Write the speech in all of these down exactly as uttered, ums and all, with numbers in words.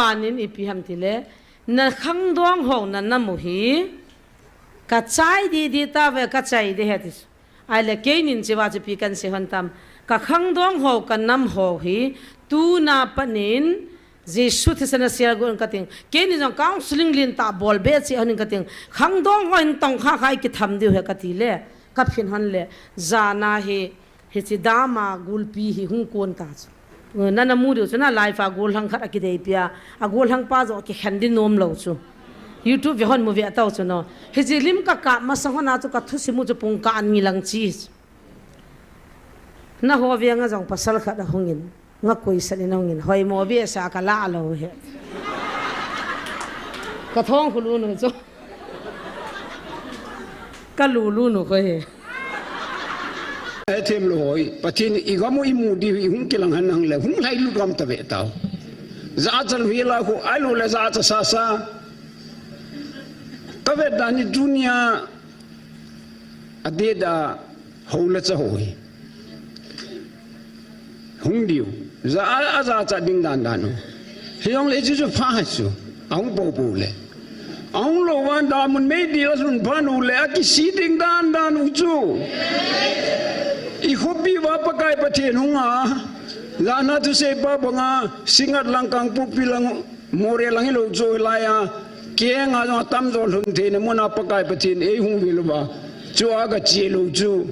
Anin ipi ham tile, na khangdong ho na nam u hi, ka chai di di ta ve, ka chai di he ti. Ai le keinin chiva chu pi kan se hon tam. Ka khangdong ho, ka nam ho hi, tuna panin, Jesu thisen a sial gun ka ting. Keinin jong counseling lin ta bol be chi honin ka ting. Khangdong ho hin tong kha khai kitham diu he ka ti le, ka phin hon le, jana hi, Hichi dama gulpi hi hung kon ta chu. Nana mu diu chu na live a gollhang khat a kidei pia. A gollhang pa jo kikhen di nom lo chu. YouTube ve hon mu ve tau chu no. Hichi lim ka kap masang hon a chu ka thusim u chu pung kah ni lang chi. Na ho ve nga jong pasal khat a hungin. Nga koi san in hungin. Hoi mo ve sa ka la lo he. Ka thong khulu nu chu. Ka lulu nu ko he. He them lo hoi. Pathen i gam u i mu di i hung kilang han hang le hung lai lut gam ta ve tau. Za chal vi la ko ai lo le za cha sa sa. Ka ve da ni dunia. A de da ho le cha hoi. Hung diu. Za a, a za cha ding dan dan u. Hi hong le chu chu pha ha chu. A hung po po le. A hung lo van da mun mei di la sun pha nu le a ki si ding dan dan u chu. I khopi va Pakai Pathen hung a. La na tu se pa banga singat lang kang pu pi lang more lang hi lo chu lai a. Ke nga jong tam jo lhun the ne mun a Pakai Pathen ei hung vi lo ba. Chu a ka chi lo chu.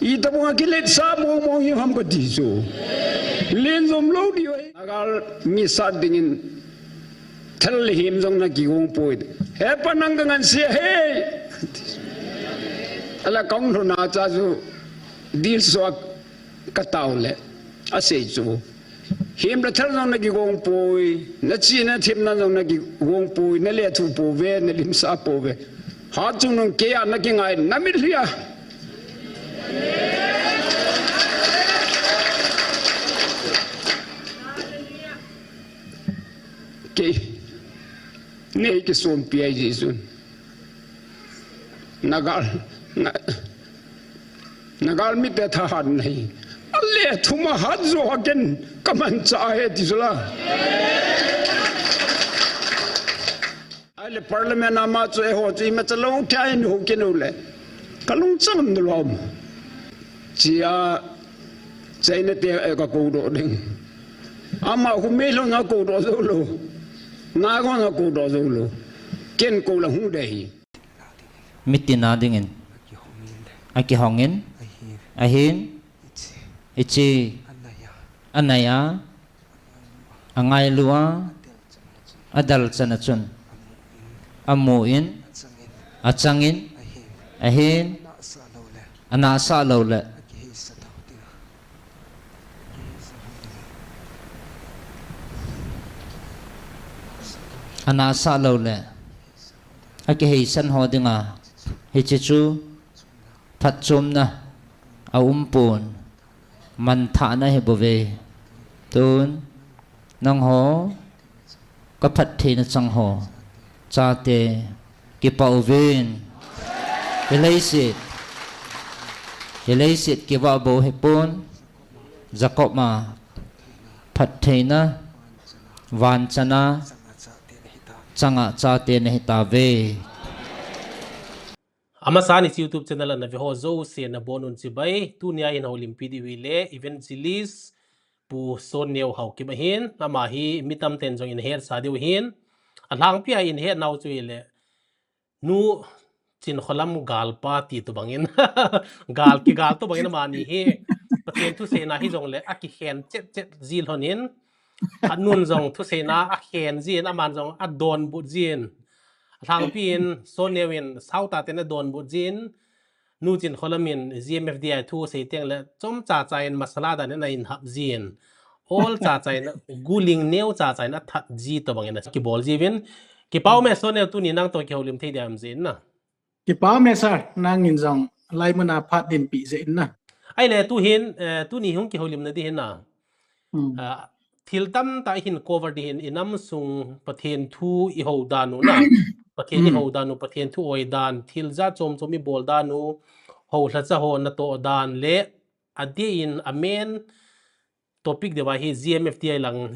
I ta banga ki let sa mo mo hi ham ka ti chu. Len jom lo di. Agal mi sat dingin thal le him jong na ki gong poi. He pa nang ka ngan sia he. Ala kong lo na cha chu dil so ka tau le. A sei chu. Him le thal jong na ki gong poi. Na chi na thim na jong na ki gong poi. Na le thu po ve, na lim sa po ve. Ha chung nung ke a na ki ngai na mit hlia. Ke, nei ki som pi ai Jesu. Nagal, na, nagal mi te tha hat nei. Ale thuma hat jo haken kaman cha he ti sula. Ai le parliament a ma chu eiho chu ima cha lo thei ni ho kinu le. Ka lungchang um lom. Chia China te, eh, ka ko do ding. Ama khu me lo nga ko do zo lo. Nga ko nga ko do zo lo. Ken ko la hu de hi. Mitina dingin. Aki hongin. Ahin. Ichi. Anaya. Angailua, adal chana chun, amu in, achangin, ahin, anasa lo le, anasa lo le, akiheisan ho dinga, hichi chu, phatchomna, a umpon, manthahna hi bou ve. Tun, nangho, ka phattheina chang ho, chate, kipah uvin. Hi leiset, hi leiset kivah bou hipon, Jacob a, phattheina, vanchana, changa chate nahi tauve. Amasan hiche YouTube channel a naveho jouse nabonun chibai, tunia hin houlimpi diu hile, Evangelist Pu Sonneo Haokip ahin, ama hi mi tamten jong inahetsa diu ahin, alhangpia inahetnau chu hile, Nu Chinkholam galpa ti tobangin, gal, kigal tobangin amani hi, Pathen thuseina hijongle akikhen chet chet jilhonin, anun jong thuseina akhen jin, aman jong adonbut jin, alhangpin, Sonneo in, sautaten adonbut jin, Nu Chinkholam in GMFDI thu asei tengle, chomchacha in masala dan in ainhap jin. Ol chacha in, guling neo chacha in athat ji tobangin akibol jiuvin. Kipah ume Sonneo, tuni nangtoh kihoulim thei diam jeh in na. Kipah ume sir, nangin jong laimun a phat dinpeh jeh in na. Ahile tuhin, eh, tuni hung kihoulimna ding hin na. Ah, thil tamtah ihin cover ding hin, inam sung Pathen thu ihou dan u na. Pathen ihou dan u, Pathen thu oi dan, thil jat chom chom ibol dan u, houlhacha ho natoh dan le, adeh in a main topic deuva hi GMFDI lang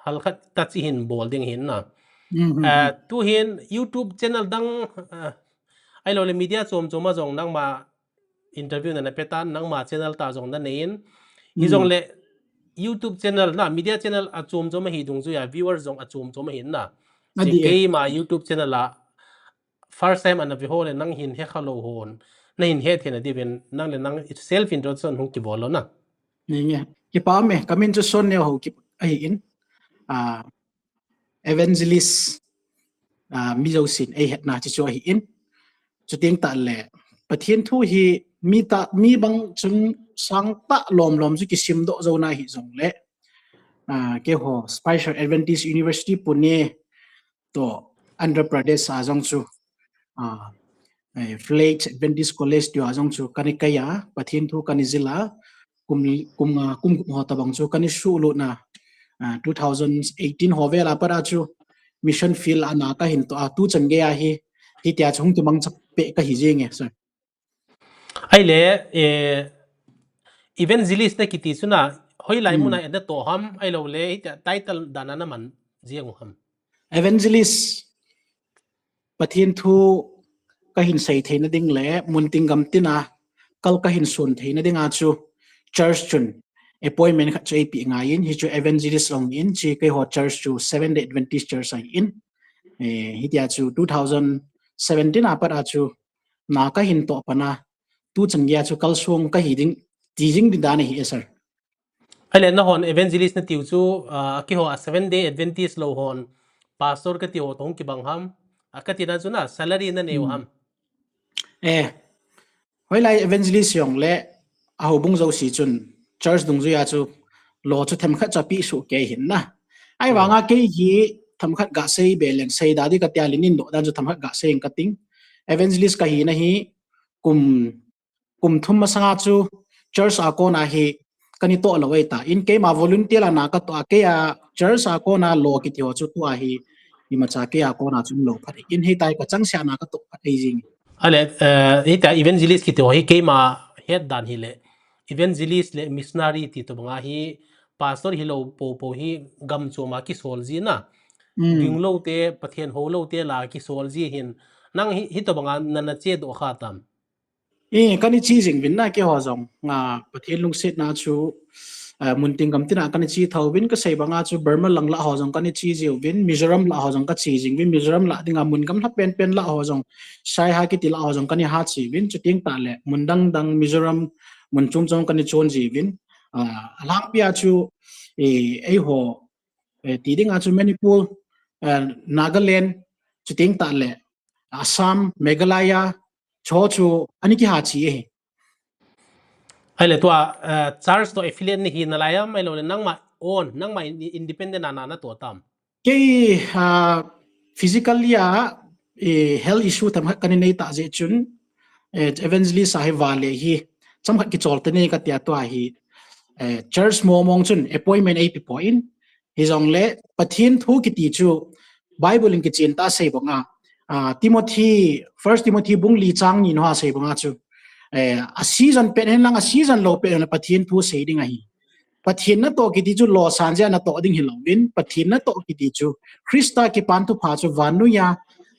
halkhat touch hin bol ding hin na. Hmm, hmm, Ah, hmm. Tu hin YouTube channel dang, ah, ahilou le media chom chom a jong nangma interview nana pe tan, nangma channel tah jong nanei in. Hi jong Hmm. le YouTube channel na, media channel a chom chom a hi dungjuia viewers jong a chom chom a hin na. Adi e. Keima YouTube channel a first time ana ve ho le nang hin he kha lou hon, na hin he thei na diuvin, nang le nang self introduction hung kibol lo na. Ni nge. Kipa me, kamin chu Son Neo Haokip ahi in. Ah, evangelist, ah, mi jousen eihetna chu chu ahi in. Chuteng tah le, Pathen thu hi mi ta, mi bang chun sang tah lom lom chu kisim doh jou na hi jong le. Ah, keiho Spicer Adventist University Pune toh Andhra Pradesh a jong chu, ah, eh, Flags Adventist College tia jong chu kana kai a, Pathen thu kana jil a, kum, kum, ah, kum, kum ho tabang chu kana suhlut na, ah, two thousand eighteen ho vel a pat a chu mission field a na kahin toh a, tu chan gei a hi, hitia chu hung kimangcha peh kahi jing e, sir. Ahile, eh, evangelist na kiti chu na, hoilai Hmm. mun a natoh ham, ahilou le, hitia title dan a naman jeng u ham. Evangelist, Pathen thu kahin sei theina ding le, mun tin gam tin a, kal kahin son theina ding a chu, church chun appointment khat chu eipeh ngai in, hichu evangelist ong in, hiche keiho church chu Seventh Day Adventist Church ahi in. Eh, hitia chu two thousand seventeen a pat a chu, na kahin toh pan a, tu chan gei a chu kalsong kahi ding, ti jing ding dan ahi e, sir. Ahile nahon evangelist natiu chu, ah, keiho a Seventh Day Adventist lou hon, pastor kati ho toh hung kibang ham, a kati na chu na salary nanei u Hmm. ham. Eh, hoilai evangelist jong le, a houbung jouse chun, church dungjuia chu, lo chu themkhat chu apeh soh kei hin na. Ahivang a Hmm. kei hi themkhat gasei be leng sei da di katia le nin doh dan chu themkhat gasei ing kating. Evangelist kahina hi kum, kum thum masang a chu church a kon a hi kana toh lou ahi tan. Keima volunteer a na katoh a, kei a church a kon a lo kiti ho chu tua hi imacha kei a kon a chu umlou phat in, hitia hi kachangse a na katoh phat ahi jing. Ahile, eh, hitia evangelist kiti ho hi keima het dan hile, evangelist le missionary ti tobang a hi pastor hilou poupou hi gam chom a kisol ji na. Hmm. Ging lou te, Pathen hou lou te la kisol ji hin. Nang hi, hitobang a nana che doh kha tam. Eh, kana che jing uvin na keiho jong. Nga Pathen lungsetna chu, eh, mun tin gam tin a kana che tho uvin, kasei bang a chu Burma lang lah ho jong kana che ji uvin, Mizoram lah ho jong kache jing uvin, Mizoram lah ding a mun gamla penpen lah ho jong, Saiha kiti lah ho jong kana ha che uvin, chuteng tah le, mun dang dang Mizoram, mun chom chom kana chon ji uvin. Ah, alangpi a chu, eh, eiho, eh, ti ding a chu Manipur, eh, Nagaland, chuteng tah le, Assam, Meghalaya, chu chu ana kiha che e. Ahile tua, eh, church toh affiliate nahi nalai am, ahilou le nangma own, nangma in-, independent a na natoh tam. Kei, ah, physically a, eh, health issue themkhat kana nei tah jeh chun, eh, evangelist a hi vale hi, chomkhat kichol tei nei katia tua hi, eh, church mong mong chun appointment eipe poi in, hijongle Pathen thu kiti chu Bible in kichen tah a sei bang a, ah, Timothy, First Timothy bung li chang ni na a sei bang a chu, eh, a season pen hen lang, a season lou pen hen lang Pathen thu sei ding ahi. Pathen natoh kiti chu lo san jeh a natoh ding hilou in, Pathen natoh kiti chu Christa kipan thupha chu vannoi a,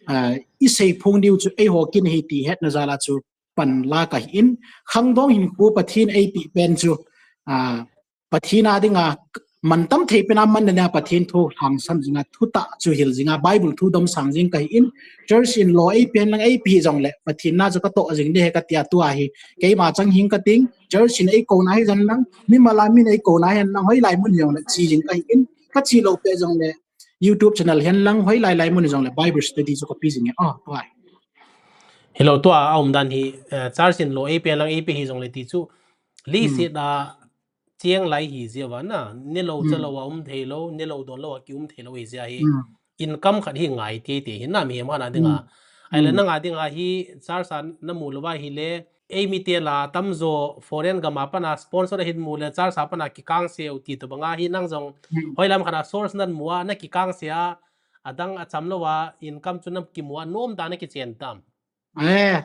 ah, isei phong diu chu eiho kin ahi ti hetna jal a chu pan la kahi in, khangdong hinkho Pathen eipeh pen chu, ah, Pathen a ding a mantam thei pen a manna a Pathen thu lhangsam jing a, thutah chu hil jing a, Bible thu domsang jing kahi in, church in lo eipe hen lang eipe hijongle, Pathen na chu katoh jing ding ahi katia tua hi, keima chang hing kating, church in eikou na hihen lang, mimal a min eikou na hihen lang, hoilai mun hijongle che jing kahi in, kache lou peh jongle, YouTube channel hihen lang, hoilai lai mun hijongle, Bible study chu kape jing e, oh, tua hi. Hilou tua a um dan hi, eh, church in lo eipe hen lang eipe hijongle ti chu, leiset Hmm. a cheng lai hi jeh uva na, nelou Hmm. chalou a um thei lou, nelou donlou a kium thei lou hi jeh a hi. Hmm. Income khat hi ngai teitei hi na mihem khat a ding a. Hmm. Ahile Hmm. nang a ding a hi church a namu lou va hile, eimi te la tamjo foreign gam a pat a sponsor ahin mu le church a pat a kikangse u ti tobang a hi nang jong Hmm. hoilam khat a source namu a nakikangse a, adang acham lou a income chu nakimu a nom dan a kichen tam. Eh,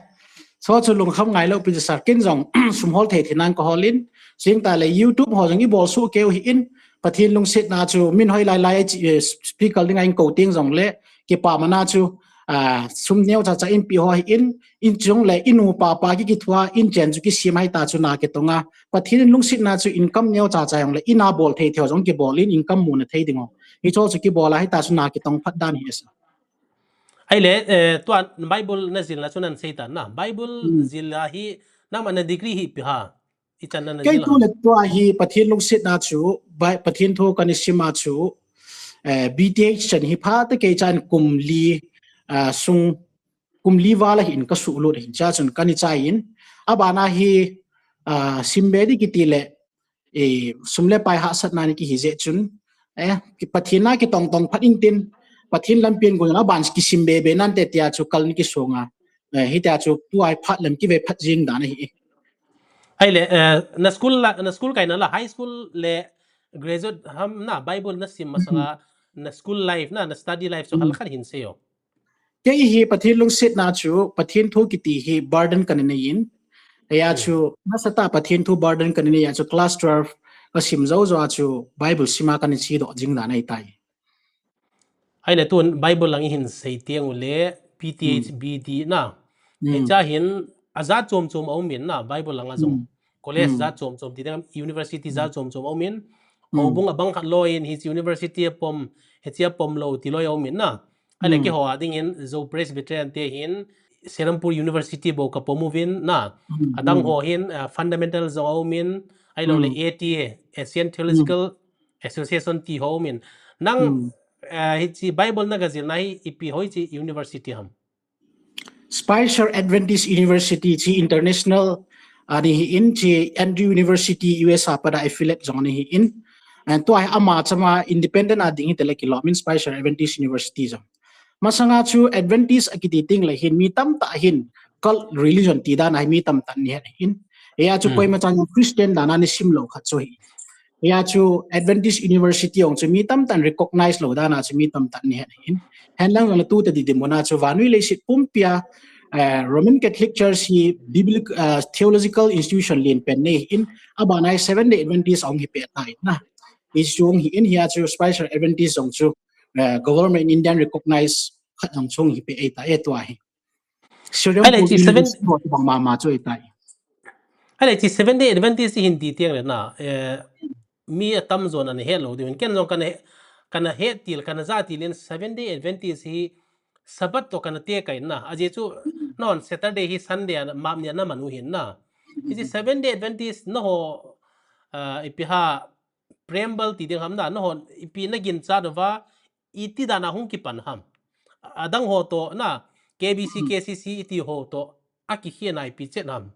so chu lungkham ngai lou pi chu sir, ken jong sum hol thei thei nan kahol in, chuteng tah le YouTube ho jong ibol soh keu hi in, Pathen lungsetna chu min hoi lai lai a chi, eh, speaker dinga in ko teng jongle, kipamna chu, ah, sum neo cha cha in pe ho hi in, in chungle, in u pa pa ki kithua, in chen chu kisem hita chu na kitonga. Pathen lungsetna chu income neo cha cha jongle, in a bol thei thei jong kibol in income muna thei ding ho. Hicho chu kibol a hita chu na kitong phat dan hi sa. Ahile, eh, tua Bible na jilna chu nan sei tan na. Bible Hmm. jil a hi, nangma na degree hi ipi ham? Ichan na na Kei jil tu ham? le tua hi Pathen lungsetna chu, Bi-, Pathen thu kana sim a chu, eh, B Th chan hi pha te kei chan kum li, ah, sung, kum li val a hin ka suhlut hin cha chun kana chai in. Abana hi, ah, simbe di kiti le, eh, sum le pai hahsatna ni kihi jeh chun, eh, ki Pathen na kitong tong phat in tin, Pathen lampian gon a ban kisim be be nante tia chu kal ni kisonga. Eh, hitia chu tua hi phat lem kive phat jing dan ahi. Ahile, eh, na school la, na school kaina la, high school le graduate ham na Bible na sim masanga, Mhm. na school life na, na study life chu Mhm. halkhat hin seiyo. Kei hi Pathen lungsetna chu, Pathen thu kiti hi burden kana nei in. Hia Hmm. chu, nasatah Pathen thu burden kana nei a chu class twelve ka sim jou jou a chu Bible sima kana chedoh jing dan ahi tai. Ahile tun Bible lang i hin sei teng ule, P T H, Hmm. B D na. Hmm. Hicha hin, a jat chom chom a um in na, Bible lang a jong. Hmm. College Hmm. jat chom chom ti ding, university jat Hmm. chom chom a um in. Hmm. Houbung a bang khat loi in, hichi university a pom, hichi a pom lou ti loi a um in na. Ahile Hmm. keiho a ding in, Zo Presbyterian te hin, Serampore University bou ka pom uvin na. Hmm. Adang Hmm. ho hin, ah, fundamental jong a um in, ahilou le Hmm. A T A, Asian Hmm. Theological Association ti ho a um in. Nang, Hmm. ah, hichi Bible na ka jilna hi, ipi hoichi university ham? Spicer Adventist University chi international, ah, ni hi in, chi Andrew University U S A pat a affiliate jong ni hi in. And tua hi ama chama independent a ding hi tele kilom in Spicer Adventist University jong. Masanga chu Adventist a kiti teng le hin mi tamtah hin cult religion ti dan a hi mi tamtah ni het hin. Hia chu Hmm. koima chan Christian dan a ni sim lou khat chu hi. Hia chu Adventist University jong chu mi tamtah in recognize lou dan a chu mi tamtah ni het hin. Hen lang jong le tu te di di muna chu vanui leiset pumpi a, eh, Roman Catholic Church hi biblical, eh, theological institution lien pen nei hin, abana hi Seventh Day Adventist a hung hi peh ta in na. Hichu hung hi in hia chu Spicer Adventist jong chu, eh, government Indian recognize khat jong chu hung hi peh ei ta e tua hi. Ahile Serampore chi seven University ho bang mama chu ei ta e. Ahile chi Seventh Day Adventist hin ti teng le na, eh, mi atam jon ana het lou diu hin. Ken jong kana he, kana het til, kana ja til in Seventh Day Adventist hi Sabbath to kana te kai na. Ajeh chu, Hmm. non Saturday hi Sunday a map ni a na man u hin na. Hichi Hmm. Seventh Day Adventist na ho, ah, ipi ham preamble ti ding ham na, na ho ipi na ginchat uva, iti dan a hung kipan ham. Adang ho to na, K B C, Hmm. K C C iti ho to, a kikhehna ipi chet ham.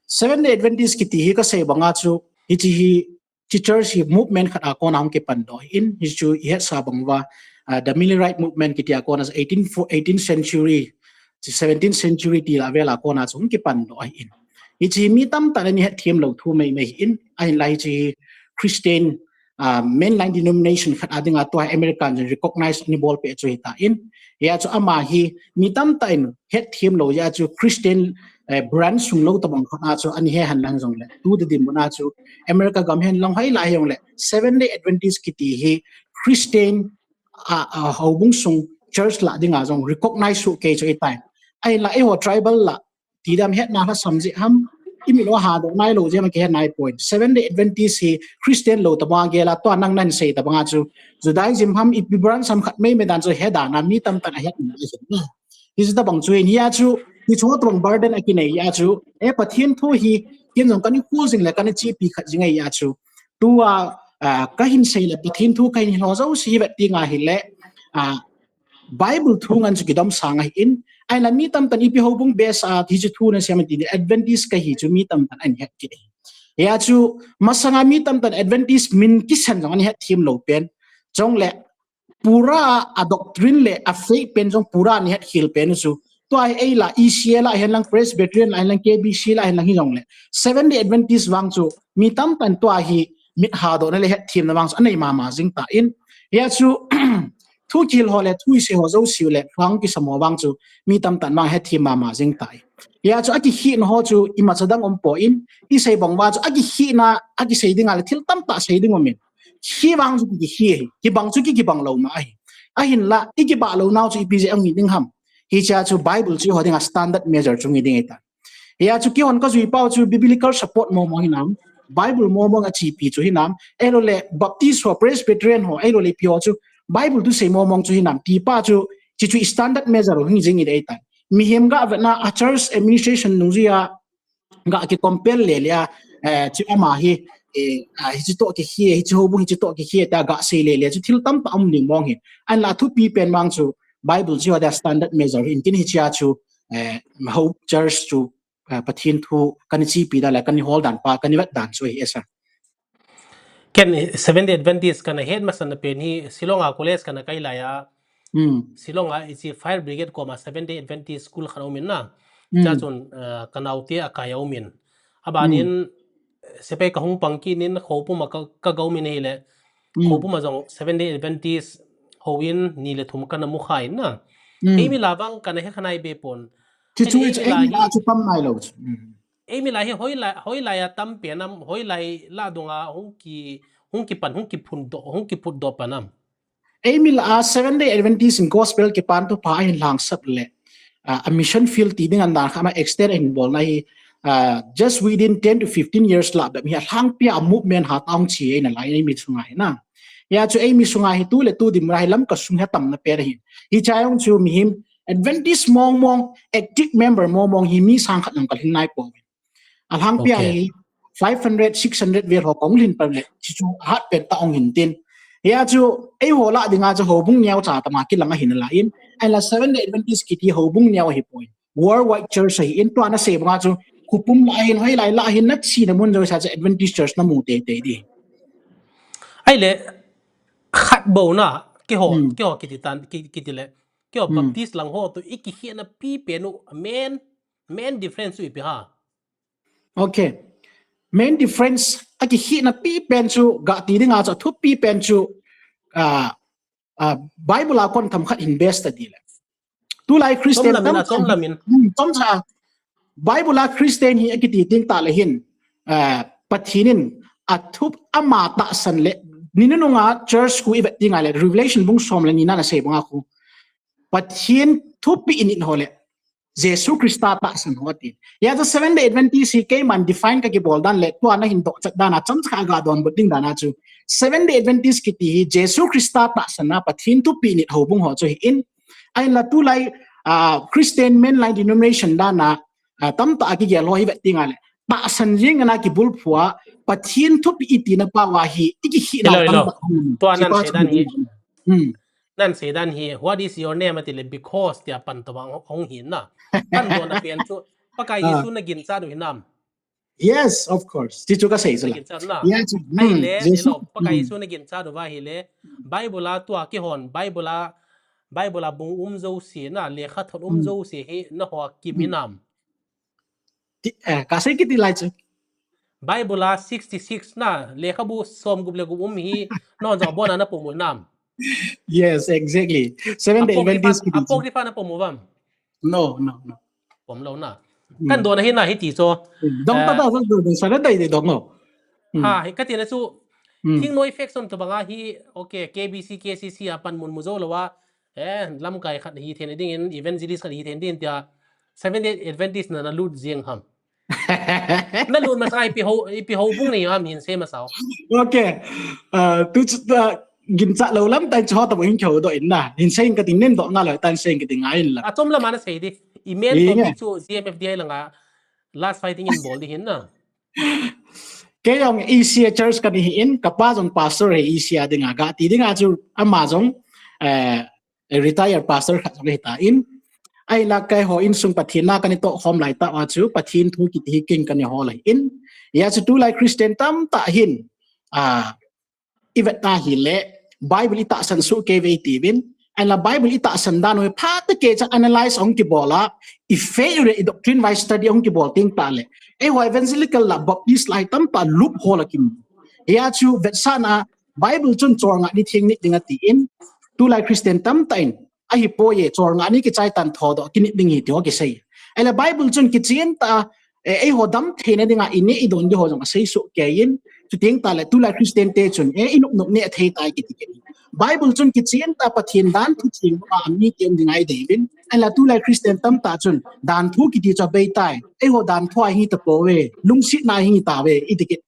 Seventh Day Adventist kiti hi ka sei banga chu, hichi hi, chi church hi movement khat a kona hung kipan doh in, hichu i het sa bang uva, ah, the Millerite movement kiti a kona eighteen fo-, eighteenth century, chi seventeenth century ti la vel a kona chu hung kipan doh in. Hichi mi tamtah in ana het them lou thu mai mai in, ahin la hichi Christian, ah, mainline denomination khat a dinga tua American jong recognize ni bol peh chu hi ta in. Hia chu ama hi mi tamtah in het them lou hia chu Christian, eh, branch sung lou tabang khat a chu ana he hen lang jong le. Tu di di muna chu America gam hen lang hoi la hi jong le. Seventh Day Adventist kiti hi Christian, ah, ah, houbung sung church la dinga jong recognize soh kei chu hi tai. Ahin la eiho tribal la ti dam hetna lhasam jeh ham, i min u hadoh nai lou jeh ham kihe nai poi. Seventh Day Adventist hi Christian lou tabang a gel a tua nang nan sei tabang a chu Judaism ham ipi branch ham khat mai mai dan chu he dan a mi tamtah in a het na. Hichu tabang chu hin hia chu, hichu tabang burden a kinei a chu, eh, Pathen thu hi, ken jong kana khol jing le kana chepi khat jing ahi a chu. Tua, ah, ka hin sei le Pathen thu ka hin hil ho jouse hi vet teng ahile, ah, Bible thu ngen chu kidom sang ahi in, ahin la mi tamtah in ipi houbung base a hichu thu na siam ti Adventist kahi chu mi tamtah in ahin het kit. Hia chu masanga mi tamtah in Adventist min kisan jong ana het them lou pen. Chule pura a doctrine le a faith pen jong pura ana het khel pen chu. Tua hi ei la E C A la hihen lang Presbyterian la hihen lang K B C la hihen lang hi jong le Seventh Day Adventist vang chu mi tamtah in tua hi mit hadohna le het themna vang chu anei mama jing ta in. Hia chu thu kihil ho le thu isei ho jouse u le thu hung kisam ho vang chu mi tamtah in vang het them mama jing ta in. Hia chu akikhehna ho chu imacha dang um poi in, isei bang uva chu akikhehna, akisei dinga le thil tamtah sei ding um in. Kivang chu ki, ki, kibang chu ki, kibang lou ma ahi. Ahinla, i kibang lou nau chu ipi jeh a ngi ding ham. Hichea chu Bible chu eiho dinga standard measure chu ngi ding ahitai. Hia chu keihon kajui pau chu biblical support mong mong hinam, Bible mong mong a chepi chu hinam, ahilouleh Baptist ho, Presbyterian ho, ahilouleh ipi ho chu Bible thusei mong mong chu hinam, ti pa chu, chi chu standard measure ho ngi jing ahitai. Mihem ga vetna a church administration nungjuia ga ki compare le le a, eh, chu ama hi, eh, a, hichi toh ki hi, hichi houbung hichi toh ki hi, ta ga sei le le chu thil tamtah um ding mong hi. Ahinla thupi pen mang chu Bible chu a standard measure hi in kin hichea chu, eh, Hope Church chu, eh, Pathen thu kana chepi dan le kana hol dan pa, kana vet dan chu hi esa. Ken Seventh Day Adventist kana het masana pen hi Shillong a college kana kai laiya. Hmm. Shillong a ichi Fire Brigade koma Seventh Day Adventist school khat aumin na. Hmm. Cha chun, eh, kanaote akai aumin. Abanin, hmm, sepai kahung pang kit in Khoupum a ka, ka ga umin ahile. Hmm. Khoupum a jong Seventh Day Adventist houin ni le thum kana mukha in na. Hmm. Eimi lah vang kana he khanai be pon. Chu chu eimi lah hi chu pam nai lou chu. Hmm. Eimi lah hi hoilai, hoilai a tam pen am, hoilai lah dunga hung ki, hung kipan, hung kiphun doh, hung kiphut doh pan am. Eimi lah a Seventh Day Adventist in Gospel kipan thupha ahin langsap le, ah, a mission field ti ding adan kha ma extend ahin bolna hi, ah, just within ten to fifteen years lah bep hi alhangpia movement hatah hung chi eina lai eimi chunga hi na. Hia chu eimi chunga hi tu le tu dim ra hi Lamka sung hi atamna pen ahi. Hichea jong chu mihem Adventist mong mong, active member mong mong hi mi sang khat jong kalhin nai pouvin. Alhangpia hi five hundred, six hundred vel ho kahung lhin pan le, chi chu ahat pen tah hung hin tin. Hia chu eiho lah dinga chu houbung neocha tama kilang ahi nalai in. Ahinla Seventh Day Adventist kiti houbung neo ahipoi. Worldwide church ahi in, tua nasei banga chu khopum lah ahin, hoilai lah ahin, nachena mun jouse a chu Adventist church namu teitei ding. Ahile, khat bou na, keiho, hmm, keiho kiti tan, ki, kiti le, keiho, hmm, Baptist lang ho toh i kikhetna pipen u, main, main difference u ipi ham. Okay. Main difference a kikhetna pipen chu, ga ti dinga chu, athupi pen chu, ah, ah, Bible a kon themkhat hin base ta dile. Tulai Christian tam, hmm, chomcha. Bible a Christian hi akiti ding tah le hin, ah, Pathen in athup ama tahsan le, ni nunung a church khu i vet ding ahile, Revelation bung som le ni na nasei banga khu. Pathen thupeh init ho le, Jesu Christa tahsan ho ati. Hia chu Seventh Day Adventist hi keiman define kakibol dan le, tua nahin dohchat dan a, chomcha ka ga donbut ding dan a chu. Seventh Day Adventist kiti hi Jesu Christa tahsan a Pathen thupeh init houbung ho chu ahi in. Ahinla tulai, ah, Christian mainline denomination dan a, ah, tamtah a kigel ho hi vet ding ahile, tahsan jeng ana kibulphu a, Pathen thupeh itina pau a hi, i kikhetna tamtah. Tua nasei dan hi. Hmm. Nasei dan hi, "What is your name?" ati le, "Because," tia pan toh bang hung hin na. Pan dona pen chu, Pakai Jesu naginchat u hinam. Yes, of course. Ti chu kasei chu la. Naginchat na. Yes. Ahile, Jesu, Pakai Jesu naginchat u va ahile, Bible a tua keihon, Bible a, Bible a bung um jouse na, lekhathot um jouse hi, nangho a kim hinam. Ti, eh, kasei kiti lai chu. Bible a sixty-six na, lekhabu somgup le gup um hi, nangho jong abona napom u hinam. Yes, exactly. Seventh Day Adventist kiti chu. Apocrypha napom u vam? No, no, no. Pom lou na. Hmm. Kadona hi na hiti chu. Hmm. Dong ta, eh, ta, dong, dong, Seventh Day dong lo. Hmm. Ha, hi katina chu, hmm, thingnoi faction toh banga hi, okay, K B C, K C C a panmun mu jou lou a, eh, lamkai khat hitheina dingin, evangelist khat hitheina dingin tia, Seventh Day Adventist na nalut jeng ham. Nalut masa ipi ho, ipi houbung nei ham hin sei masa o. Okay. Ah, tu chu, ah, ginchat lou lam tah in chu ho tabang hin kihoudoh in na. Hin sei in kating nen doh ngal lou tah in sei in kating ngai in la. Achom lam a nasei di. Email topic chu G M F D I langa last fighting in bol di hin na. Kei jong E C A church kani hi in, kapa jong pastor hi E C A dinga, ga ti dinga chu ama jong, eh, retire pastor khat jong hita in. Ahinla keiho insung Pathen na kani tohkhom lai tah uva chu, Pathen thu kiti hi kin kani hol ahi in. Hia chu tulai Christian tamtah hin, ah, i vet ta hile, Bible i tahsan soh kei ve i tiuvin. Ahinla Bible i tahsan dan u hi phatah kei cha analyze hung kibol a, i faith le i doctrine wise study hung kibol teng tah le, eiho evangelical la Baptist la hi tamtah loophole a kimu. Hia chu vetsahna Bible chun cholngah ni theng nit ding ati in, tulai Christian tamtah in, ahipoi e, cholngah ni kichai tan thodoh kinit ding ahi ti ho kisei. Ahile Bible chun kichen tah a, eh, eiho damtheina dinga i neh i don di ho jong asei soh kei in, Chuteng tale tulai Christian te chun, eh, inop nop ne thei tai kiti kiti. Bible chun kichen ta Pathen dan thu theng a mi tem ding ai dei vin. Ala tulai Christian tamtah chun dan thu kiti chu bei tai. Eiho dan thu ahi tapouve, lungsetna ahi tauve, iti kiti.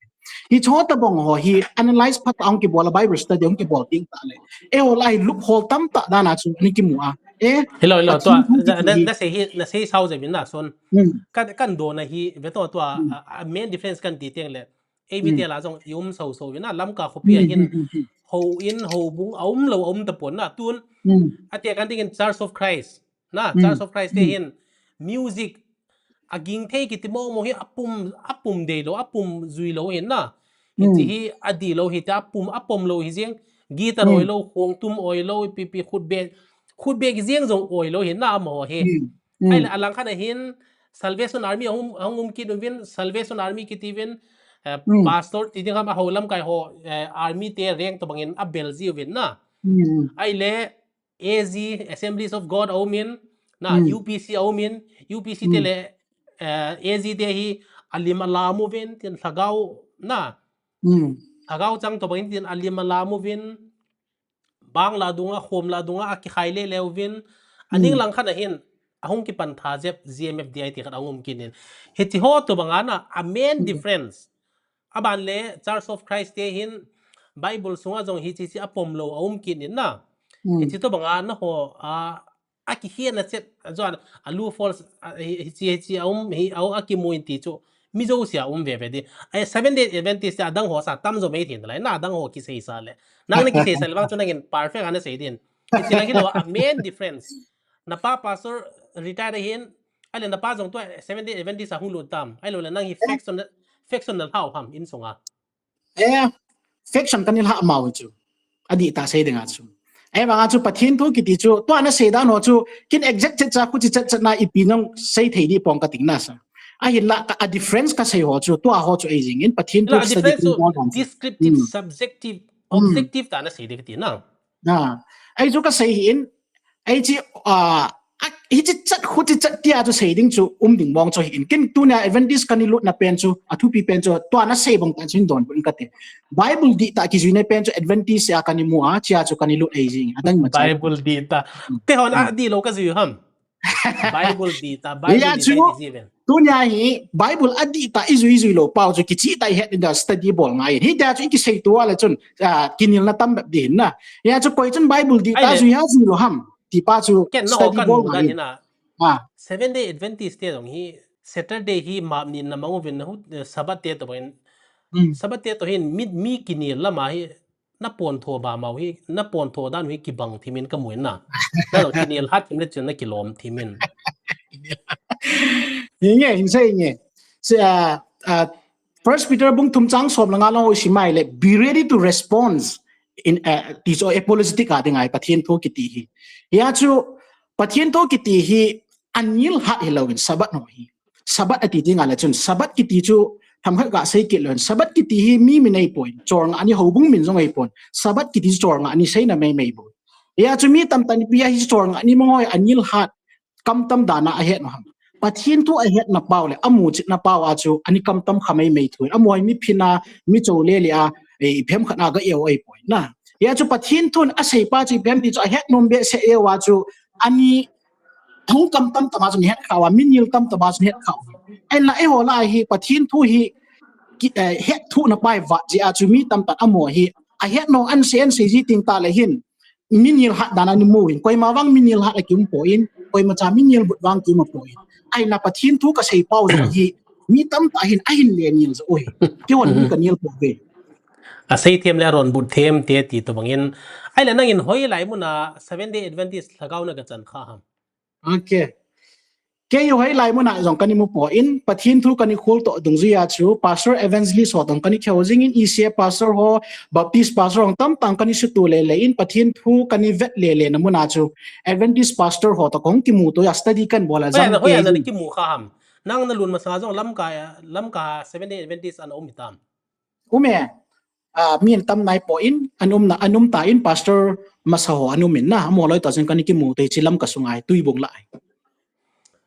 Hicho tabang ho hi analyze phat a hung kibol a, Bible study hung kibol teng tale. Eiho lai loophole tamtah dan a chu ni kimu a. Eh, Hello, hello, Pathen tua, thu na, na, kiti hi. na sei hi, na sei sao je vin na son. Hmm. Kan, kan do na hi, ve to tua, Hmm. a, a main difference kan ti teng le. A Hmm. V T L a jong i um so so vin na, Lamka khopi a Hmm, hin, hmm, hmm, hmm. ho in, ho bung, a um lo, a um tapon na, tun, Hmm. a te kan ding in Church of Christ, na, Hmm. Church of Christ te Hmm. hin, music, a ging thei kiti mo mo hi, a pum, a pum dei lo, a pum jui lo hin na. Hichi Hmm. hi, a di lo hi, ta pum, a pum lo hi jeng, guitar Hmm. oi lo, khong tum oi lo, pi, pi, khut be, khut be ki jeng jong oi lo hin na, mo hi. Hmm. Hmm. Ai la, a lang khat a hin, Salvation Army hung, hung um kit uvin, Salvation Army kiti vin, eh, Hmm. pastor ti ding ham a ho Lamkai ho, eh, army te reng to bangin a bel ji uvin na. Hmm. Ai le, A G, Assemblies of God a um in, na, Hmm. U P C a um in, U P C te Hmm. le, eh, A G te hi a lim a lam uvin, tin lhagao, na. Hmm. Lhagao chang to bangin tin a lim a lam uvin, bang la dunga, khom la dunga, a kikhai le le uvin. A ning Hmm. lang khat a hin, a hung kipan tha jep, G M F D I ti khat a um kit in. Hichi ho to banga na, a main Hmm. difference. A ban le, Church of Christ te hin, Bible sunga jong hichi chi a pom lo, a um kit in na. Hmm. Hichi to banga na ho, a, a kikhel na chet, a jong, a loopholes, a, hi, hichi, hichi a um, hi, a, a kimu in ti chu. Mi jouse a um ve ve di. Ai, Seventh Day Adventist a dang ho sa tam jo mai thin lai, na dang ho kisei sa le. Nang na kisei sa le, bang chu nangin perfect ana sei din. Hichi lang hi lo, a main difference. Na pa pastor retire hin, ai le na pa jong tu Seventh Day Adventist a hung lut tam. Ai lo le nang hi faction, faction na hau ham in sunga. Eh, faction kan i lha mau chu. A di ta sei ding a chu. Eh, bang a chu Pathen thu kiti chu, tua na sei dan ho chu, kin exact chet cha khu chi chet chet na ipi nang sei thei di pong ka ting na sa. A hin la ka, a difference ka sei ho chu, tua ho chu ei jing in Pathen thu La study difference tin chu bol dan chu. descriptive, Hmm. subjective, Hmm. objective ta na sei di ka ti na. Na, ei chu ka sei hi in, ei chi, ah, a, hi chi chat, khu chi chat tia chu sei ding chu um ding mong chu hi in. Kin tunia Adventist kan i lut na pen chu, a thupi pen chu, tua na sei bang tan chu hin don bun ka ti. Bible di ta kijui na pen chu Adventist a kan i mu a, chia chu kan i lut ei jing. A dang ma chai. Bible di ta. Hmm. Te hon a Hmm. di lo ka jui ham. Bible di ta, Bible Ya di chu, ta ki ji ven. Tunia hi Bible a di ta i jui jui lo pau chu kichi ta i het in da study bol ngai. Hi da chu i kisei tua le chun, ah, kinil na tam bep di hin na. Ya chu koi chun Bible di Ai ta le. Jui ha jui lo ham. Ti pa chu Ken na ho study kan bol mu ngai. Dan hi na. Ah. Seventh Day Adventist te dong hi Saturday hi map ni na mang uvin na hu, eh, Sabbath te to bangin. Hmm. Sabbath te to hin mi, mi kinil lama hi na pon tho ba mau hi, na pon tho dan hi kibang thimin ka mu in na. Na lo kinil hat thim le chun na kilom thimin. Hinge, hin sei nge. Se, ah, ah, First Peter bung thum chang som le nga long oi si mai le, be ready to respond in, ah, ti chu apologetic a ding ai Pathen thu kiti hi. Ya chu Pathen thu kiti hi a nil hat hi lo in Sabbath no hi. Sabbath a ti ding a le chun, Sabbath kiti chu, tham khat ga sei kit lon. Sabbath kiti hi mi min ei poi, chor nga ni ho bung min jong ei pon. Sabbath kiti chu chor nga ni sei na mei mei boi. Ya chu mi tam tan pi a hi chor nga ni mong hoi a nil hat, kam tam dan a a het no ham. Pathen thu a het na pau le, a mu chit na pau a chu, a ni kam tam kha mei mei thu. A mu ai mi phin a, mi cho le le a, ei phem khat na ga eo ei poi. Na. Ya chu Pathen thun a sei pa chu i phem ti chu a het nom be se eo a chu, a ni Thu kam tam tam a chun het khau a, min ngil tam tam a chun het khau. Ahin la eiho lai hi Pathen thu hi ki, eh, het thu na pai vat jeh a chu mi tam tam amaho hi a het nom an sei an sei ji ting ta le hin min ngil hat dan a ni mu hin, koima vang min ngil hat a ki um poi, koima cha min ngil but vang ki um poi. Ahin la Pathen thu ka sei pau jong hi mi tam tah hin ahin le ngil jo u hi. Kei hon ka ngil poi. A sei them le a ron but them te ti to bangin. Ahin la nangin hoilai mun a Seventh Day Adventist lhagao na ka chan kha ham? Ok. Kei hoilai mun a jong ka ni mu poi, Pathen thu ka ni khol to dungjuia chu, Pastor Evangelist ho tong ka ni kheu jingin, E C A Pastor ho, Baptist Pastor ho tam tang ka ni sutu le le in, Pathen thu ka ni vet le le na mun a chu, Adventist Pastor ho to kong ki mu to a study kan bol a jam ke. Hoilai na ki mu kha ham? Nang na lhun masang jong Lamka, Lamka Seventh Day Adventist ana um i tam? Um e. Ah, mi an tam nai poi, an um na, an um ta in Pastor masa ho an um in na, amaho loi to jing ka ni ki mu to hichi Lamka sunga hi, Tuibong lai.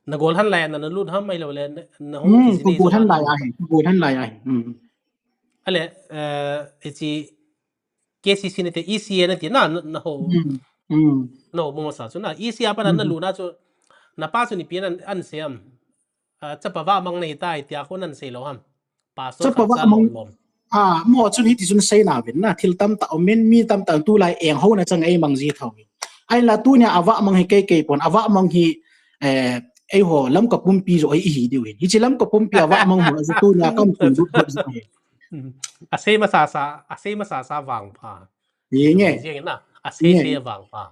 Na gol han lai na, na lut ham mai lo le, na, na hung Hmm, ki ku gol han lai ahi, ku gol han lai ahi. Hmm. Ale, eh, hichi K C C nati, E C A nati na, na, na ho, Hmm. Hmm. na ho mo sa chu na, E C A pa na, na Hmm. lu na chu, na pa chu ni pi na an se am. Ah, chapa va mang na hi ta, tia ko nan sei lo ham. Pastor Chapa khat va cha mang. lo lom. Ah, mo chun hiti chun sei na vin na, thil tamtah um in, mi tamtah tulai eng ho na chang ei mang ji thau. Ai la tunia a va mang hi kei kei pon, a va mang hi, eh, ei ho Lamka pumpi jo ei hi diu hin. Hichi Lamka pumpi a va mang ho, jo tunia kam kun du du jo hi. Hmm. A sei ma sa sa, a sei ma sa sa vang pha. Ye nge. Jeng na, a sei Nge. Sei vang pha.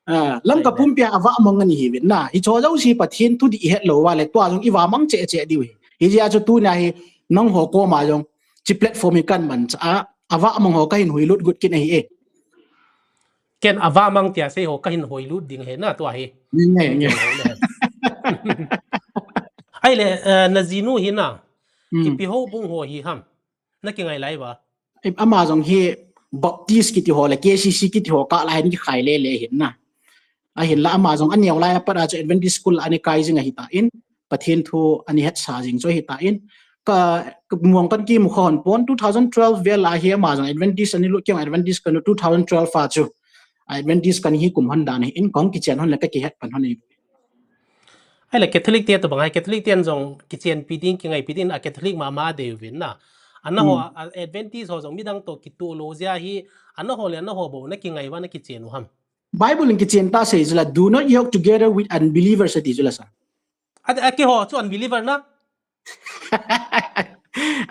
Ah, Lamka Amen. Pumpi a va mang ani hi vin na. Hicho jo si Pathen thu di i het lo va le tua jong i va mang che che diu hi. Hijia chu tunia hi nang ho koma jong chi platform hi kan man cha a, a va mang ho ka hin hui lut gut kin ahi e. Ken a va mang tia sei ho ka hin hoi lut ding he na tua hi. Nge, nge. Ai le, eh, na jinu hi na. Hmm. Ipi ho bung ho hi ham. Na ki ngai lai ba. Ama jong hi Baptist kiti ho le K C C kiti ho ka lai ni khai le le hin na. A hin la ama jong a neo lai a pat a chu Adventist school a ni kai jing ahi ta in. Pathen thu a ni het sa jing chu ahi ta in. Ka, ka muang kan ki mu khon pon two thousand twelve vel a hi ama jong Adventist a ni lut kiang Adventist ka nu two thousand twelve a chu. Adventist kan hi kum hon dan hi in kong kichen hon le ka ki het pan hon hi. Ai le Catholic te to bang hai Catholic te an jong kichen pi ding ki ngai pi ding a Catholic ma ma de vin na. Ana ho Hmm. a Adventist ho jong midang to ki tu lo jia hi ana ho le ana ho bo na ki ngai ba na kichen u ham. Bible in kichen ta sei jula, "Do not yoke together with unbelievers," ati jula sa. A, a ki ho chu unbeliever na.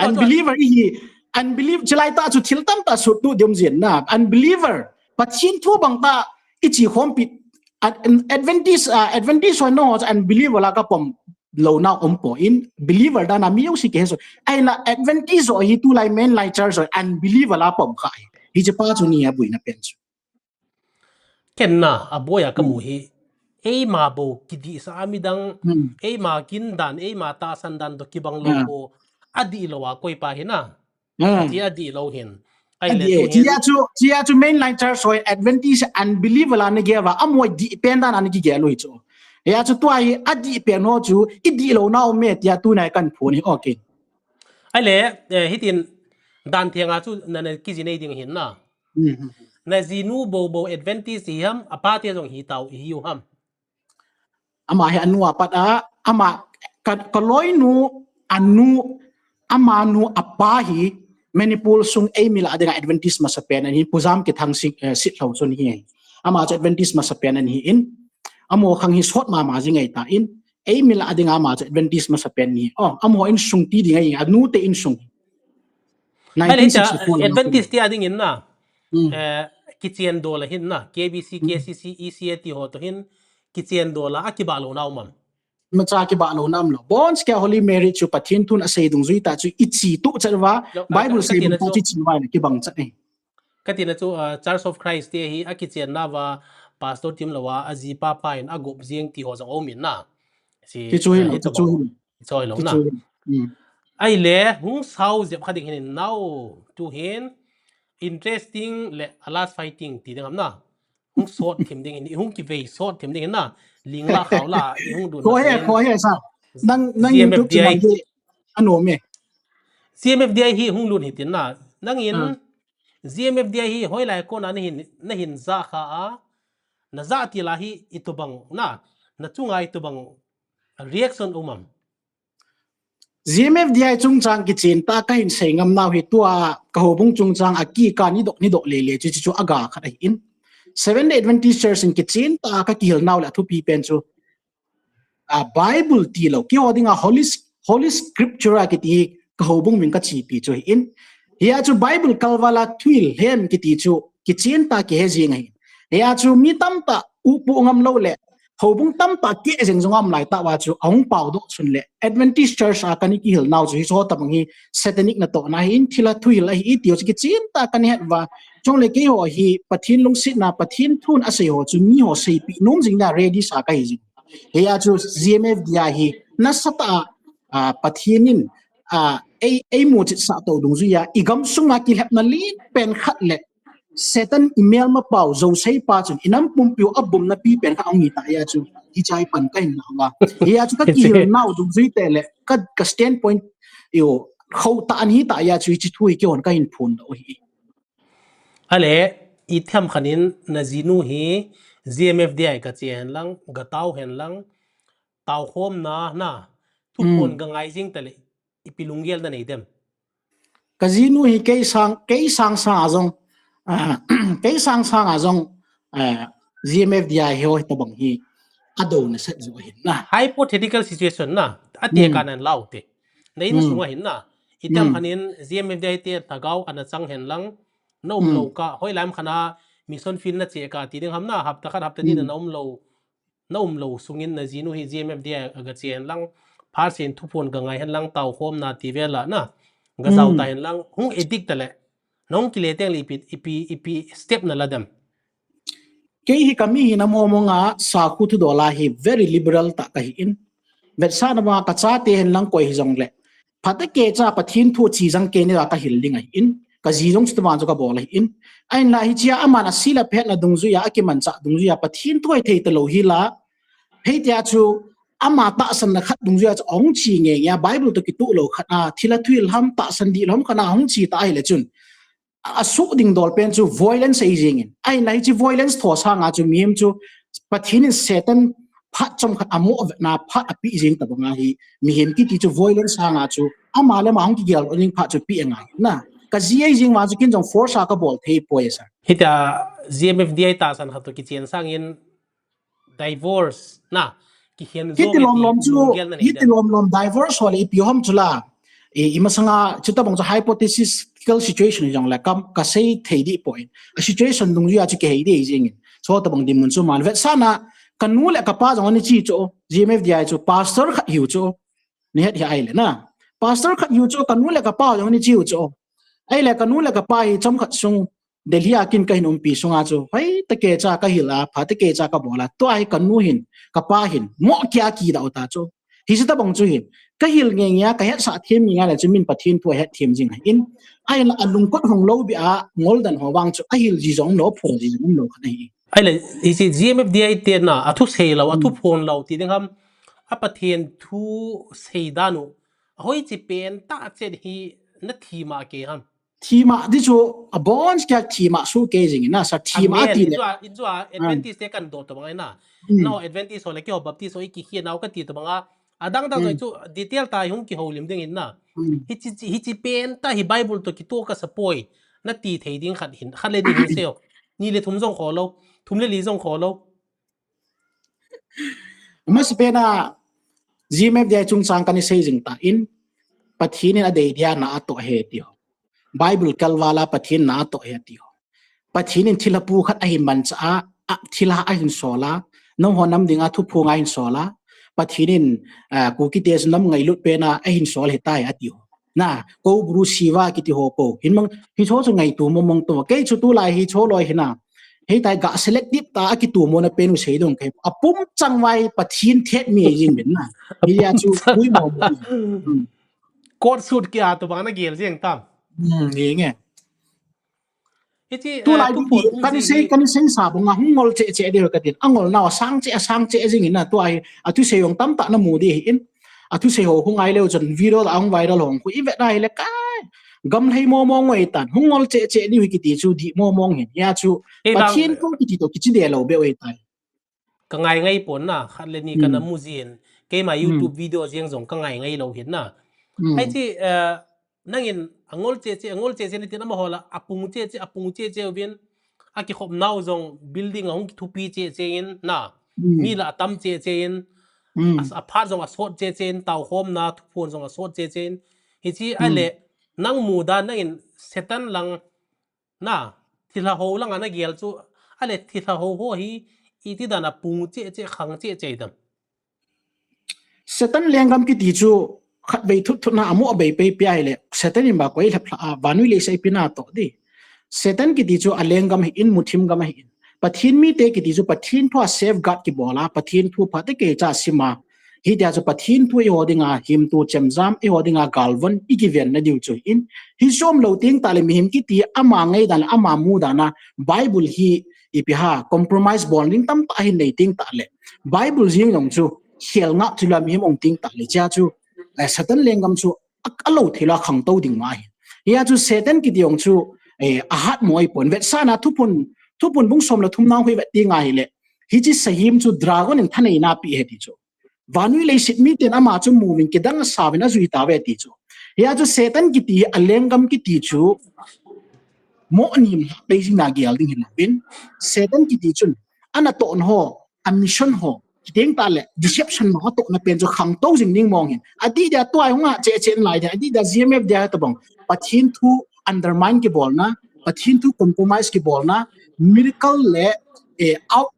Unbeliever i hi, unbeliever, chilai ta chu thil tam ta sut tu diom jin na. Unbeliever, Pathen thu bang ta i chi khom pi. Ad-, Adventist, ah, Adventist ho no, unbeliever la ka pom lo na om po in, believer dan a mi yo si ke so. Ai na Adventist ho hi tulai main line church ho, unbeliever la pom kha hi. Hi chi pa chu ni a bui na pen chu. Ken na, a boi a ka mu Hmm. hi. Ei ma bo ki di sa a midang, Hmm. ei ma kin dan, ei ma ta san dan to ki bang lo Ah. ko. A di lo a koi pa hi na. Ah. Ti a di lo hin. Ai A le di tu e, hin. Chia chu, chia chu main line church ho Adventist unbeliever la ni ge va, a moi di pen dan a ni ki ge lo hi chu. Ya chu tua hi a di pen ho chu, i di lo na o me tia tu nai kan phu ni, okay. Ai le, eh, hitin dan thiang a chu na na ki ji nei ding hin na. Mhm. Na jinu bo bo Adventist hi ham, a pa te jong hi tau hi u ham. Ama hi anu a pat a, ama ka, ka loi nu, anu, ama nu a pa hi, Manipur sung ei mi la ding a Adventist masa pen, ani Pu Jam Ki Thang si, eh, sit lo chun hi. Ama chu Adventist masa pen ani in, amo khang hi sot ma ma jing ei ta in, ei mi la ding a ama chu Adventist masa pen ni. Oh, amo in sung ti ding ei, anu te in sung. Ai le nineteen sixty-four ta, Adventist ti a ding in na. Hmm. Eh, kichen do la hin na, K B C, Hmm. K C C, E C A ti ho to hin, kichen do la a ki ba lo na u mam. Macha ki ba lo nam lo. Bonds ke Holy Mary chu Pathen thun a sei dung jui ta chu i chi tu chat va, Lo, Bible a, sei ka bang tina ta chu, chi chi va ki bang chat ni. Ka tina chu, ah, Church of Christ te hi a kichen na va, Pastor Tim lo a, a ji pa pa in a gop jing ti ho jong om in na. Si, Ki chu hin, ah, ki hita chu bang. Hin. Choi lo Ki na. Chu hin. Hmm. Ai le, hung sao jep kha ding hin nau, tu hin, interesting le a last fighting ti ding am na. Hung sot thim ding hin, hung ki vei sot thim ding hin na. Ling la khau la, i hung dun. Ko he, ko he sa. Nang, nang YouTube chu mang ki ano me. C M F D I hi hung lun hi tin na. Nang in, Ah. C M F D I hi hoi lai ko na na hin, na hin za kha a, na za ti la hi i tu bang na, na chunga i tu bang reaction um am. C M F D I chungchang kichen ta ka hin sei ngam nau hi tua ka hobung chungchang a ki ka ni dok ni dok le le chu chu chu a ga khat ahi in. Seventh Day Adventist Church in kichen ta ka kihil nau le a thupi pen chu. A Bible ti lo, ki ho ding a Holy, Holy Scripture a kiti ka hobung min ka chi pi chu hi in. Hi a chu Bible kalvala thuhil hem kiti chu kichen ta ki he jing ahi. Hi a chu mi tam ta u pu ngam lo le hobung tam ta ke jeng jong am lai ta wa chu a hung pau do chun le Adventist Church a ka ni kihil nau chu hi so ta bang hi satanic na to na hi in thila thuhil ahi i ti ho chu kichen ta ka ni het va. Chong le kei ho hi Pathen lungset na Pathen thun a sei ho chu mi ho sei pi nom jing na ready sa ka hi jing. Hi a chu C M F D I hi na sa ta a, a, Pathen in a, ei, ei mu chit sa to dung jui a i gam sung a ki hep na lin pen khat le Satan i mel ma pau zo sei pa chun i nam pumpi u a bum na pi pen kha ang ni ta ya chu i chai pan ka hin na wa. Hi a chu ka kihil nau dung jui te le ka, ka standpoint yo khou ta an hi ta ya chu hichi thu hi kihon ka hin phun do hi. Ale, i thiam khanin na jinu hi G M F D I ka che hen lang, ka tao hen lang, tao khom na, na, thu phon ka ngai jing ta le, ipi lunggel na nei dem. Ka jinu hi kei sang, kei sang sang a jong, ah, kei sang sang a jong, ah, G M F D I hi ho hi tabang hi, a do na set jo hin na. Hypothetical situation na, a te ka nan lau te. Na in sunga hin na, i thiam khanin G M F D I te thagau ana chang hen lang, na um lo ka, hoi lam khana mission field na che ka ti ding ham na, hapta khat hapta ni na um lo, na um lo sungin na jinu hi G M F D I a ga che hen lang, phasin thu phon ka ngai hen lang, tao khom na ti vela na, ga zau ta hen lang, hung edik ta le, nong kile teng le ipi, ipi, ipi step na la dem. Kei hi ka mi hi na mo mo nga sa khu thu do la hi very liberal ta ka hi in. Vet sa na ma ka cha te hen lang koi hi jong le. Pha te ke cha Pathin thu chi jang ke ni la ka hil ding a hi in. Ka ji jong chu ta man chu ka bol a hi in. A in la hi chia a man a si la phet na dung ju ya a ki man cha dung ju ya Pathin thu ai thei ta lo hi la. Hei tia chu ama tahsan na khat dung ju ya chu ong chi nge nge Bible to ki tu lo khat a thila thuil ham tahsan di lom khat a ong chi ta ai le chun. A suk ding dol pen chu violence ei jing in. Ai na hi chi violence tho sanga chu mihem chu Pathin in Satan phat chom khat a mo na phat a pi jing ta banga hi mihem kiti chu violence sanga chu ama le ma hong ki gel ning phat chu pi ngai na. Ka ji ei jing ma chu kin jong force a ka bol thei poi sa. Hita G M F D I tahsan khat to ki chen sangin divorce na ki hian zo hiti lom lom chu lunggel na nei hiti dem. Lom lom divorce ho le ipi hom chu la i, i masanga chu ta bang chu hypothetical situation jong le kam ka sei thei di point a situation dung ju a chu ki hei di jing in so ta bang di mun chu man vet sa na ka nu le ka pa jong ni chi chu G M F D I chu pastor khat hiu chu ni het hi ai le na pastor khat hiu chu ka nu le ka pa jong ni chi chu ai le ka nu le ka pa hi chom khat sung Delhi a kin ka hin umpi sunga chu, hoi, ta ke cha ka hil a, pha ta ke cha ka bol a, tua hi ka nu hin, ka pa hin, mo kia ki da ta chu. Hi si ta bang chu hin, ka hil nge nge a, ka het sa thiam nge nge le chu min Pathin thu a het thiam jing a hin. Ai la a lungkot hong lo bi a, ngol dan ho vang chu, a hil ji jong lo, phon ji jong lo khat a hi. Ai le, hi si G M F D I te na, a thu sei lo, a thu phon lo, ti ding ham, a Pathin thu sei dan u, a hoi chi pen ta chen hi, na thi ma ke ham. Thima di chu a bon kya thima su ke jing na sa thima ti le. Injua, injua Adventist te kan do to bang na. No Adventist ho le ke ho Baptist ho ki khia nau ka ti to bang a. Adang dang chu detail ta hung ki ho lim ding in na. Hi chi, hi chi pen ta hi Bible to ki to ka sa poi. Na ti thei ding khat hin, khat le ni hin seo. Ni le thum jong kho lo, thum le li jong kho lo. Masa pena G M F D I chungchang kan i sei jing ta in, Pathin in a dei dia na a to he ti ho. Bible kalvala Pathin na a to he ti ho. Pathin in thilha pu khat a hin man cha a, a thilha a hin sola, nong ho nam ding a thu phung a hin sola. Pathin in, ah, Kuki te nam ngailut pena a hin sol he tai a ti ho. Na, ko bru siva kiti ho ko. Hin mang, hi cho chu ngai tu mong mong tu. Kei chu tu lai hi cho loi hi na. Hei tai ga selective ta a ki tu mo na pen u sei dong kei. A pum chang vai Pathin thet mi jing ben na. Hi ya chu pui mo mo. Kot sut ki a tu bang na gel jing tam. Hmm, hi nge. Hichi, tu eh, lai tu di, pon kan sei, kan sei sa bang a hung ngol che che de ka tin. A ngol na sang che, sang che jing na tu ai. A tu sei yong tam ta na mu di in. A thu sei ho hung ai leu chun video la hung viral hong khu i vet ai le kai. Gam lhei mo mo ngoi tan. Hung ngol che che diu hi kiti chu di mo mo hin. Ya chu. Pathin ko kiti to kichi de lo be oi tai. Ka ngai ngai pon na, khat le ni ka na mu jin. Keima YouTube video jeng jong ka ngai ngai lo hin na. Ai chi, eh, nangin a ngol che che, a ngol che che ni tin ama ho la, a pung che che, a pung che che uvin. A kikhop nau jong building a hung kithupi che che in na. Mi la a tam che che in. A, a phat jong a sot che che in, tao khom na, thuphon jong a sot che che in. Hichi a le, nang mu dan nangin Satan lang na, thilha ho lang a na gel chu, a le thilha ho ho hi, iti dan a pung che che, khang che che dam. Satan lenggam kiti chu khatvei thut thut na a mo a bei pei pia hi le Satan in ba koi lhep lha a vanui le sei pina to di. Satan kiti chu a lenggam hi in muthim gam hi in. Pathin mi te kiti chu Pathin thu a safeguard ki bola, Pathin thu pha te ke cha sima. Hi tia chu Pathin thu i ho dinga him tu chem jam i ho dinga galvon i ki ven na diu chu in. Hi som lo ting ta le mihim kiti ama ngai dan ama mu dan a Bible hi ipi ha compromise bol ning tam ta hin nei ting ta le. Bible jing jong chu khel ngak chu la mihim ong ting ta le chia chu, eh, Satan lenggam chu a, a lo thei lou a khangtou ding ma hi. Hia chu Satan kiti jong chu, eh, a hat mo ahi pon. Vetsahna Thuphon, Thuphon bung som le thum na hung vet ding ahile, hiche sahim chu dragon in thaneina ape ahi ti chu. Vannoi leiset miten ama chu muvin kidang asauvin ajui tauve ti chu. Hia chu Satan kiti hi a lenggam kiti chu, mo nim lha pei jing na gel ding hilouvin. Satan kiti chun, a natohna ho, a mission ho, kidang tah le, deception ma a tohna pen chu khangtou jing ding mong hin. Adih dia tua hung a che che lai dia, adih dia G M F dia tabang. Pathen thu undermine kibolna, Pathen thu compromise kibolna, miracle le, eh, out,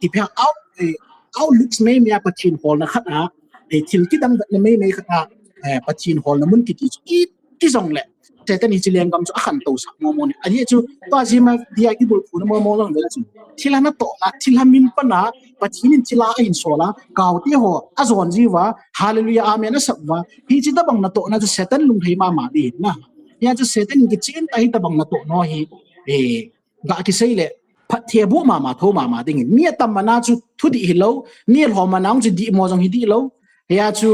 ipi ham, out, eh, outlooks mei mei a Pathen holna khat a, eh, thil kidang vetna mei mei khat a, eh, Pathen holna mun kiti chu, iti jong le, Satan hiche lenggam chu a khangtou sah mo mo ni. Ajeh chu, tua G M F dia kibulphuna mo mo jong vela chu. Thilha natohna, thilha min pana, Pathen in thilha ahin sol a, kaute ho, ajon jiuva, hallelujah, amen asap uva. Hiche tabang natohna chu Satan lunglhai mama ding ahi na. Hia chu Satan in kichen tah hi tabang natohna hi, eh, ga kisei le, phatthei aboh mama, tho mama ding ahi. Mi atam mana chu thudih hilou, mi alhom mana jong chu dihmo jong hi dih lou. Hia chu,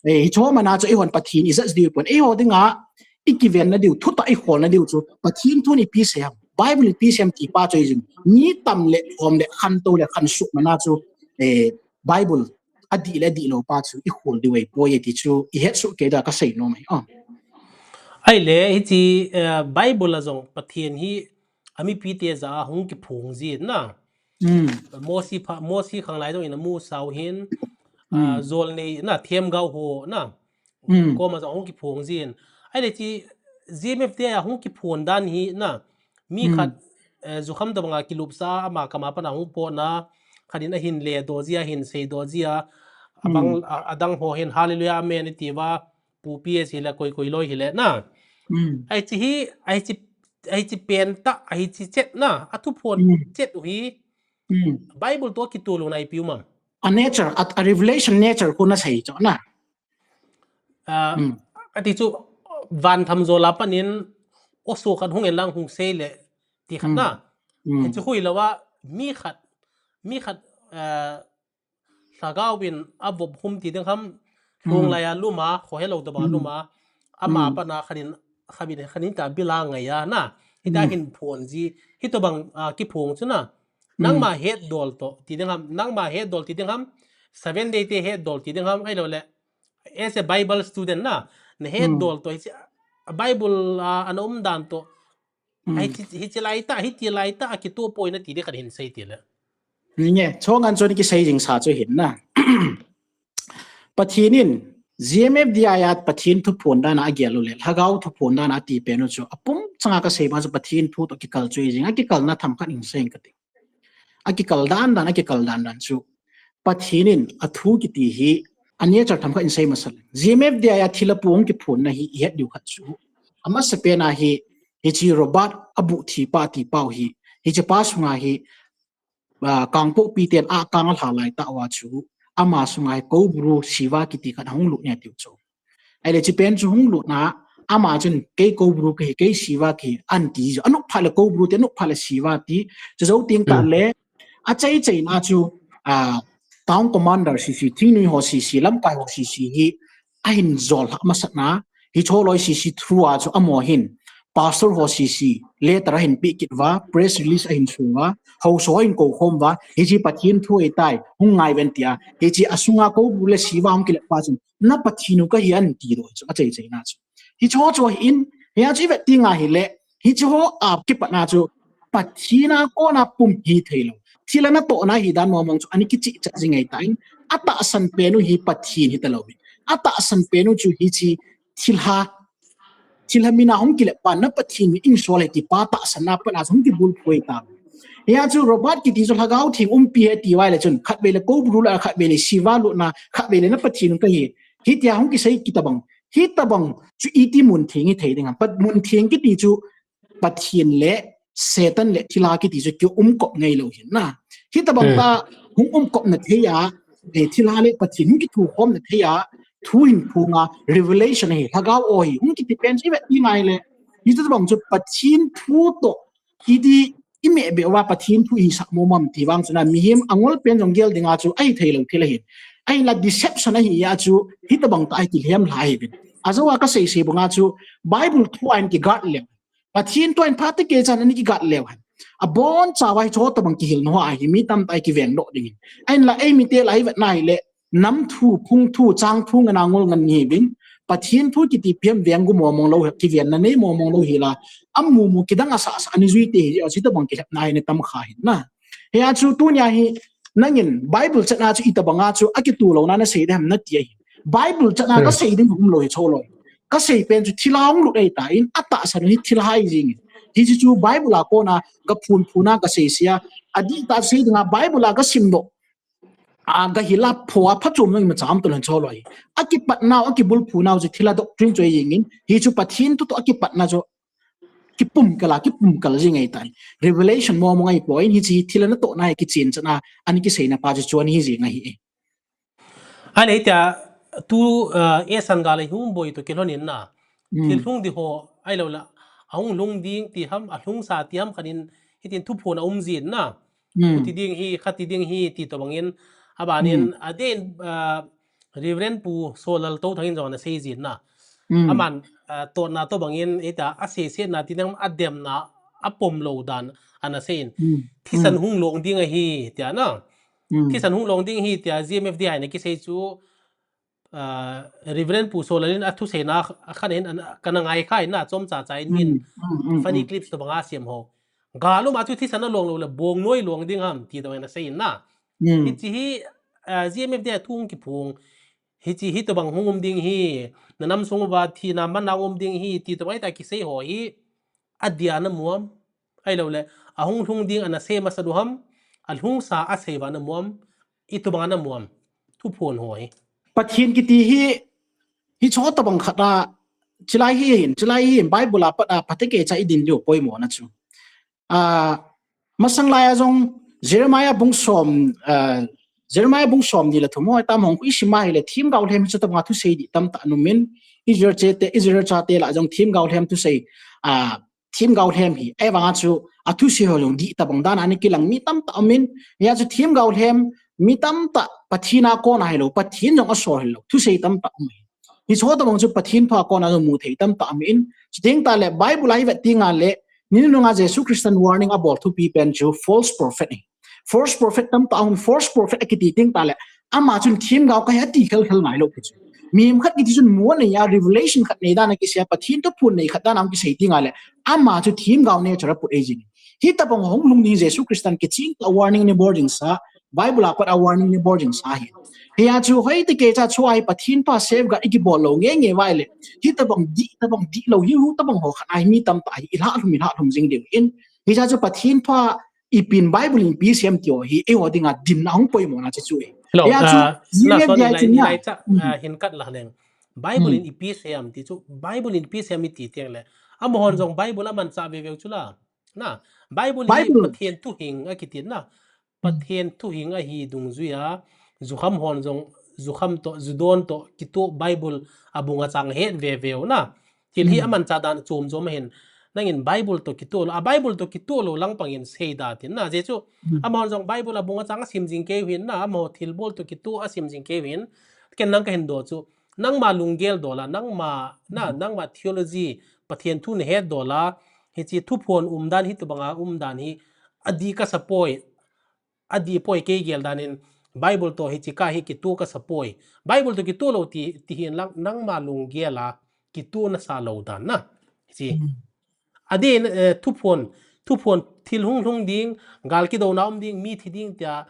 eh, hiche ho mana chu eihon Pathen i judge diu pon. Eiho dinga, i kivenna diu, thutah i holna diu chu, Pathen thun ipi asei ham, Bible ipi asei ham ti pa chu ahi jing. Mi tam le, lhom le, khantou le, khansuh mana chu, eh, Bible adih le adih lou pa chu i hol diu ahipoi ti chu i hetsoh kei dia kasei nom ahi. Oh. Ahile, hiche, eh, Bible a jong Pathen hi a mipite jah a hung kiphong jin na. Hmm. Mosi pha, Mosi khanglai jong in amusau hin, ah, hmm, jolnei na, themgao ho na. Hmm. Koma jong hung kiphong jin. Ahile hiche G M F dia hung kiphon dan hi na. Mi hmm, khat, eh, jukham tabanga kilupsa ama kama pana hung potna, khat in ahin ledoh jia, ahin seidoh jia, abang, hmm, a, adang ho hin hallelujah, amen iti uva, Pu P S hile koi koi loi hile na. Hmm. Hiche hi, hiche, hiche pen tah, hiche chet na, a Thuphon hmm, chet u hi. Hmm. Bible toh kitoh louna ipi um am? A nature, a, a revelation nature khu nasei chu na. Ah, hmm, ati chu, van tham jol a panin, o so khat hung in lang hung sei le, ti khat hmm, na. Hmm. Hiche khu hilou a, mi khat, mi khat, ah, lhagao in avop hum ti ding ham, hmm, lhung lai a lum a, khohelou tabang hmm, lum a, ama hmm, pana khat in, khat in, khat in ta bil a ngai a na. Hita hmm, hin phon ji, hitabang, ah, kiphong chu na. Hmm. Nangma hetdol toh, ti ding ham, nangma hetdol ti ding ham, Seven Day te hetdol ti ding ham, ahilou le, as a Bible student na, na hetdol hmm, toh, hiche, Bible, ah, ana umdan toh, hmm, hiche, hiche lai tah, hiti lai tah, akitoh poi nati ding khat hin sei tile. Nge, chongan chon kisei jing sa chu hin na. Pathen in, G M F D I a Pathen thuphon dan a agel u le, Lhagao thuphon dan a ati pen u chu, apum changa kasei bang chu Pathen thu toh kikal chu ahi jing, akikalna themkhat hin sei kati. Akikal dan dan, akikal dan dan chu. Pathen in athu kiti hi, a nature themkhat hin sei masa le. G M F D I a thilha pu hung kiphonna hi, i het diu khat chu. Amasapen a hi, hiche Robert abuh thi pa ti pau hi, hiche pa sunga hi, ah, Kangpokpi ten akang alha lai tah uva chu, ama sunga hi Koubru Shiva kiti khat ahung lut ne tiu chu. Ahile hiche pen chu hung lutna, ama chun kei Koubru kahi, kei Shiva kahi, anti chu. Anop phat le Koubru ti, anop phat le Shiva ti, chu jou teng tah hmm, le, achai chaina chu, ah, town commander sese, thingnoi ho sese, lamkai ho sese hi, ahin jol lhah masat na, hiche loi sese through a chu amaho hin, pastor ho sese, letter ahin peh kit uva, press release ahin sung uva, haosa ho ahin koukhom uva, hiche Pathen thu ahitai, hung ngai uvin tia, hiche asunga Koubru le Shiva hung kilep pa chun, na Pathen u kahi anti doh chu, achai chaina chu. Hiche ho chu ahin, hia chu i vet teng ahile, hiche ho a kipatna chu, Pathen a kona pum hithei lou. Thilha natohna hi dan mong mong chu, ana kichehcheh jing ahitan, atahsan pen u hi Pathen hita lou. Atahsan pen u chu hiche thilha, thilha min a hung kilep pa na Pathen min insol ahi ti pa tahsanna pat a chu hung kibulphu ahitan. Hia chu Robert kiti chu Lhagao Theng umpi ahi ti uva le chun, khatvei le Koubru le, khatvei le Shiva lutna, khatvei le na Pathen u kahi. Hitia hung kisei kit tabang. Hitabang chu iti mun theng hithei ding ham. Pat mun theng kiti chu Pathen le Satan le thilha kiti chu kiumkop ngai lou hin na. Hitabang hmm, tah hung umkopna thei a, eh, thilha le Pathen hung kithukhomna thei a, thu hin phonga, revelation ahi, Lhagao o ahi, hung kiti pen chu i vet teng ahile. Hitabang chu Pathen thu toh, iti i meh beh uva Pathen thu ihisah mong mong ti vang chu na, mihem angol pen jong gel dinga chu ahithei lou thil ahi. Ahinla deception ahi a chu, hitabang tah ahi ti lhem lha ahi uvin. Ajou a kasei sei banga chu Bible thu a in kigat leu. Pathen thu a in phatecha chan ana kigat leu hen. Abonchauva hiche ho tobang kihilna ho a hi mi tamtah kiveng doh ding in. Ahinla eimite lah a ivet na hile, nam thu, phung thu, chang thu ngen a ngol ngen ihiuvin. Pathen thu kiti pen veng gu momong lou, kivenna nei momong lou hila, amumu kidang asah sah ana jui te hi, hiche tobang kilhepna hi ana tam kha hin na. Hia chu tunia hi, nangin Bible chan a chu itobanga chu akitu louna nasei dem nati ahi. Bible chan a kasei ding umlou hi cholo. Kasei pen chu thilha hung lut ahitan, atahsan hi thilha hi jing in. Hiche chu Bible a kona kaphun phun a kasei sei a, adihtah sei dinga Bible a kasim doh a, gahil a pho a phachom nang imacha um tolou cholo hi. Akipatnau, akibulphunau chu thilha doctrine chu ahi jing in, hichu Pathen thu toh akipatna chu kipumkal a, kipumkal jing ahitan. Revelation momong ahipoi, hiche thilha natohna hi kichen chan a, ana kiseina pa chu chuan hi jing ahi e. Ahile hitia, tu, ah, esan gal a hung boi toh kilhon in na. Thil lhung ding ho, ahilou le, ahung lhung ding ti ham, alhungsa ti ham khat in, hitin thuphon aum jin na. Khuti ding hi, khati ding hi, ti tobang in, aban in, aden, ah, Reverend Pu Solal Touthang in jong ana sei jin na. Aman, ah, totna tobang in, hitia, aseisetna ti ding, ademna, apom lou dan, ana sei in. Thisan hung long ding ahi, tia na. Thisan hung long ding hi, tia, G M F D I in ana kisei chu, ah, Reverend Pu Solal in athuseina khat hin ana, kana ngai kha in na, chomcha cha in min funny clips tobang a siam ho. Gal um a chu thisan along lou le, bong noi long ding ham, ti tobang in ana sei in na. Hiche hi, ah, G M F D I a thu hung kiphong. Hiche hi tobang hung um ding hi, na nam sung uva thina manna um ding hi, ti tobang a kisei ho hi, adia namu am. Ahilou le, ahung lhung ding ana sei masa diu ham, alhungsa asei uva namu am, itobang a namu am. Thuphon ho hi. Pathen kiti hi, hiche ho tobang khat a, chulai hi hin, chulai hi hin, Bible a pat a, phatecha idin diu poimona chu. Ah, masang lai a jong, Jeremiah bung som, ah, Jeremiah bung somni le thum ho, tam hung khu isim a hile, themgao lhem hiche tobang a thusei dih tamtah ana um in, Israel chate, Israel chate lah a jong themgao lhem thusei, ah, themgao lhem hi, ahivang a chu, athusei ho jong dih tobang dan a ana kilang mi tamtah um in, hia chu themgao lhem, mi tamtah Pathen a kona hilou, Pathen jong asol hilou, thusei tamtah um in. Hiche ho tobang chu Pathen thu a kona jong mu thei tamtah um in. Chuteng tah le Bible a ivet teng le, ni nunung a Jesu Christan warning abol thupi pen chu false prophet ahi. False prophet tamtah um, false prophet akiti teng tah le, ama chun themgao kahi ati khelkhel ngai lou pi chu. Mihem khat kiti chun mu anei a, revelation khat nei dan a kisei a, Pathen thuphon nei khat dan a kisei teng le, ama chu themgao nature a put ahi jing. Hitobang hung lhung ding Jesu Christan kiching tah warning ana bol jing sa, Bible a pat a warning ana bol jing sa hi. Hia chu hoitah kei cha chu ahi Pathen thu a safeguard ikibol lou nge nge uva ahile. Hitobang dih, tobang dih lou hi, hitobang ho khat a hi mi tamtah hi, ilha lhum, ilha lhum jing diu in. Hiche chu Pathen thu a ipi in Bible in ipi asei am ti ho hi, eiho dinga dinna hung poimona chu chu e. Hello, hia chu, ah, G M F D I chun na. Hin kat la leng. Bible in ipi asei am ti chu, Bible in ipi asei am iti teng le. Amahon jong Bible amanchah veve u chu la. Na, Bible hi Pathen thuhing akiti na. Pathen thuhing ahi dungjuia, jukham hon jong, jukham toh, judon toh, kitoh Bible abung achang het veve u na. Thil hi amanchah dan chom chom ahin. Nangin Bible toh kitoh lou, a Bible toh kitoh lou lang pang in sei da tin na. Ajeh chu, amahon jong Bible abung achang asim jing kei u hin na, amaho thilbol toh kitoh asim jing kei u hin. Ken nang kahin doh chu, nangma lunggel dola, nangma, na, nangma theology, Pathen thu nahet dola, hiche thuphon umdan hitobanga umdan hi, adih kasa poi, adih poi kei gel dan in, Bible toh hiche kah hi kitoh kasa poi. Bible toh kitoh lou ti, ti hin lang, nangma lunggel a, kitoh nasa lou dan na. Hiche. Adin, eh, thuphon, thuphon thil hung lhung ding, gal kidouna um ding, mi thi ding tia,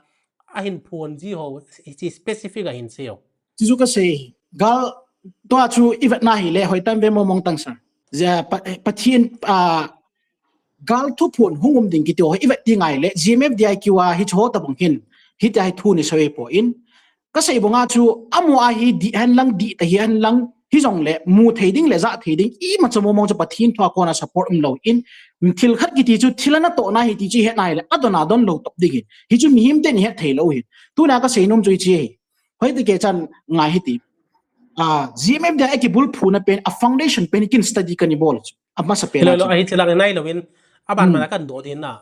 ahin phon ji ho, hiche specific ahin sei u. Chu chu kasei, gal tua chu ivet na hile, hoitam ve momong tang sa. Ja, Pa-, Pathen, ah, gal thuphon hung um ding kiti ho, ivet teng le, G M F D I Q a hiche ho tobang hin, hitia hi thu nei soi poi. Kasei banga chu, amaho a hi dih hen lang, dih ta hi hen lang, hijongle, mu thei ding le, ja thei ding, imacha momong chu Pathen thu a kona support umlou in, thil khat kiti chu, thil a natohna hi ti chu het na hile, adon adon lou top ding hin. Hichu mihem ten ihet thei lou hin. Tuna kasei nom chu hiche hi. Hoitah kei chan ngai hiti. Ah, G M F D I a kibulphuna pen, a foundation pen, kin study kana bol chu. Amasa pen a chu. Ahi chilang nai louvin, aban mana kan doh ding na.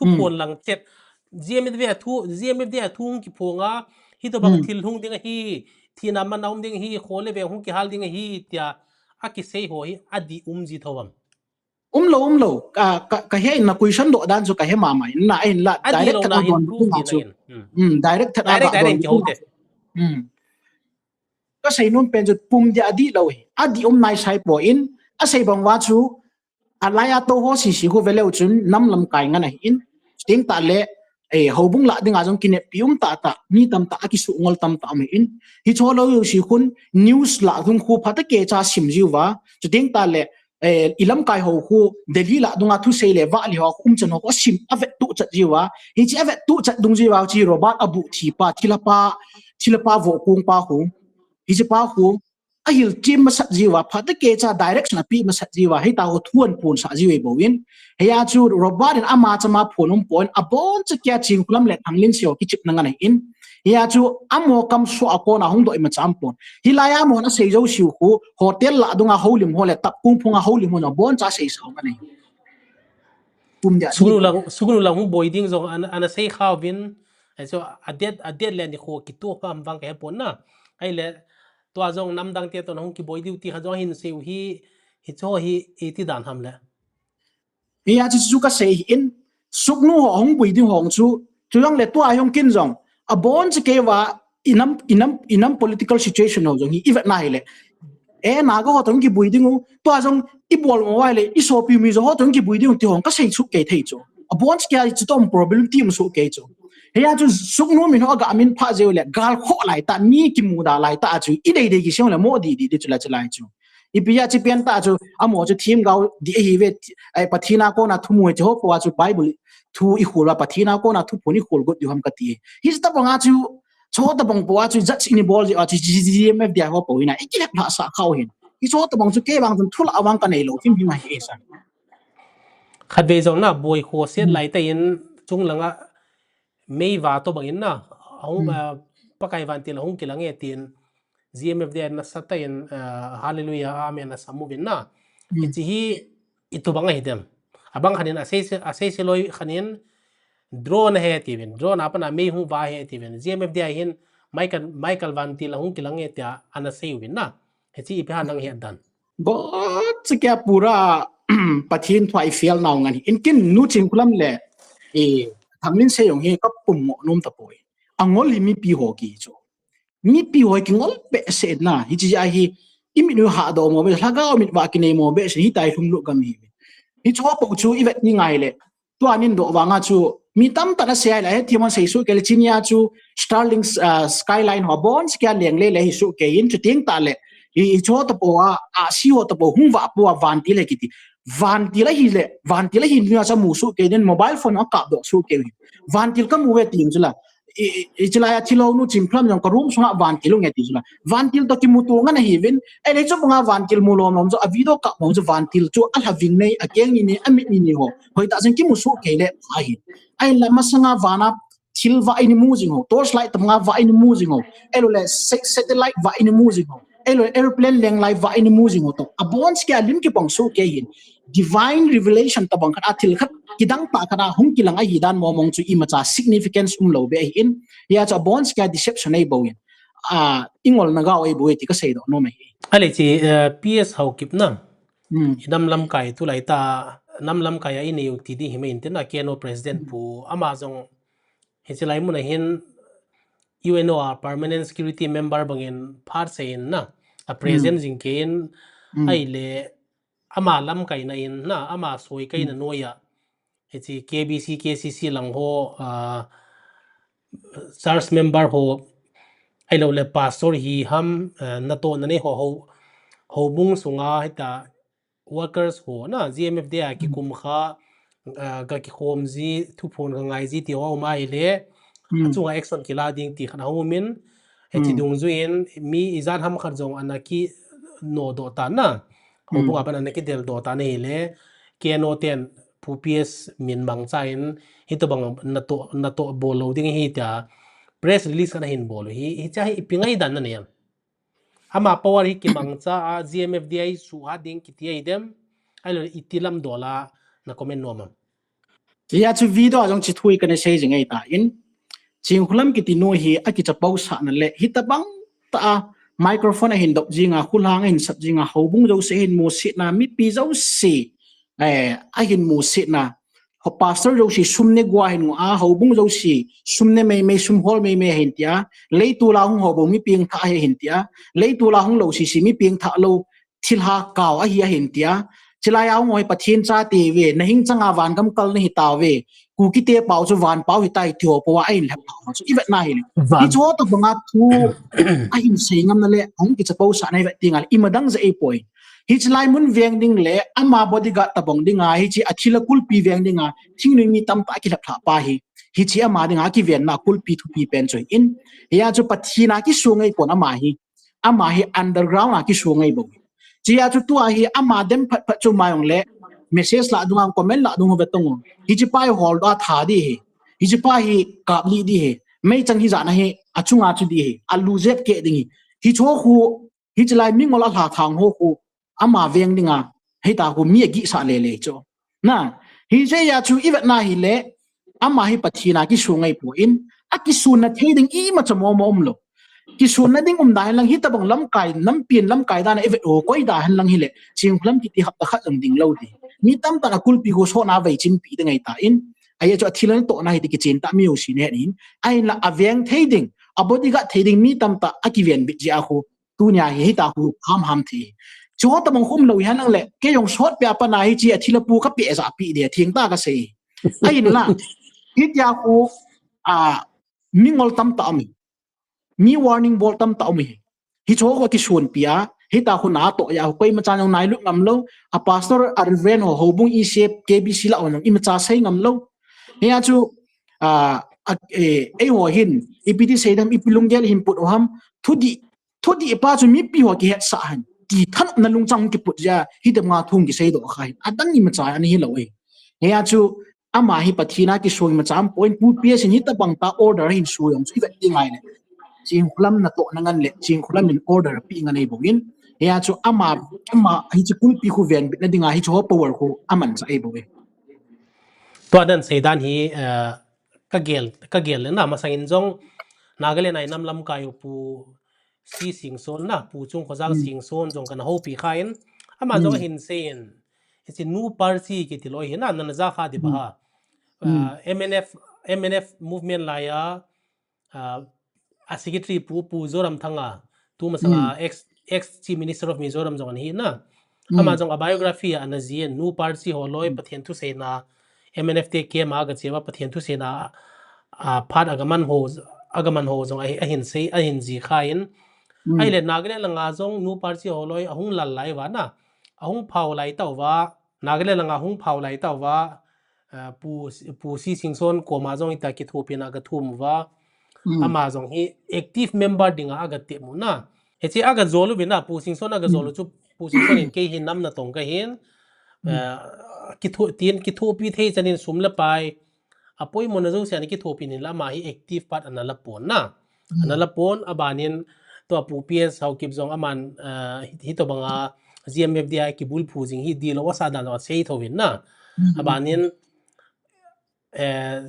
Thuphon lang chet. G M F D a thu, G M F D a thu hung kiphong a, hitobang thil hung ding ahi, thina manna um ding ahi, kho le veng hung kihal ding ahi, tia. akisei ho hi adih um ji thou ham? Umlou, umlou. Ka, ka, kahe in na question doh dan chu kahe mama in na, ahinla direct that a hin don proof ding chu. Hmm, direct that a don. Hmm. Kasei nom pen chu pum dia adih lou hi. Adih um nai sai poi, asei bang uva chu alai a tou ho sisi khu veleu chun nam lamkai ngen ahin. Chuteng tahle, eh, houbung lah dinga jong kineppi um tahtah, mi tamtah akisuh ngol tamtah um ahin. Hiche ho lou jouse khun news lah dung khu phatecha sim jiuva. Chuteng tahle, eh, i lamkai ho khu Delhi lah dunga thusei le vah le ho khu umchan ho khu asim avettuh chat jiuva. Hiche avettuh chat dungjuiya chu Robert abuh thipa, thilhapa, thilhapa vohkung pa khu. Hiche pa khu ahilchem masat jiuva, phatecha direction apeh masat jiuva, hitaho thu ahin phonsah jiu ahi bouvin. Hia chu Robert in ama chama phon um pon, abonchan kia Chinkholam le Thanglinsei ho kichepna ngen ahin. Hia chu amaho kamsoh a kona hung doh imacha um pon. Hilai a amahon asei jouseu khu hotel lah dunga houlim ho le tapkung phunga houlim ho jong abonchan asei sao ngen ahi. Pum dia suknu lang, suknu lang hung boi ding jong ana, ana sei khauvin. Ahi chu adet, adet le nikho kitoh pha ham vang kahe pon na. Ahile tua jong namdang te toh hung kiboi diu ti kha jong ahin seiu hi, hiche ho hi iti dan ham le? Hia chu chu kasei in, suknu ho hung boi ding ho chu, chujongle tua jong kin jong abonchan keiva i nam, i nam, i nam political situation ho jong hi ivet na hile, eh, Naga ho toh kiboi dingu, tua jong ibol mo uva hile, isopi mi jong ho toh kiboi dingu ti ho kasei soh kei thei chu. Abonchan kia chutoh problem ti um soh kei chu. Hia chu suknu min ho aga min pha jeh u le, gal khoh lai tah, mi kimuda lai tah chu, idei dei kisei u le mo didi di chu la chu lai chu. Ipi a chu pen tah chu, amaho chu themgao ding ahiuve, eh, Pathen a kona thumu hiche ho po a chu Bible thu ikhol uva, Pathen a kona thuphon ikhol got diu ham kati. Hiche tobang a chu, chuche tobang po a chu judge in ibol jeh a chu G M F D I ho po hin a, ikilep lhah sah khau hin. Hiche tobang chu kei vang chun thulah vang kanei lou himhim ahi e sa. Khatvei jong na boi khoset lai tah in chung langa meiva tobang in na, ahung, ah, Pakai vantil ahung kilang e tin, G M F D I nasatah in, ah, Hallelujah, Amen asam uvin na. Hiche hi itobang ahi dem? Abang khat in asei se, asei se loi khat in drone ahi tiuvin, drone a pat a mei hung va ahi tiuvin, G M F D I hin Michael, Michael vantil ahung kilang e tia ana sei uvin na. Hiche ipi ham nang het dan? Abonchan kia pura Pathen thu a i fail nau ngen ahi. Ken Nu Chinkholam le, eh, Thanglinsei jong hi kapum mo nom tapoi. Angol hi mipi ho kihi chu. Mipi ho kingol behseh na. Hiche jeh a hi imit u hahdoh mo behseh, lhagao mit uva kinei mo behseh, hitia i lhumlut gam hi. Hiche ho po chu ivet ding ahile, tua nin doh vanga chu mi tamtah in asei a le, hethem hon sei soh kei le, chuni a chu Starlink, ah, Starlink ho abonchan kia leng le le hi soh kei in, chuteng tahle, hi, hiche ho toh po a, ahsi ho toh po hung vah pou a vantil ahi kiti. Vantil ahile, vantil ahi nu a chu amu soh kei in, mobile phone akap doh soh kei u hi. Vantil kamu uve ti chu la. I, i, hiche lai a thilhou Nu Chinkholam jong ka room sunga vantil um e ti chu la. Vantil toh kimuto ngen ahiuvin. Ahile hiche banga vantil mu lom lom chu, a video kap mo chu vantil chu alhaving nei, akeng ni nei, amit ni nei ho. Hoitah jeng kimu soh kei le ahi. Ahinla masanga vana thil vah in imu jing ho, torch light tobanga vah in imu jing ho, ahilouleh sa-, satellite vah in imu jing ho, ahilouleh aeroplane leng lai vah in imu jing ho toh, abonchan kia lim kipang soh kei hin. Divine revelation tobang khat a, thil khat kidang tah khat a hung kilang ahi dan mong mong chu imacha significance umlou beh ahin. Hia chu abonchan kia deception ahi bouvin, ah, ingolna gao ahi bou e ti kasei doh nom ahi. Ahile hiche, eh, P S Haokip na, i nam lamkai tulai tah, nam lamkai a inei u ti ding hi mai inte na, K N O president pu, ama jong hiche lai mun a hin U N O a permanent security member bangin phatsah in na, a present jing kei in, ahile ama lamkaina in na, ama soikaina noiya, hiche K B C, K C C lang ho, ah, church member ho, ahilouleh pastor hi ham, ah, natohna nei ho, ho, houbung sunga hitia workers ho na, G M F D I a kikum kha, ah, ga kikhom ji, thuphon ga ngai ji ti ho um ahile, achunga action kila ding ti khat ahung um in, hiche dungjuiyin mi ijat ham khat jong ana kinodoh tan na, houbung a pat ana kideldoh tan ahile, K N O ten Pu P S min mangcha in, hitobang natoh, natoh bol lou ding ahi tia press release khat ahin bol u hi, hiche hi ipi ngaidan nanei em? Ama power hi kimangcha a, G M F D I suhhat ding kiti ahi dem, ahilou le iti lamdol a na comment nom am? Hia chu video a jong hiche thu hi kana sei jing ahitan, Chinkholam kiti nu hi akichapousahna le hitobang tah a microphone ahin dop jinga, khulhang ahin sap jinga, houbung jouse ahin musetna, mipi jouse, eh, ahin musetna, ho pastor jouse sum ne gua hin ngo a, houbung jouse sum ne meimei, sum hol meimei ahin tia, leitol a hung ho bou mi pengthah ahi ahin tia, leitol a hung lou sese mi pengthah lou, thilha kau ahi ahin tia, chulai a hung ho hi Pathen chate ve, nahing changa vangam kal nahi tauve, Kukite pau chu van pau hitai ti ho pou a ahin lhep thah ho chu i vetna hile. Van. Hiche ho tobanga thu ahin sei ngam na le, ahung kichapousah na i vet ding a le, ima dang jeh ahipoi. Hiche lai mun veng ding le, ama bodyguard tobang dinga, hiche a thil a kulpi veng dinga, thingnoi mi tamtah a kilhep lhah pa hi. Hiche ama dinga kivenna kulpi thupi pen chu ahin. Hia chu Pathen a kisong ahipon ama hi. Ama hi underground a kisong ahi bou. Chea chu tua hi ama dem phat phat chu ma jong le message lah dunga comment lah dung ho ve tong o. Hiche pa hi holdoh a tha ding ahi. Hiche pa hi kap lih ding ahi. Meichang hijat na hi achunga chu ding ahi. Alu jep keh ding ahi. Hiche ho khu, hiche lai mingol a lha thang ho khu ama veng dinga, hita khu mi agihsah lele chu. Na, hijeh a chu i vetna hile, ama hi Pathen a kisong ahipon, akisonna thei ding imacha momo umlou. Kisonna ding umda hen lang hitobang lamkai, nampi in lamkai dan a i vet u, koi da hen lang hile, Chinkholam kiti hapta khat jong ding lou ding. Mi tamtah in akulpi khu sotna a veichinpi ding ahitan, ahi chu a thil a natohna hiti kichen tah mi jouse nahet in, ahinla aveng thei ding, a bodyguard thei ding mi tamtah a kiven bit jeh a khu, tunia hi hita khu ham ham thei. Chu ho tobang khu umlou hen lang le, kei jong sotpi a pat na hiche a thil a pu ka peh jah pi ding, thengtah a kasei. Ahinla, hitia khu, a, mingol tamtah um ahi. Mi warning bol tamtah um ahi. Hiche ho khu kisonpi a, hita khu natoh a, koima chan jong nailut ngam lou, a pastor, a reverend ho, houbung E C F, K B C lah ho jong imacha sei ngam lou. Hia chu, a, a, eh, eiho hin, ipi ti sei dem, ipi lunggel hin put u ham, thudih, thudih pa chu mipi ho kihetsah hen. Ti thanopna lungchang kiput jeh a, hitobanga thu kisei doh kha hin. Adang imacha ana hilou e. Hia chu, ama hi Pathen a kisong imacha umpon, Pu P S in hitobang tah order ahin sui jong chu i vet ding ahile. Chinkholam natohna ngen le, Chinkholam in order apeh ngen ahi bou in. Hia chu ama, ama hiche kulpi khu venbitna dinga hiche ho power khu amanchah ahi bou e. Tua nan sei dan hi, eh, ka gel, ka gel le na masang in jong Nagaland a inam lamkai u Pu C Singson na, Pu Chungkhojang Singson jong kana houpi kha in, ama jong ahin sei in, hiche Nu Party kiti loi hi na, nana ja kha ding ba ha. Ah, M N F, M N F movement lai a, ah, a secretary Pu, Pu Zoramthanga, tu masanga ex, ex Chief Minister of Mizoram jong ana hi na. Ama jong a biography a ana jih in, Nu Party ho loi Pathen thuseina, M N F te kema aga che uva Pathen thuseina, a, phat aga man ho, aga man ho jong ahi, ahin sei, ahin jih kha in. Ahile Nagaland langa jong Nu Party ho loi ahung lal lai uva na, ahung phau lai tauva, Nagaland langa ahung phau lai tauva, a, Pu, Pu C Singson koma jong hita kithopina aga thum uva, ama jong hi active member dinga aga tep u na. Hiche aga jol uvin na, Pu Singson aga jol u chu, Pu Singson in kei hi nam natong kahin, eh, kitho-, tin kithopi thei chan in sum le pai, apoimona jouse ana kithopi in la ama hi active part ana la pon na. Ana la pon, abanin tua Pu P S Haokip jong aman, eh, hi, hitobanga G M F D I kibulphu jing hi dihlou asah dan jong asei thou vin na. Abanin, eh,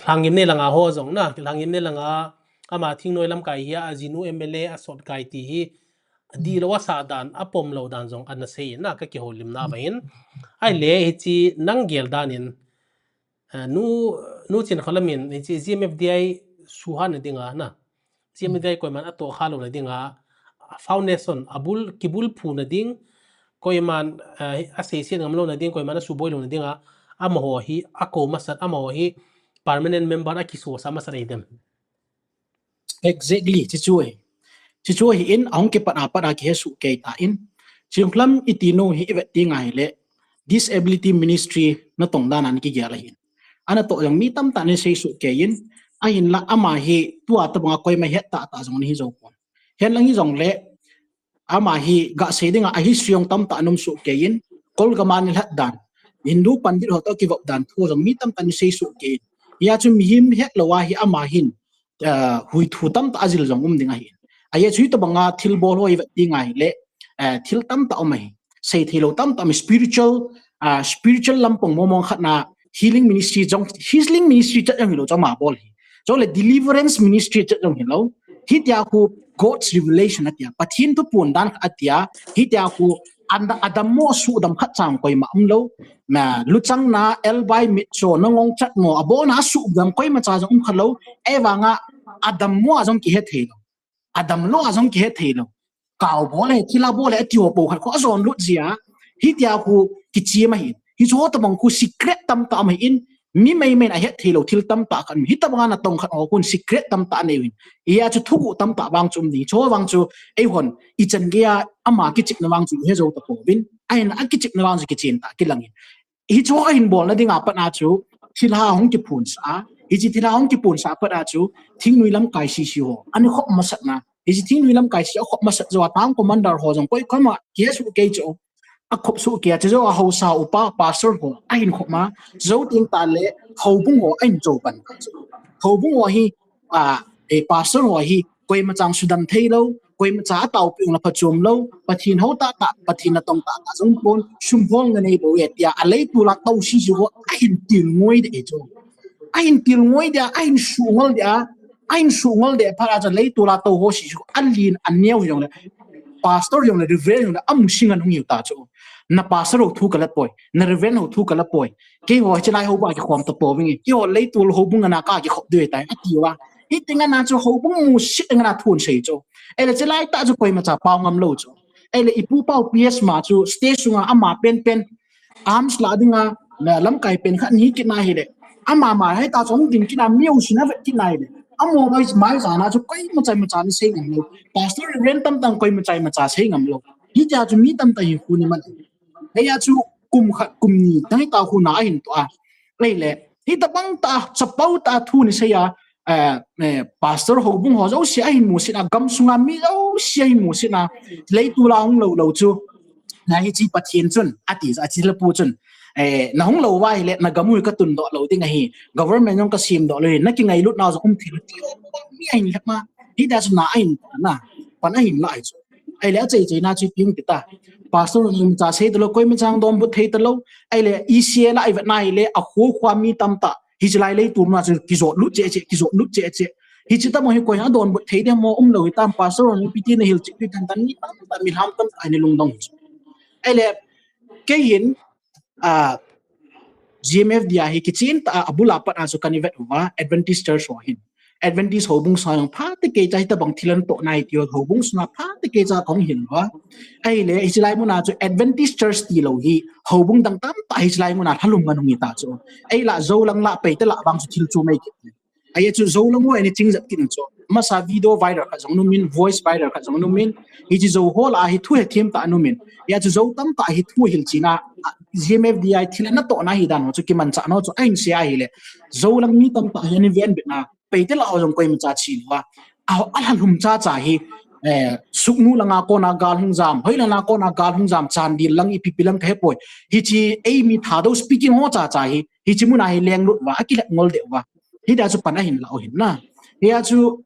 Lhangngimnei langa ho jong na, Lhangngimnei langa ama thingnoi lamkai hi a, ajinu M L A asot kai ti hi, dihlou asah dan, apomlou dan jong ana sei na, ka kihoulimna uva hin. Ahile hiche nang gel dan in, eh, Nu, Nu Chinkholam in, hiche G M F D I suhhatna dinga na, G M F D I koiman atoh kha louna dinga, foundation, abul, kibulphuna ding, koiman, eh, aseiset ngam louna ding, koiman asuboi louna dinga, amaho hi, akou masat, amaho hi, permanent member akisosah masat ahi dem. Exactly, chuchu ahi. Chuchu ahin, ahung kipat a pat a kihe soh kei tan. Chinkholam iti nu hi i vet ding ahile, disability ministry natong dan a ana kigel ahin. Anatoh jong mi tamtah in asei soh kei in, ahinla ama hi tua tobanga koima het tahtah jong ana hi jou pon. Hen lang hijongle, ama hi gasei dinga a history jong tamtah ana um soh kei in, Kolgam a ana lhat dan, Hindu pandit ho toh kivop dan thu jong mi tamtah in asei soh kei in. Hia chu mihem hetlou a hi ama hin, eh, huithu tamtah ajil jong um ding ahin. Ajeh chu hitobanga thilbol ho i vet ding ahile, eh, thil tamtah um ahi. Sei theilou tamtah um ahi, spiritual, ah, spiritual lampang mong mong khat na healing ministry jong, healing ministry chet jong hilou chu ama bol hi. Chule deliverance ministry chet jong hilou. Hitia khu God's revelation atia, Pathen thuphon dan atia, hitia khu anda, adammo sudam khat chang koima umlou. Ma luchang na, elbai mitcho, nangong chatmo, abona sudam koimacha jong um khalou. Ahivanga adammo a jong kihe theilou. Adamlou a jong kihe theilou. Kaobol e, thilha bol e, ati ho bou khat khu ajon lut jia. Hitia khu kichim ahin. Hiche ho tobang khu secret tamtah um ahin. Mi meimei in ahet theilou thil tamtah khat um. Hitobanga natong khat ho khun secret tamtah anei uvin. Hijeh chun thuguh tamtah vang chu um ding. Hiche ho vang chu eihon ichan geiya ama kichepna vang chu ihe jou tapouvin. Ahin akichepna vang chu kichen tah kilangin. Hiche ho ahin bolna dinga pat a chu thilha hung kiphonsah a. Hiche thilha hung kiphonsah pat a chu thingnoi lamkai sese ho ana khop masatna. Hiche thingnoi lamkai sese akhop masat jou a town commander ho jong koi koma kisuh kei chu. Akhop soh kei a, chujou a haosa upa pastor ho ahin khop ma. Chujou teng tahle houbung ho ahin jou pan. Houbung ho hi, a, e, pastor ho hi koimacha sudam theilou, koimacha ataopi ung le phachom lou, Pathen hou tahtah, Pathen natong tahtah jong pon, sum hol nganei bou e tia, aleitol a tou sese ho ahin tilngoi deh chu. Ahin tilngoi deh a, ahin suhngol deh a, ahin suhngol deh phat a chu aleitol a tou ho sese khu alen aneo hijongle, pastor hijongle, reverend hijongle, amu singa hung hiu ta chu. Na pastor ho thu kala poi, na reverend ho thu kala poi. Keiho hiche lai houbung a kikhom tapouving e. Keiho leitol houbung ana kakikhop diu tai, ati uva. Hiti ngana chu houbung musit ngana thu asei chu. Ahile chulai tah chu koimacha pao ngamlou chu. Ahile ipu pau P S ma chu stage sunga ama penpen arms la dinga, na lamkai pen khat ahi kit na hile, ama ma hita chu hung ding kit na, mi ho sina vet kit na hile, amaho mai, mai jana chu koimacha imacha ana sei ngamlou. Pastor reverend tamtah in koimacha imacha sei ngamlou. Hitia chu mi tamtah hinkho ana man. Hijeh a chu kum khat kum ni tah hita khu ana ahin toh a. Ahile hitobang tah, chapang tah thu ana sei a, eh, eh, pastor houbung ho jouse ahin musit a, gamsunga mi jouse ahin musit a, leitol a hung lou lou chu, na hiche Pathen chun ati, ati le pu chun, eh, nahung lou uva ahile nagam u hi katundoh lou ding ahi, government jong kasemdoh lou ahi, nakingailutna jong um thei lou, ti ho mi ahin lhep ma. Hitia chu ana ahin, ana pan ahin lah ahi chu. Ahile achaichaina chu ipi hung ti ta. Pastor ho imacha sei talou, koimacha donbut thei talou. Ahile E C A la ivet na hile, akho kho a mi tamtah hiche lai leitol muna chu kijot lut cheh cheh, kijot lut cheh cheh. Hiche tobang hi koi adonbut thei dem mo, umlou hitam, pastor ho ipi ti nahil cheh pi tan tan, mi tamtah, mi lham tamtah ana lungdong hi chu. Ahile keihin, a, G M F D a hi kichen tah a, abul a pat a chu kana vet uva, Adventist Church ho hin. Adventist houbung sunga jong phatecha hitobang thil ana toh nai ti ho, houbung sunga phatecha kahung hil uva. Ahile hiche lai muna chu Adventist Church tilou hi houbung dang tamtah hiche lai muna lhalhum ngan hung hita chu. Ahile Joulang la Paite la vang chu thil chu mai kit. Ajeh chu Joulang ho ana ching jep kit chu. Masa video viral khat jong ana umin, voice viral khat jong ana umin. Hiche Jou ho lah a hi thu hethem tah ana umin. Ajeh chu Jou tamtah hi thu ahil china, G M F D a thil ana toh na hidan ho chu kimanchah nau chu ahin sei ahile, Joulang mi tamtah hi ana venbit na, Paite lah ho jong koimacha chim uva. A, alhalhum chacha hi, eh, Sugnu langa kona gal hung jam, hoilanga kona gal hung jam, Chandel lang ipi ipi lang kahepoi. Hiche eimi Thadou speaking ho chacha hi, hiche muna hi lenglut uva, akilhep ngol deh uva. Hitia chu pan ahin lah u ahin na. Hijeh a chu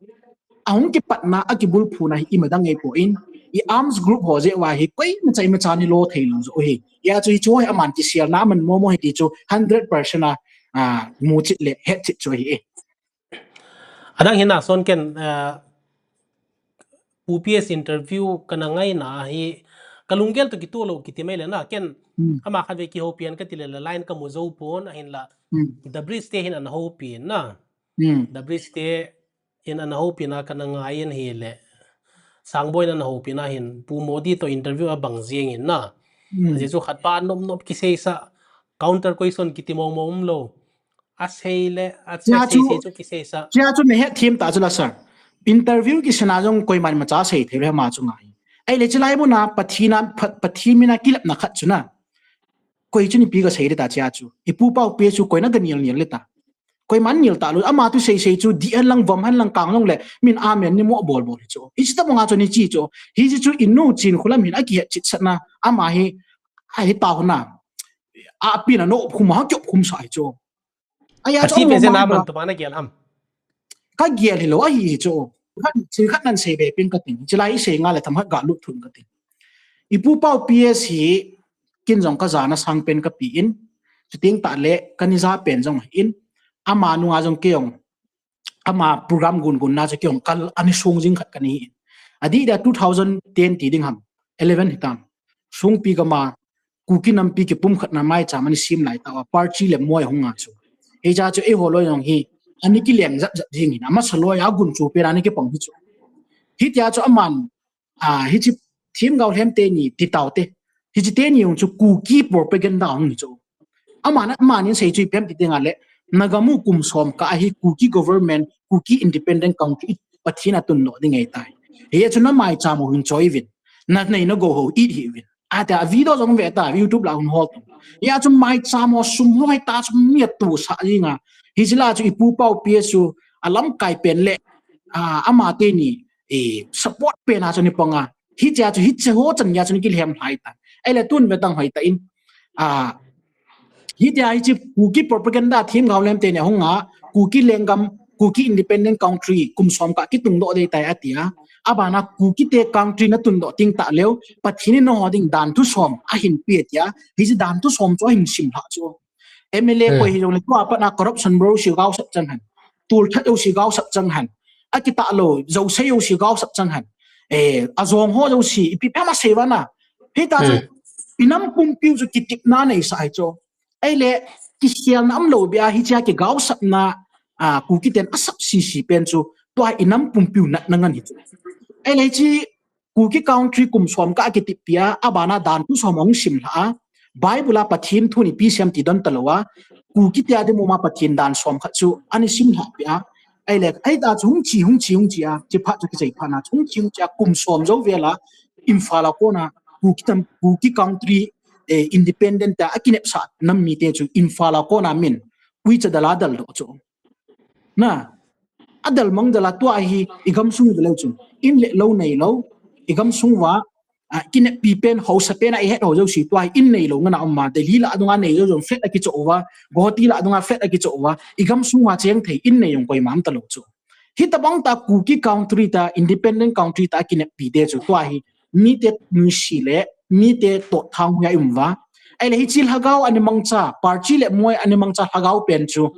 ahung kipatna, akibulphuna hi ima dang ahipoi, i arms group ho jeh uva hi koimacha imacha ana lo thei lou joh u ahi. Hijeh a chu hiche ho hi aman kiselna, aman momo ahi ti chu hundred percent a, a, muchet le hetchet chu ahi e. Adang hin a son ken, a, Pu P S interview kana ngaina hi, kalunggel toh kitoh lou kiti mai le na, ken, hmm, ama khatvei kihoupi in kati le la line kamu jou pon, ahinla, hmm, The Bridge te hin ana houpi in na. Hmm. The Bridge te in ana houpi na kana ngai in ahile, Sangboi in ana houpi na hin, Pu Modi toh interview abang jeng in na. Hmm. Ajeh chu khatpa nop nop kiseisa, counter question kiti mong mong umlou. Asei le, a, chu, sei sei chu kiseisa. Chea chu nahet them ta chu la sir. Interview kisena jong koiman imacha sei thei lou hama chu ngai. Ahile chulai muna Pathen a, Pa-, Pathen mina kilhepna khat chu na. Koi chun ipi kasei le ta chea chu. Ipu pau pe chu koina kanil nil le ta. Koiman nil talou. Ama thu sei sei chu dih hen lang, vom hen lang, kang jongle min amen ni mo bol bol hi chu. Hiche tabanga chu ni chi chu. Hiche chu inu chin khulam hin akihet chitsahna. Ama hi, ahi ta hona. Apina no khum ha kyop khum sa hi chu. Aya chu Pathen pe mo je ma na ba. Man tu ma na gel ham. Ka gel hilou ahi hi chu. Khat, thil khat nan sei be pin kating. Chulai isei nga le themkhat galut thun kating. Ipu pau P S hi ken jong kajana sang pen kapen. Chuteng tahle kana ja pen jong ahin. Ama nunga jong kei jong ama program gun gun na chu kei jong kal ani sung jing khat kani. Adih dia two thousand ten ti ding ham, eleven hitam. Songpi gam a Kuki nampi kipumkhatna maicham ani sem lai tah uva, Parchi le Moi ahung a chu. Hiche a chu eiho loi jong hi ani kileng jap jap jing hin, amasa loi a gunchu pen a ani kipang hi chu. Hitia chu aman, a, hiche themgao lhem teni ti taute. Hiche teni jong chu Kuki propaganda ahung hi chu. Aman, aman in sei chu ipi ham ti teng le, nagam u kum som kah a hi Kuki government, Kuki independent country, Pathen a tundoh ding ahitai. Hiche a chu na maicham u hin choi uvin. Na nei na gou ho it hih uvin. Atia video jong ve ta, YouTube lah a hung hol tu. Hia chu maicham ho sum ho hita chu mi atousah jing a. Hiche lah a chu ipu pau pi chu alamkai pen le, a, ama teni, e, support pen a chu ani pang a. Hiche a chu hiche ho chan gei a chu ani kilhem lhai ta. Ahile tun ve tang hoitah in. A, hitia hiche Kuki propaganda themgao lhem teni ahung a, Kuki lenggam, Kuki independent country, kum som kah kitungdoh ding ahitai atia. Abana Kuki te country na tundoh ding tah leu, Pathen in nangho ding dan thu som ahin pe atia. Hiche dan thu som chu ahin sim lhah chu. M L A koi hijongle tua pat na corruption bro si gaosap chang hen. Tulthat jouse gaosap chang hen. Akitah lou, jouse jouse gaosap chang hen. E, ajong ho jouse, ipi ipi ama sei uva na. Hita chu, inam pumpiu chu kitepna neisah ahi chu. Ahile, kikhelna umlou beh a hiche a kigaosapna, a, Kuki ten asap sisi pen chu, tua inam pumpiu natna ngen hi chu. Ahile, hiche Kuki country kum som kah a kiteppi a, abana dan thu som ahung sim lhah a, Bible a Pathen thu in ipi asei em ti don talou a, Kuki te a ding moma Pathen dan som khat chu ani sim lhah peh a, ahile, ahita chu hung che, hung che, hung che a, hiche phat chu kichai phat na chu hung che, hung che a, kum som jou vel a, Imphal a kona, Kuki tam, Kuki country, e, independent a akinepsah nam mite chu Imphal a kona min uicha dal a daldoh chu. Na, adal mang dal a tua hi igamsung veleu chun. In le lou neilou, igamsung uva, a, kineppi pen, haosa pen a ihet ho jouse tua hi in neilou ngen a um a, Delhi lah a dunga nei jou jong flat akichoh uva, Guwahati lah a dunga flat akichoh uva, igamsung uva cheng thei in nei jong koima um talou chu. Hitobang tah Kuki country tah, independent country tah kineppi te chu tua hi mite nuisat le mite tohthang hoi a um uva. Ahile hiche lhagao ani mangcha, Parchi le Moi ani mangcha lhagao pen chu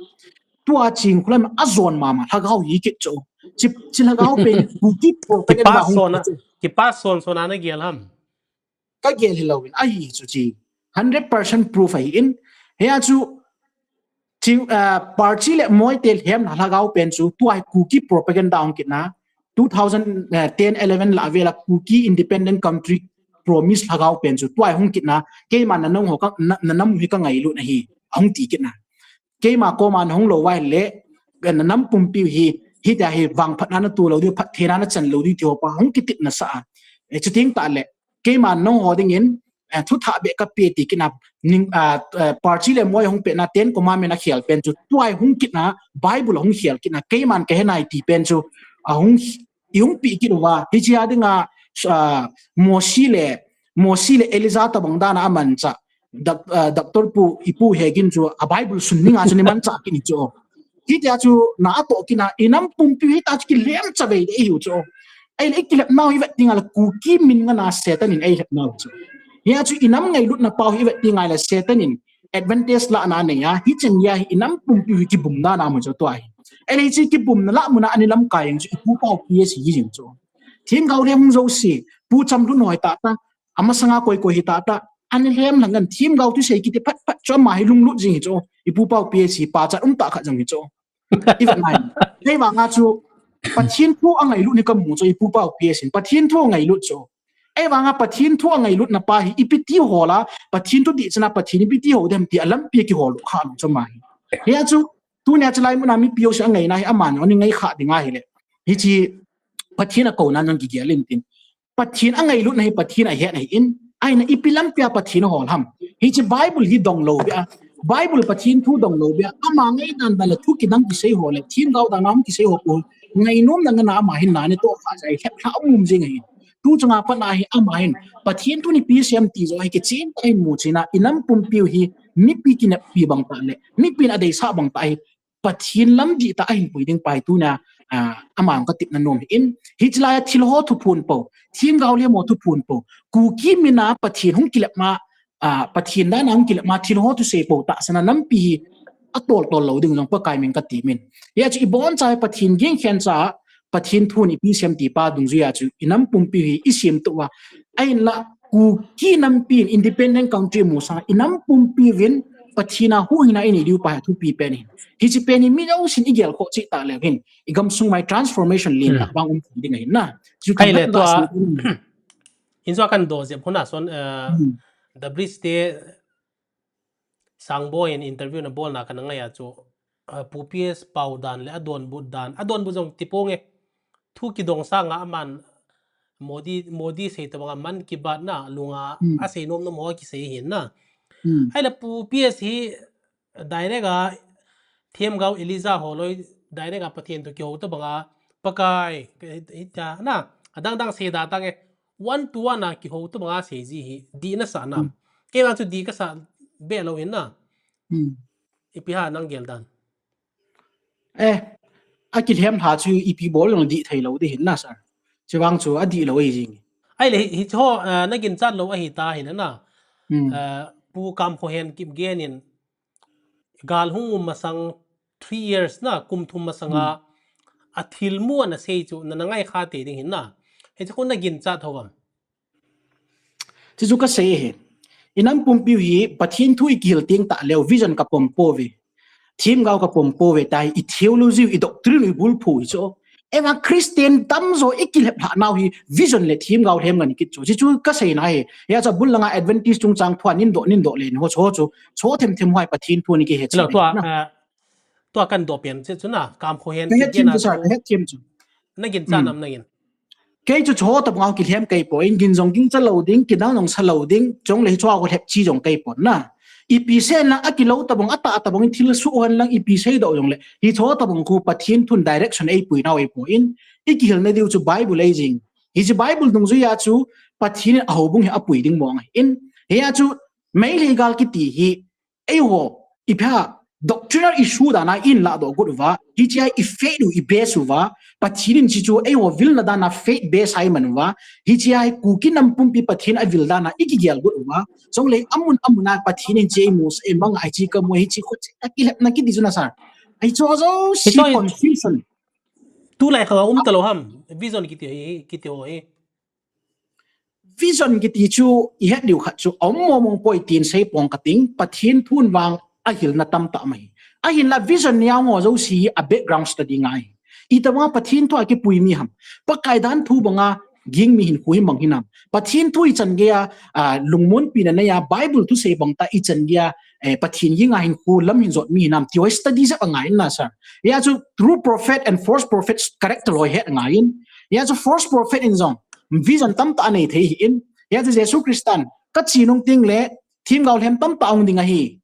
tua Chingkhulam ajon mama lhagao hi kit chu. Hiche, hiche lhagao pen Kuki propaganda hung chu. Kipa son son a nagel ham? Kagel hilou in, ahi chu hiche. Hundred percent proof ahi in. Hia chu, Chi, a, Parchi le Moi te lhem lhagao pen chu, tua hi Kuki propaganda hung kit na, two thousand ten eleven lah a vel a Kuki independent country promise lhagao pen chu, tua hi hung kit na, keima nanung ho ka, na, nanam hi kangailut ahi, ahung ti kit na. Keima koma nahung lou uva ahile, nanam pumpiu hi, hitia hi vangphatna natoh lou diu, phattheina nachan lou diu ti ho pa, hung kitepna sah a. E, chuti teng tah le, keima nangho dingin, eh, thuthah beh kape ti kit na, ning, ah, eh, Parchi le Moi hung pet na Ten Commandment akhel pen chu, tua hi hung kit na, Bible hung khel kit na, keiman kahe nai ti pen chu, ahung, ihung pe kit uva, hiche a dinga, ah, Mosi le, Mosi le Elijah tobang dan a amanchah, doc-, ah, Doctor Pu, ipu Hegin chu, a Bible sun dinga chu imanchah kit ni chu. Hitia chu na atoh kit na, inam pumpiu hita chu kilem chavei ding ihiu chu. Ahile ikilep nau hi vet ding ahile Kuki min ngen a Satan in eilep nau chu. Hia chu inam ngailutna pau hi vet ding ahile Satan in advantage lahna anei a, hicheng hia hi inam pumpiu hi kibumna na mu chu tua hi. Ahile hiche kibumna lah mun a ani lamkai jeng chu ipu pau P S hi jeng chu. Themgao lhem hung jouse, Pu Chamlun hoi tah tah, amasanga koi koi hi tah tah, ani lhem lhang ngen themgao thusei kiti phat phat chu ama hi lunglut jing hi chu, ipu pau P S hi pachat um tah khat jong hi chu. Ivet nai. Ahivanga chu, Pathen thu angailut ni kamu chu, ipu pau P S in, Pathen thu angailut chu. Ahivanga Pathen thu angailutna pa hi, ipi ti ho la, Pathen thu dih chana Pathen ipi ti ho dem ti a lampi a kihol kha lou chu ama hi. Hia chu, tunia chu lai mun a mipi jouse angaina hi, aman jong ani ngai kha ding ahile. Hiche, Pathen akouna nang kigel in tin. Pathen angailutna hi Pathen ahet ahi in, ahina ipi lampi a Pathen ahol ham. Hiche Bible hi dong lou beh a, Bible Pathen thu dong lou beh a, ama ngaidan dan le thu kidang kisei ho le, themgao dan a hung kisei ho po, ngainom na ngen a ama hin na ni toh kha jai, lhep lha um um jing ahi. Tu chunga pat na hi ama hin, Pathen thu ni P S M ti jo hi kichen tah in mu china, inam pumpiu hi, mipi kineppi bang tah le, mipi in adeisah bang tah hi, Pathen lam dihtah ahin pui ding pa hi tunia, a, ama jong katepna nom hi in, hiche lai a thil ho thuphon po, themgao lhem ho thuphon po, Kuki min a Pathen hung kilep ma, a, Pathen dan a hung kilep ma, thil ho thusei po, tahsan a nampi hi, atol tol lou ding jong Pakai min kati min. Hia chu ibon cha Pathen ging khen cha, Pathen thun ipi sem ti pa dungjuia chu inam pumpi hi isem tou a. Ahinla Kuki nampi in independent country mu sanga inam pumpi uvin Pathen a huhhingna inei diu pa hi thupi pen ahin. Hiche pen hi mi jousen igel khoh cheh tah leu hin, igamsung mai transformation lentah vang um ding ahin na. Chu kan Ahile tua, in chu kan do jep hon a son, uh, the bridge te Sangboi in interview na bolna kana ngai a chu, uh, Pu P S pau dan le adonbut dan, adonbut jong ti ponge. Thu kidong sanga aman Modi, Modi sei tabanga Mann Ki Baat na lunga asei nom nom ho kisei hin na. Ahile Pu P S hi direct a Themgao Elijah holoi direct a Pathen thu kihou tabanga Pakai, hitia na, adang dang sei da tange. One to one a kihou tabanga sei ji hi dih nasa na. Keima chu dih kasa be lou in na. Ipi ham nang gel dan. Eh, akilhem lha chu ipi bol jong dih thei lou ding hin na sir. Chuvang chu adih lou ahi jing. Ahile hi, hicho, uh, naginchat lou ahi ta hin na. Uh, Pu Kamkhohen Kipgen in gal hung um masang three years na, kum thum masanga athilmu anasei chu nana ngai kha tei ding hin na. Hichu naginchat thou am? Chuchu kasei hi. Inam pumpiu hi Pathen thu ikihil teng tah leu vision kapom pouve. Themgao kapom pouve, tua hi i theology u, i doctrine u ibulphu hi chu. Eva Christian tamjo ikilhep lhah nau hi vision le themgao lhem ngen kit chu. Chuchu kaseina hi. Hia chu abul langa Adventist chungchang thua nindoh, nindoh le ni ho chu, ho chu. Chu themthem ho hi Pathen thu ni kihe chu. Tua, uh, tua kandoh pen chu na, Kamkhohen. Kahet thim chu sir, kahet thim chu. Naginchat nam nagin. Kei chu chu tabang kilhem kei poi, gin jong gingcha lou ding, kidang jong sa lou ding, chule hichu a kolhep chi jong kei pon na. Ipi sela akilou tabang, atah tabang in thil suhhon lang ipi seidoh jongle, hichu tabang khu Pathen thun direction eipui nau eipon, ikihilna diu chu Bible ahi jing. Hichu Bible dungjuia chu Pathen in ahoubung hi apui ding mong ahin. Hia chu Meitei gal kiti hi eiho, ipi ham, doctrinal issue dana ihin ladoh got uva, hichea i faith u i base uva, Pathen in hichu eiho vilna dana faith base a iman uva, hichea hi Kuki nam pumpi Pathen avil dana ikigel got uva, chule amun amuna Pathen in hiche imu sah e, manga hiche kamu, hiche khu chu akilhepna kiti chu na sir. Hichu jouse confusion. Tulai khang a um talou ham, vision kiti hi, kiti ho hi. Vision kiti chu ihet diu khat chu aum mong mong poi tin seipong kating, Pathen thun vang ahilna tamtah um ahi. Ahinla vision neo ho jouse a background study ngai. Itobanga Pathen thu a kipui mi ham. Pakai dan thu banga ging mi hinkho hi mang hinam. Pathen thu ichan geiya, ah, lungmonpina neiya, Bible thusei bang tah ichan geiya, eh, Pathen ging a hinkho lam hin jot mi hinam ti ho study jep angai in na sir. Hia chu true prophet and false prophet character ho het angai in. Hia chu false prophet in jong vision tamtah anei thei ahin. Hia chu Jesu Christan, kache nung tengle themgao lhem tamtah hung ding ahi,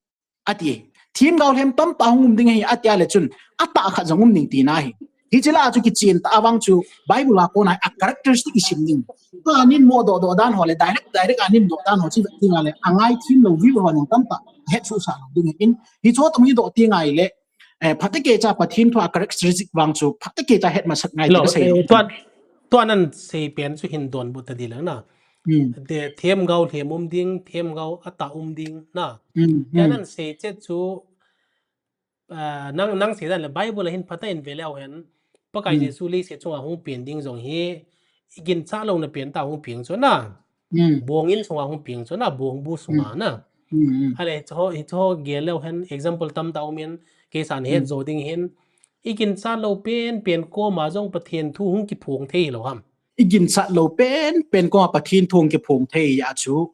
ati. Themgao lhem tamtah hung um ding ahi, atia le chun, atah khat jong um ding tina ahi. Hiche lah a chu kichen tah a vang chu Bible a kona a characteristic isim ding. Tua anin mo doh doh dan ho le direct, direct anin doh dan ho chu vet tengle, angai them lou view ho jong tamtah hetsuhsah lou ding ahin. Hichu tah idoh tengle, eh, phatecha Pathen thu a characteristic vang chu phatecha het masat ngai ti kasei. Tua, tua nasei pen chu hin donbut ta ding lang na. Hmm. Themgao lhem um ding, themgao atah um ding na. Hmm, hmm. Nasei chet chu, ah, nang, nasei dan le Bible a hin phatah in ve leu hen, Pakai Jesu leiset chunga hung pen ding jong hi, iginchat louna pen tah a hung peng chu na. Hmm. Bong in sunga hung peng chu na, bongbu sunga na. Hmm, hmm. Ahile, hichu, hichu gel leu hen example tamtah um in, keisan het jo ding hin, iginchat lou pen pen koma jong Pathen thu hung kiphong thei lou ham. Iginchat lou pen pen koma Pathen thu hung kiphong thei a chu.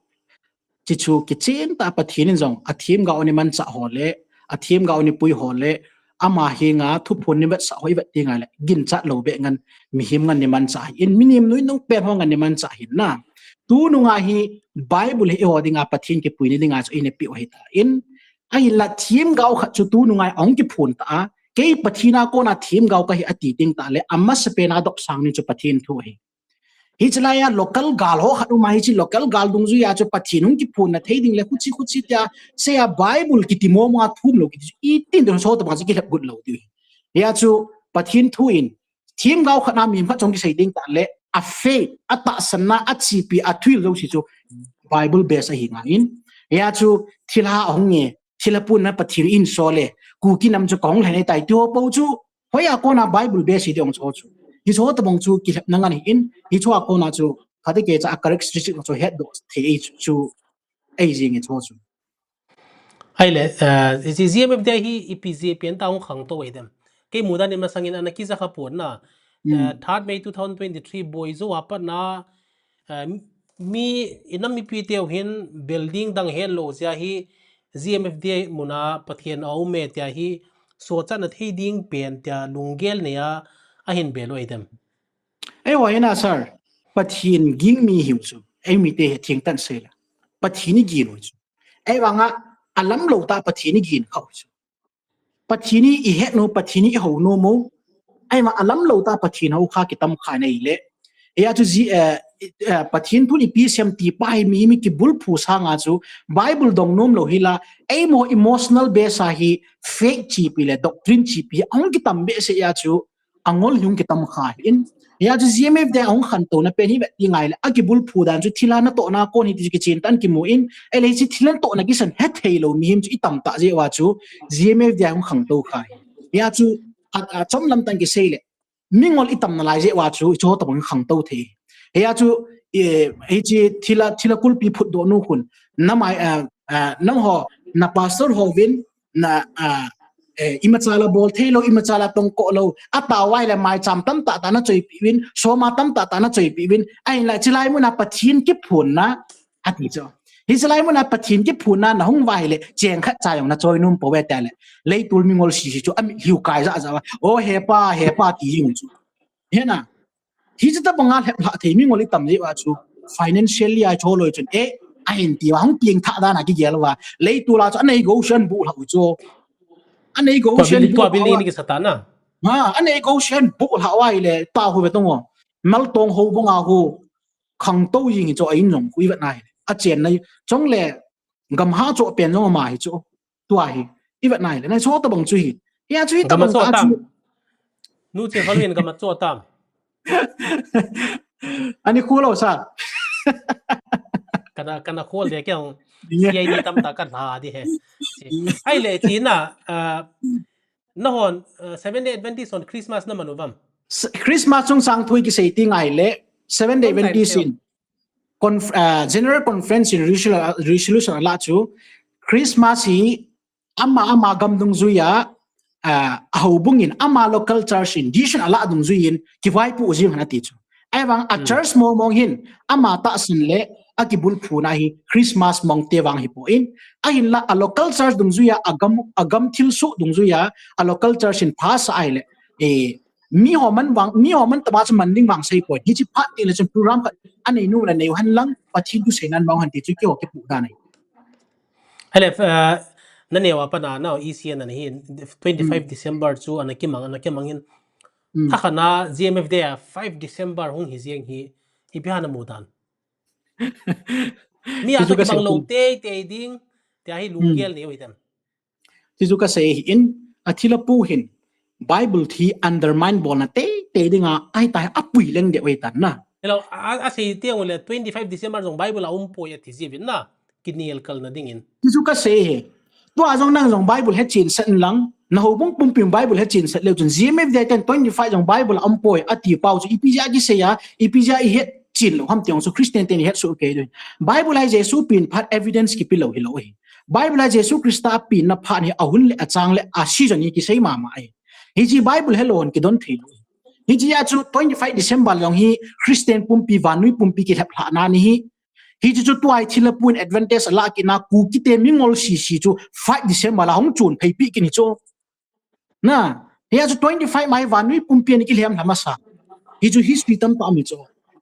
Chuchu kichen tah a Pathen in jong, athemgao ana manchah ho le, athemgao ana pui ho le, ama henga thuphon ana vetsah ho ivet tengle, ginchat lou beh ngen, mihem ngen ana manchah ahin, mihem nuinung pen ho ngen ana manchah ahin na. Tununga hi Bible hi eiho dinga Pathen kipuina dinga chu eina peh u ahitan. Ahinla themgao khat chu tununga ahung kiphon tah a, kei Pathen a kona themgao kahi ati teng tah le, amasapen a adopsang ni chu Pathen thu ahi. Hiche laiya local gal ho khat um a, hiche local gal dungjuia chu Pathen hung kiphonna thei ding le, khuchi khuchi tia, seiya Bible kiti mong mong a thum lou kiti chu, itin dong so tabang chu kilhep got lou diu. Hia chu Pathen thu in, themgao khat a mi khat jong kisei teng tah le, a faith, atahsanna, achepi, athuhil jouse chu Bible base ahi ngai in. Hia chu thilha ahung e, thilha puna Pathen in so le, Kuki nam chu kahung lhai nai tai ti ho po chu, hoiya kona Bible base hi ding chu chu. Hicho tabang chu kilhepna ngen ahin, hicho a kona chu, khate kecha a characteristic chu hetdoh thei chu, chu, ei jing hicho chu. Ahile, eh, hiche G M F D I hi ipi jeh a pen ta hung khangtou ahi dem. Kei mudan in masangin ana kija kha pon na, eh, Hmm. third May two thousand twenty-three boi jou a pat na, eh, mi, inam mipi teu hin building dang helou jeh a hi G M F D I muna Pathen aume tia hi sochatna thei ding pen tia lunggel nei a ahin bel u ahi dem. Ei, wa hina sir, Pathen ging mi hiu chu. Ei mite hi thengtah in sei le. Pathen igin u chu. Ei vanga alam lou tah Pathen igin kha u chu. Pathen ihet nom, Pathen ihou nom u. Ei vanga alam lou tah Pathen hou kha kitam kha nei le. Hia chu ji, eh, eh, Pathen thun ipi sem ti pa hi mi, mi kibulphu sanga chu Bible dong nom lou hi la. Ei mo emotional base a hi faith chipi le doctrine chipi ahung kitam behseh a chu angol hi hung kitam kha ahin. Hia chu G M F D I ahung khantouna pen hi vet ti ngai le, akibulphu dan chu thilha natohna kon hi ti chu kichen tah in kimu in, ei le hiche thilha natohna kisan hethei lou mihem chu itam tah jeh uva chu G M F D I ahung khangtou kha ahi. Hia chu a, a chomlam tah in kisei le, mingol itam nalai jeh uva chu hicho tabang khangtou thei. Hia chu, eh, hiche thilha, thilha kulpi phutdoh nu khun, namai, eh, eh, nangho, na pastor hovin, na, ah, eh, imacha la bol thei lou, imacha la tong koh lou. Atao uva ahile maicham tamtah tah na choipeh uvin, soma tamtah tah na choipeh uvin. Ahinla, chulai muna Pathen kiphonna, ati chu. Hiche lai muna Pathen kiphonna nahung uva ahile, cheng khat cha jong na choi nom pouve tile. Leitol mingol sese chu, amitlhiu kai ja ja uva. O he pa, he pa, ti jing chu. Hena. Hiche tabanga lheplhah thei mingol itam jeh uva chu. Financially a chu loi chun. Eh, ahin ti uva, hung peng thah dan a kigel uva. Leitol a chu anei go sen bu lhah u chu. Anei go sen bu lhah uva. Ha, anei go sen bu lhah uva ahile, ta hu ve tong o. Maltong houbung a hu. Khangtou jing hi chu a in jong khu ivet na ahile. Achen nai, chong le, gam ha chu pen jong ama hi chu. Tua hi. Ivet na ahile. Nai chu tabang chu hi. Hia chu hi tabang ta chu. Nu che hal win gam a chu tam. Ani khu lou sa. Kana, kana khol de kya hung. Yeah. C I D tam ta ka la di he. Ahile, ti na, ah, nahon, ah, Seventh Day Adventist hon Christmas na man u vam. S-, Christmas chung sang thui kisei ti ngai le, Seventh Day Adventist in. Conf-, ah, General Conference in resolution, resolution ala chu, Christmas hi ama, ama gam dungjuia, ah, a houbung in, ama local church in, decision ala dungjuiyin, kivaipoh jing hen ati chu. Ahivang a church mong mong hin, ama tahsan le, akibulphuna hi, Christmas mong te vang hi poi. Ahinla, a local church dungjuia, a gam, a gam thilsoh dungjuia, a local church in pha sa ahile, eh, mi ho man vang, mi ho man tama chu man ding vang sei poi. Hiche phat teng le chun program khat anei nom le neiu hen lang, Pathen thu seinan vang hen ti chu keiho kipu dan ahi. Ahile, eh, na neo a pat na, na E C N na hi, twenty-five December chu ana kimang, ana kimang in. Thakhat na G M F D I a five December hung hi jeng hi, ipi ham na mu dan. Mi a chu kimang lou tei tei ding, tia hi lunggel neiu hi dem. Ti chu kasei ahin, a thilha pu hin, Bible thi undermine bolna tei tei dinga, ahitai apui leng deu ahitan na. Hello, a, asei teng ule twenty-five December jong Bible a um poi ati jiuvin na, kinel kalna dingin. Ti chu kasei hi. Tua jong nang jong Bible hechen set in lang, na houbung pumpi Bible hechen set leu chun, G M F D I ten twenty-five jong Bible a um poi ati pau chu, ipi jeh a kisei a, ipi jeh a ihet chen lou ham ti jong chu Christian ten ihet soh kei diu. Bible a Jesu pen phat evidence kipe lou hilou hi. Bible a Jesu Christa a penna phat hi a hun le a chang le a season hi kisei mama ahi. Hiche Bible helou hon kidon thei lou. Hiche a chu twenty-five December jong hi Christian pumpi, vannoi pumpi kilheplhahna ni hi. Hiche chu tua hi thilha pu in advantage ala kit na Kuki te mingol sese chu five December la hung chun phei pi kit ni chu. Na, hia chu twenty-five mai vannoi pumpi a ni kilhem lha masa. Hi chu history tamtah mi chu.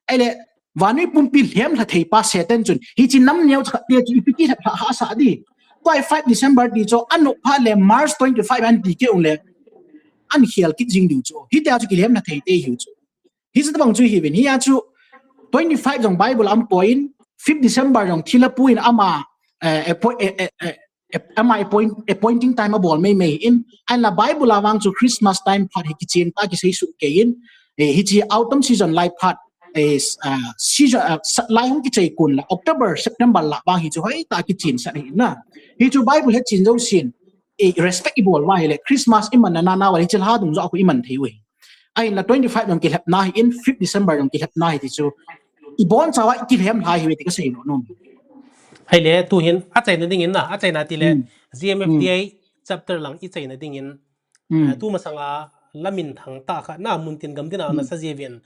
Ahile, vannoi pumpi lhem lha thei pa Satan chun. Hiche nam neo cha te chu ipi kilhem lha hahsa di. Tua hi five December ti chu, anop phat le March twenty-five an ti keu le. An khel kit jing diu chu. Hitia chu kilhem lha thei te hiu chu. Hiche tabang chu hiuvin. Hia chu twenty-five jong Bible a um poi, fifth December jong thilha pu in ama, eh, appoint, eh, eh, eh, eh, ama appoint, appointing time abol mei mei in, ahinla Bible a vang chu Christmas time phat hi kichen tah a kisei soh kei in, eh, hiche autumn season lai phat, eh, ah, season, ah, sa-, lai hung kichai kon la, October, September la vang hi chu hoitah a kichen sah hi na. Hi chu Bible he chen jousen, eh, respect ibol uva ahile, Christmas iman na nau a hi chu lha dung joh a khu iman thei u hi. Ahinla twenty-five jong kilhepna hi in, fifth December jong kilhepna hi ti chu. Ibon chauva ikilhem lha hi ve ti kasei nom. Ahile, tuhin achaina dingin na, achaina tile, Hmm. G M F D I Hmm. chapter lang ichaina dingin, Hmm. eh, tumasanga lamin thangtah khat na, muntin gamtin a Hmm. nasa jiuvin.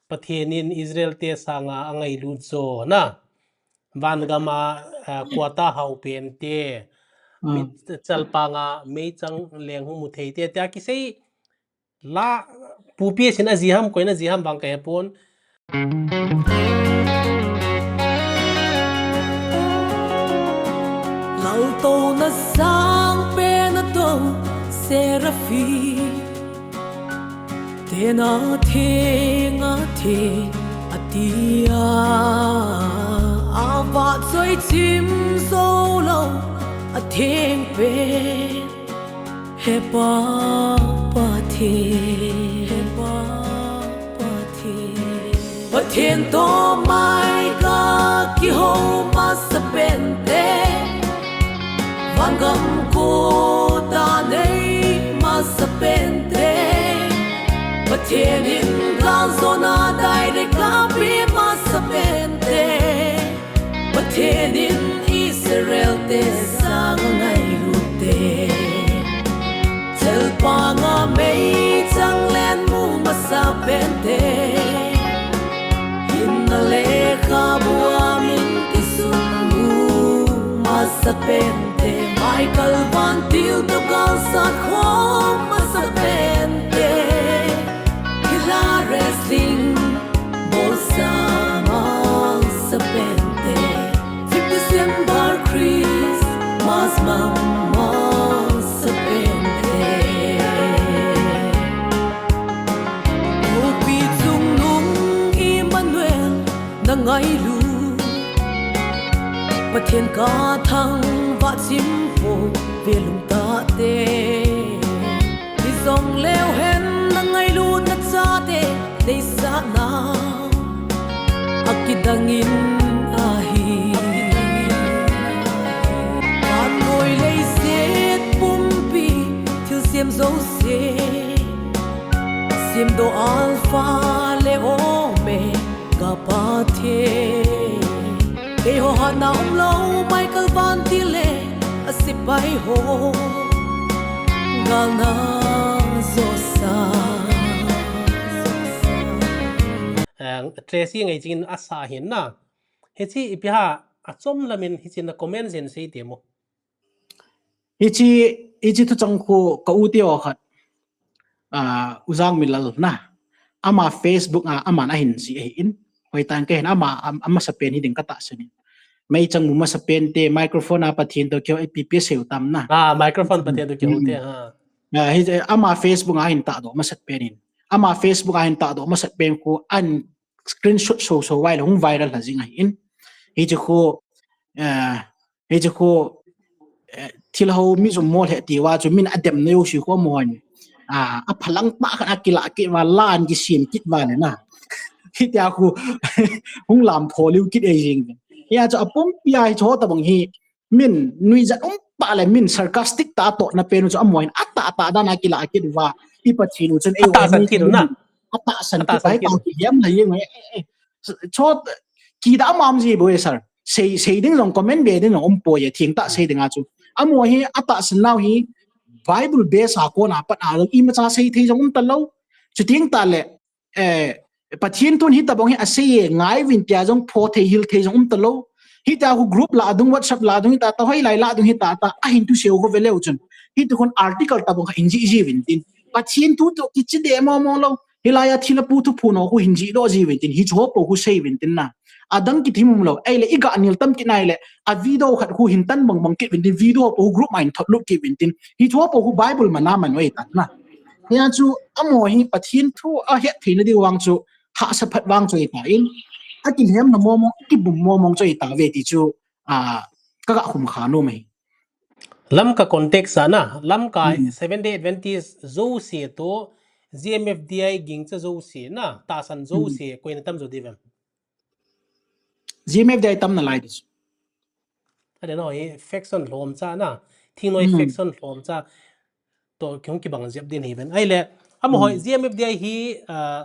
Pathen in Israel te sanga angailut jo na. Van gam a, eh, kuata hao pen te. Hmm. Mit chalpang a meichang leng hung mu thei te. Tia kisei la, Pu P S in aji ham, koin aji ham vang kahepon. Laltouna sangpen a tou, Seraphi. Tena theng a theng, atia. Avahchoi chim jou lou, atheng pen. He Pa Pathen, He Pa Pathen. Pathen toh Michael kihou masapen te. Van gam kuata nei masapen te. Pathen in galjona direct a pe masapen te. Pathen in Israel te sanga angailut te. Chalpang a meichang leng mu masapen te. Hinna lekhabu a min kisun mu masapen te. Michael vantil toh galsat khom masapen te. Hilai wrestling bolsa masapen te. Fifth December Christmas mang masapen te. Khopi chungnung Emmanuel na ngailut. Pathen ka thangvah chim po ve lungtah te. Hijongleu hen na ngailutna chate deisahna akidang in ahi. Vannoi leiset pumpi thilsem jouse semdoh Alpha le Omega Pathen. Keiho hatna umlou Michael vantil le asepai ho galna josa. Eh, Tracy Ngaiching in asa hin na. Hiche ipi ham, achom lamin hiche na comment jeng sei temo. Hiche, hiche thuchang khu ka u te o khat. Ah, U Jangmilal na. Ama Facebook a, aman ahin jih ahin. Hoitah in kahin ama, am-, amasapen hiding katahsan in. Meichang mu masapen te, microphone a Pathen toh kihou, ipi ipi asei u tam na. Ah, microphone Pathen toh kihou te, Mm. ha. Ah, hi, ama Facebook a ahin tahdoh masapen in. Ama Facebook a ahin tahdoh masapen khu an screenshot so so vai le hung viral lha jing ahin. Hiche khu, eh, hiche khu, eh, thilha mi jom mol he ti uva chu min adem na jouse khu amahon. Ah, aphalang tah khat akilah kit uva, la ana kisem kit uva le na. Hitia khu hung lamtho lheh kit e jing. Hia chu apumpi a hiche ho tabang hi min nuijat um tah le min sarcastic tah a tohna pen u chu amahon atah tah dan a kilah kit uva. I Pathen u chun ei Atahsan mi kit u na. Atahsan kit Atahsan uva, kit u. Ka kilhem lha jeng e, eh, eh. Chot, kidah mama ji bou e sir. Sei, sei ding jong comment be ding jong um poi e, thengtah sei ding a chu. Amaho hi atahsan nau hi Bible base a kona pat a jong imacha sei thei jong um talou. Chuteng tah le, eh, Pathen thun hitabang hi asei e, ngai uvin tia jong pho thei hil thei jong um talou. Hitia khu group lah a dung, WhatsApp lah a dung, hita ta hoilai lah a dung hita ta, ahin thusei u khu ve leu chun. Hiti khun article tabang kha hin jih ji uvin tin. Pathen thu toh kichai deh mong mong lou. Hilai a thilha pu thuphon ho khu hin jih doh ji uvin tin. Hiche ho pou khu sei uvin tin na. Adang kiti um lou. Ahile i ganel tam kit nai le. A video khat khu hin tan bang bang kit uvin tin. Video pou khu group ma hin thot lut kit uvin tin. Hiche ho pou khu Bible mana man u ahi tan na. Hia chu amaho hi Pathen thu ahet theina diu vang chu, hahsa phat vang chu ahi tan. Akilhemna mong mong, akibum mong mong chu ahi tave ti chu, a, ka ga khum kha nom e. Lamka context a na, Lamka Hmm. Seventh Day Adventist jouse toh G M F D I gingcha jouse na, tahsan jouse, koina tam jo diu vem? G M F D I tam nalai di chu. Ade no, hi faction lhomcha na, thingnoi faction lhomcha, to kihung kibang jep din hi ven. Ahile, amaho hi G M F D I hi, ah,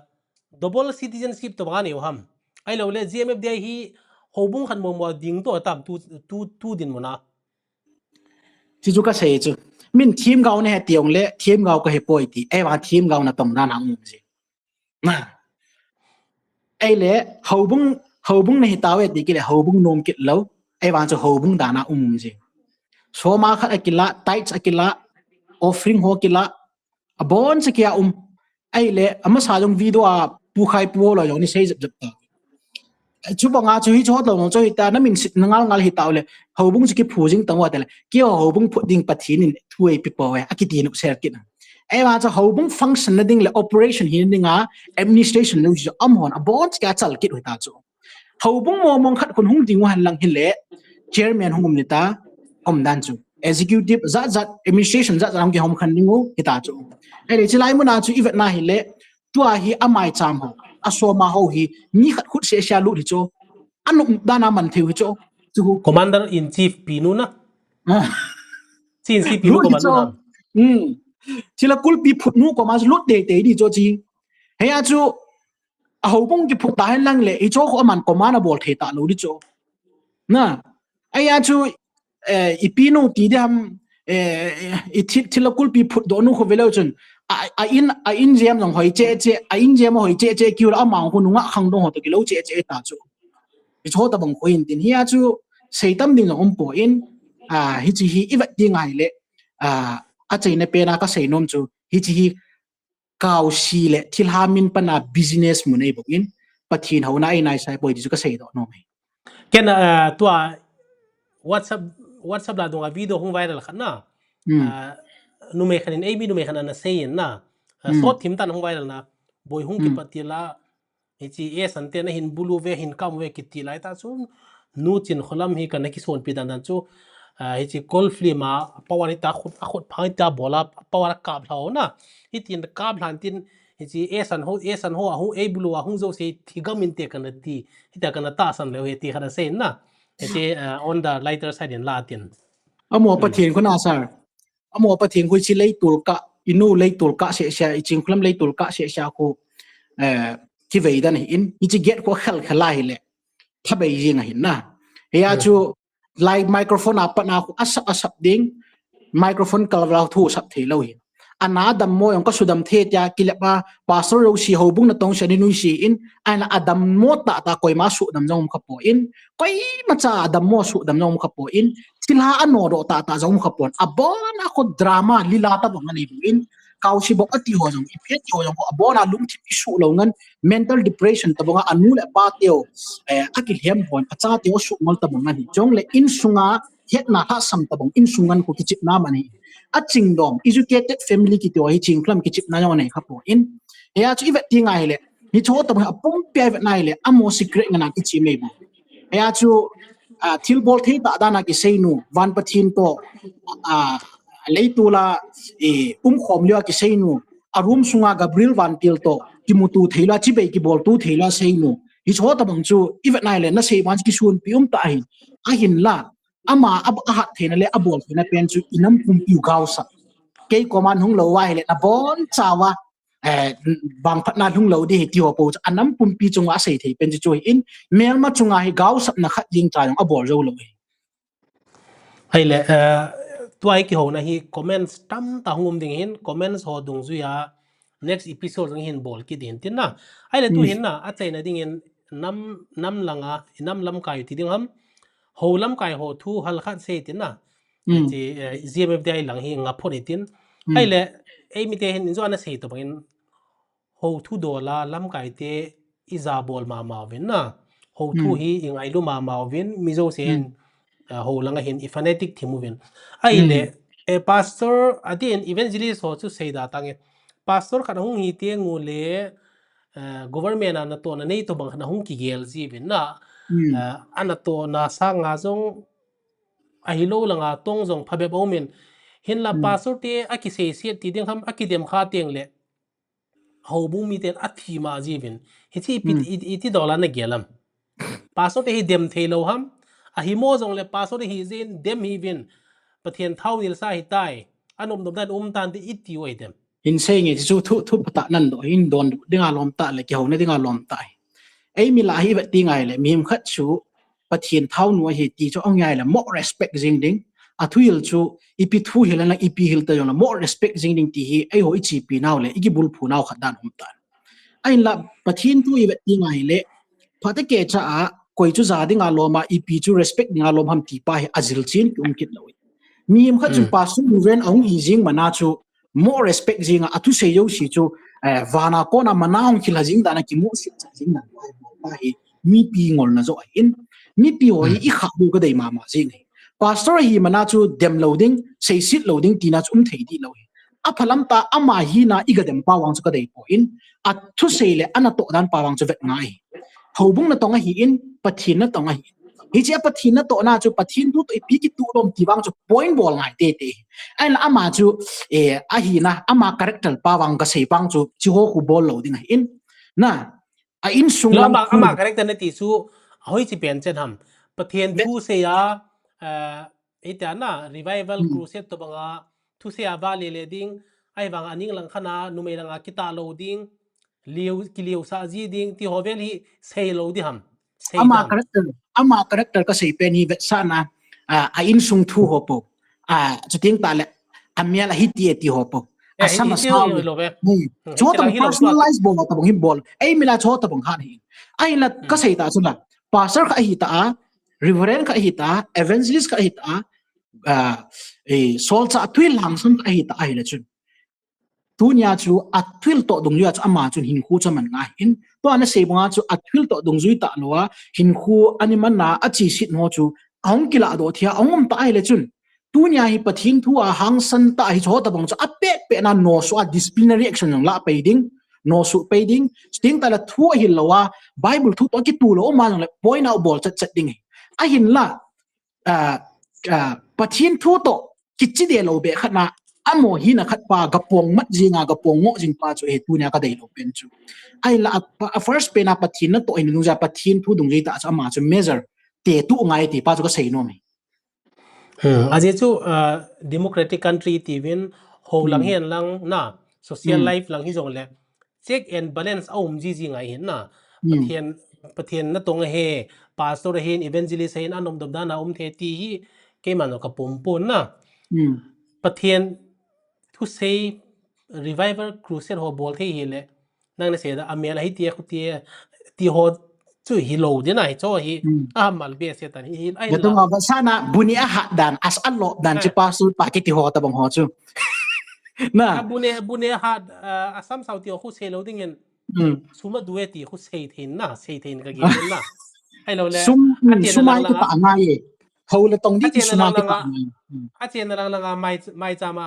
double citizenship tobang anei u ham? Ahilouleh G M F D I hi houbung khat momo ding to tam tu, tu, tu dinmun a. Chuchu kasei chu. Min themgao nahi ti jongle, themgao kahi poi ti. Ahivang themgao natong dan a um ji. Ahile, houbung, houbung nahi tauve ti kit le, houbung nom kit lou. Ahivang chu houbung dan a um ji. Soma khat akilah, tithes akilah, offering ho kilah, aboncha kia um. Ahile, amasa jong video a Pu Khai Pu ho la jong nei sei jep jep ta. Chubanga chu hichu hot lou nung chu hita, namin sitna ngal ngal hita ule, houbung chu kiphu jing tang uva tile, keiho houbung phut ding Pathen in thu eipe pouve, akiti nop sel kit na. Ahivang chu houbung function na ding le operation hi na dinga, administration lou chu amahon aboncha kia chal kit u hita chu. Houbung momong khat khun hung ding u henlang hile, chairman hung um ding ta, um dan chu. Executive jat jat, administration jat jat hung kihom khen ding u hita chu. Ahile, chulai muna chu ivet na hile, tua hi amaicham ho, asoma ho hi, mi khat khut seh seh a lut hi chu. Anop dan a man thei u hi chu. Chu hu. Commander in chief pinu na. Ah. Chin si pinu Lut hi commander chu. na. Hmm. Chule kulpi phutnu koma chu lut teitei di chu chi. Hiya chu, a houbung kiphut ta henlang le, hichu khu aman command abol thei talou di chu. Na, hiya chu, eh, ipinu ti diham, eh, i thil, thil a kulpi phutdoh nu khu veleu chun, a, a in, a in jem jong hoi cheh cheh, a in jem hoi cheh cheh kiu la ama khu nungah khangdong ho toh kilou cheh cheh ta chu. Hichu ho tabang khu hin tin. Hiya chu, seitam ding jong um poi, ah, hiche hi ivet ding ahile, ah, achaina pen a kasei nom chu, hiche hi kaosi le thilha min pan a business mun ahi bou in, Pathen houna einaisai poi ti chu kasei doh nom e. Ken, ah, tua WhatsApp, WhatsApp la dunga video hung viral khat na. Hmm. Ah, numei khat in, eimi numei khat in ana sei in na. Ah, Hmm. Sot thim tan hung viral na. Boi hung Hmm. kipat til a, hiche esan te na hin bulu ve, hin kam ve kiti lai ta chu, nu Chinkholam hi kana kisonpi dan dan chu, ah, hiche Kol film a power hita khut, akhut phang hita bola power kap lhau na. Hitin kap lhan tin, hiche esan ho, esan ho, ahung ei bulu ahung jouse thigam inte kana ti, hita kana tahsan leu he ti kana sei na. Hiche, ah, on the lighter side in la tin. Amaho Pathen khu na sir. Amaho Pathen khu hiche leitul kah, inu leitul kah seh seh, i Chinkholam leitul kah seh seh khu, eh, kivei dan ahi in, hiche gate khu khel khel a hile, thabei jing ahin na. Hiya chu, lai microphone a pat na khu asap asap ding, microphone kal val thu sap thei lou hi. Ana dammo jong kasudam thei tia kilep a, pastor jouse houbung natong seh ni nuisat in, ahin la adammo tah tah koima sudam jong um kha poi, koimacha adammo sudam jong um kha poi, thilha anodoh tah tah jong um kha poi. Abon a khu drama lila tabang anei bou in, kaosi bou ati ho jong, ipi ati ho jong khu abon a lungthim isuh lou ngan, mental depression tabang a anu le apa teu, eh, akilhem hon, acha teu asuh ngol tabang ahi. Chule insunga hetna lhasam tabang, insung ngan khu kichepna man ahi. Achingdom, educated family kiti ho hi Chinkholam kichepna jong anei kha poi. Hiya chu ivet ding ahile, hichu ho tabang apumpi a ivet na hile, amaho secret ngan a kichep mai bou. Hiya chu, ah, thilbol thei tah dan a kisei nu, van Pathen toh, ah, leitul a, eh, umkhom lou a kisei nu, a room sunga Gabriel Vantil toh, kimuto thei lou a, chibai kibolto thei lou a sei nu. Hichu ho tabang chu, ivet na hile, nasei vang chu kisunpi um tah ahin. Ahinla, ama a, ahat theina le abol theina pen chu inam pumpi u gaosap. Kei koma hung lou uva hile, nabonchauva, eh, bang phatna lhung lou ding ahi ti ho pou chu anam pumpi chunga asei thei pen chu chu ahin, melma chunga hi gaosapna khat jeng cha jong abol jou lou ahi. Ahile, eh, tua hi kihouna hi comments tamtah hung um ding ahin, comments ho dungjuia next episode jong hin bol kit ding ahin tin na. Ahile tu hin na, achaina dingin nam, nam langa, inam lamkai ti ding ham, hou lamkai ho thu halkhat sei tin na. Hiche, eh, G M F D I lang hi nga phot ahi tin. Ahile, eimite hin injo ana sei tobang in, hou thu dola lamkai te ijabol mama uvin na. Hou thu hi ingailu mama uvin, mi jousen, ah, hou langa hin i fanatic thim uvin. Ahile, eh, pastor, adin evangelist ho chu seida tange. Pastor khat ahung hi teng ule, eh, government a natohna nei tobang khat ahung kigel jiuvin na. Eh, anatohna sanga jong ahilou langa tong jong phabep aumin. Hinla pastor te akiseiset ti ding ham akidem kha teng le. houbung miten athi ma jiuvin. Hichi iti, hmm, iti, iti dola na gel am. Pastor te hi dem thei lou ham. Ahimo jongle pastor hi jin dem hiuvin. Pathen thao nilsa hitai. Anom nom dan um tan ti iti u ahi dem. Hin sei nge chu thu, thu phatah nan doh, hin donbut dinga lom tah le, kihouna dinga lom tah. Ei mi lah hi vet ti ngai le, mihem khat chu Pathen thao nu ahi ti chu ahung ngai le, mo respect jing ding. Athuhil chu, ipi thu hil a, ipi hil ta jongle, mo respect jing ding ti hi, eiho ichepi nau le, ikibulphu nau khat dan um tan. Ahinla, Pathen thu i vet ti ngai le, phatah kecha a, koi chu ja dinga lom a, ipi chu respect dinga lom ham ti pa hi, ajil chen kium kit lou. Mihem khat chu, hmm, Pastor Reverend ahung hi jing mana chu, mo respect jing a, athusei jouse chu, eh, vana kona mana hung khel a jing dan a kimu sih cha jing dan pa hi, mipi ngolna jo ahin, mipi ho hi, hmm, i kha bu ka dei mama jing hi. Pastor hi mana chu dem lou ding, seiset lou ding tina chu um thei di lou hi. Aphalam ta ama hina i ga dem pa vang chu ka dei poi. Athusei le anatoh dan pa vang chu vet ngai. Houbung natong ahin, Pathen natong ahin. Hiche a Pathen natohna chu Pathen thu toh ipi kitoh lom ti vang chu point bol ngai tete. Ahinla ama chu, eh, ahina, ama character pa vang ka sei vang chu, chu ho khu bol lou ding ahin. Na, a insung lam ama character nati chu, hoiche pen chen ham. Pathen thusei a, eh, Eita na, revival, hmm, crusade tobanga, thusei a vale le ding, ahivang a ning lang khat a, numei langa kitah lou ding, liu, kiliu sah ji ding, ti ho vel hi sei lou di ham. Sei ama dan. Character, ama character ka sei pen hi vetsahna, a, a insung thu ho po. A, chuting tah le, a mel a hiti e ti ho po. Eh, asam asau. Hmm. Chu tabang personalize bol, tabang hi bol. Ei mi la chu tabang han hi. Ahinla ka sei ta chu la. Pastor kha ahi ta a, Reverend kha ahi ta, evangelist kha ahi ta, a, eh, solchah thuhil hangsan kha ahi ta ahile chun. Tunia chu athuhil toh dungjui a chu ama chun hinkho chu aman ngai hin. Tua na sei banga chu athuhil toh dungjui tah lou a, hinkho ani man na a cheset ho chu, ahung kilah doh thei a, ahung um ta ahile chun. Tunia hi Pathen thu a hangsan ta hi chu tabang chu apet pet na nosuh a disciplinary action jong la pei ding, nosuh pei ding, chuting tah le thu ahil lou a, Bible thu toh kitoh lou ma jong le point out bol chet chet ding hi. Ahinla, a, a, Pathen thu toh kichi de lou be khat na, amo hina khat pa, ga pong mat jing a, ga pong ngoh jing pa chu hi tunia ka dei lou pen chu. Ahinla, a, a first pen a Pathen natoh hin nung ja Pathen thu dungjui tah chu ama chu measure te tu ngai ti pa chu ka sei nom hi. Hmm, ajeh chu, ah, democratic country tiuvin ho lang, hmm, hen lang na, social, hmm, life lang hi jong le, check and balance a um jiji ngai hin na. Hmm. Pathen, Pathen natong ahi, pastor ahin, evangelist ahin, anom dom dan a um thei ti hi, keiman ka pum pon na. Hmm. Pathen thusei revival crusade ho bol thei hile, nang na sei da, a mel a hiti a khuti a, ti ho chu hi lou ding ahi chu hi, hmm, a mal be se tan hi, hi, ai la. Tung a va sana bu ni a hat dan, as a lop dan, ai, chi pastor pa kiti ho tabang ho chu. Na. A bu ni, bu ni a hat, ah, a sam sao ti ho khu sei lou ding in. Hmm. Sum a du e ti khu sei thei na, sei thei ka gel na. Hai lou le. Sum, hmm, a chen sum na ai lang ka lang ta a. Ngai e. Ho le tong di a chen na sum lang ai ka lang ta a. Ngai. Hmm. A chen na lang lang a mai, mai cha ma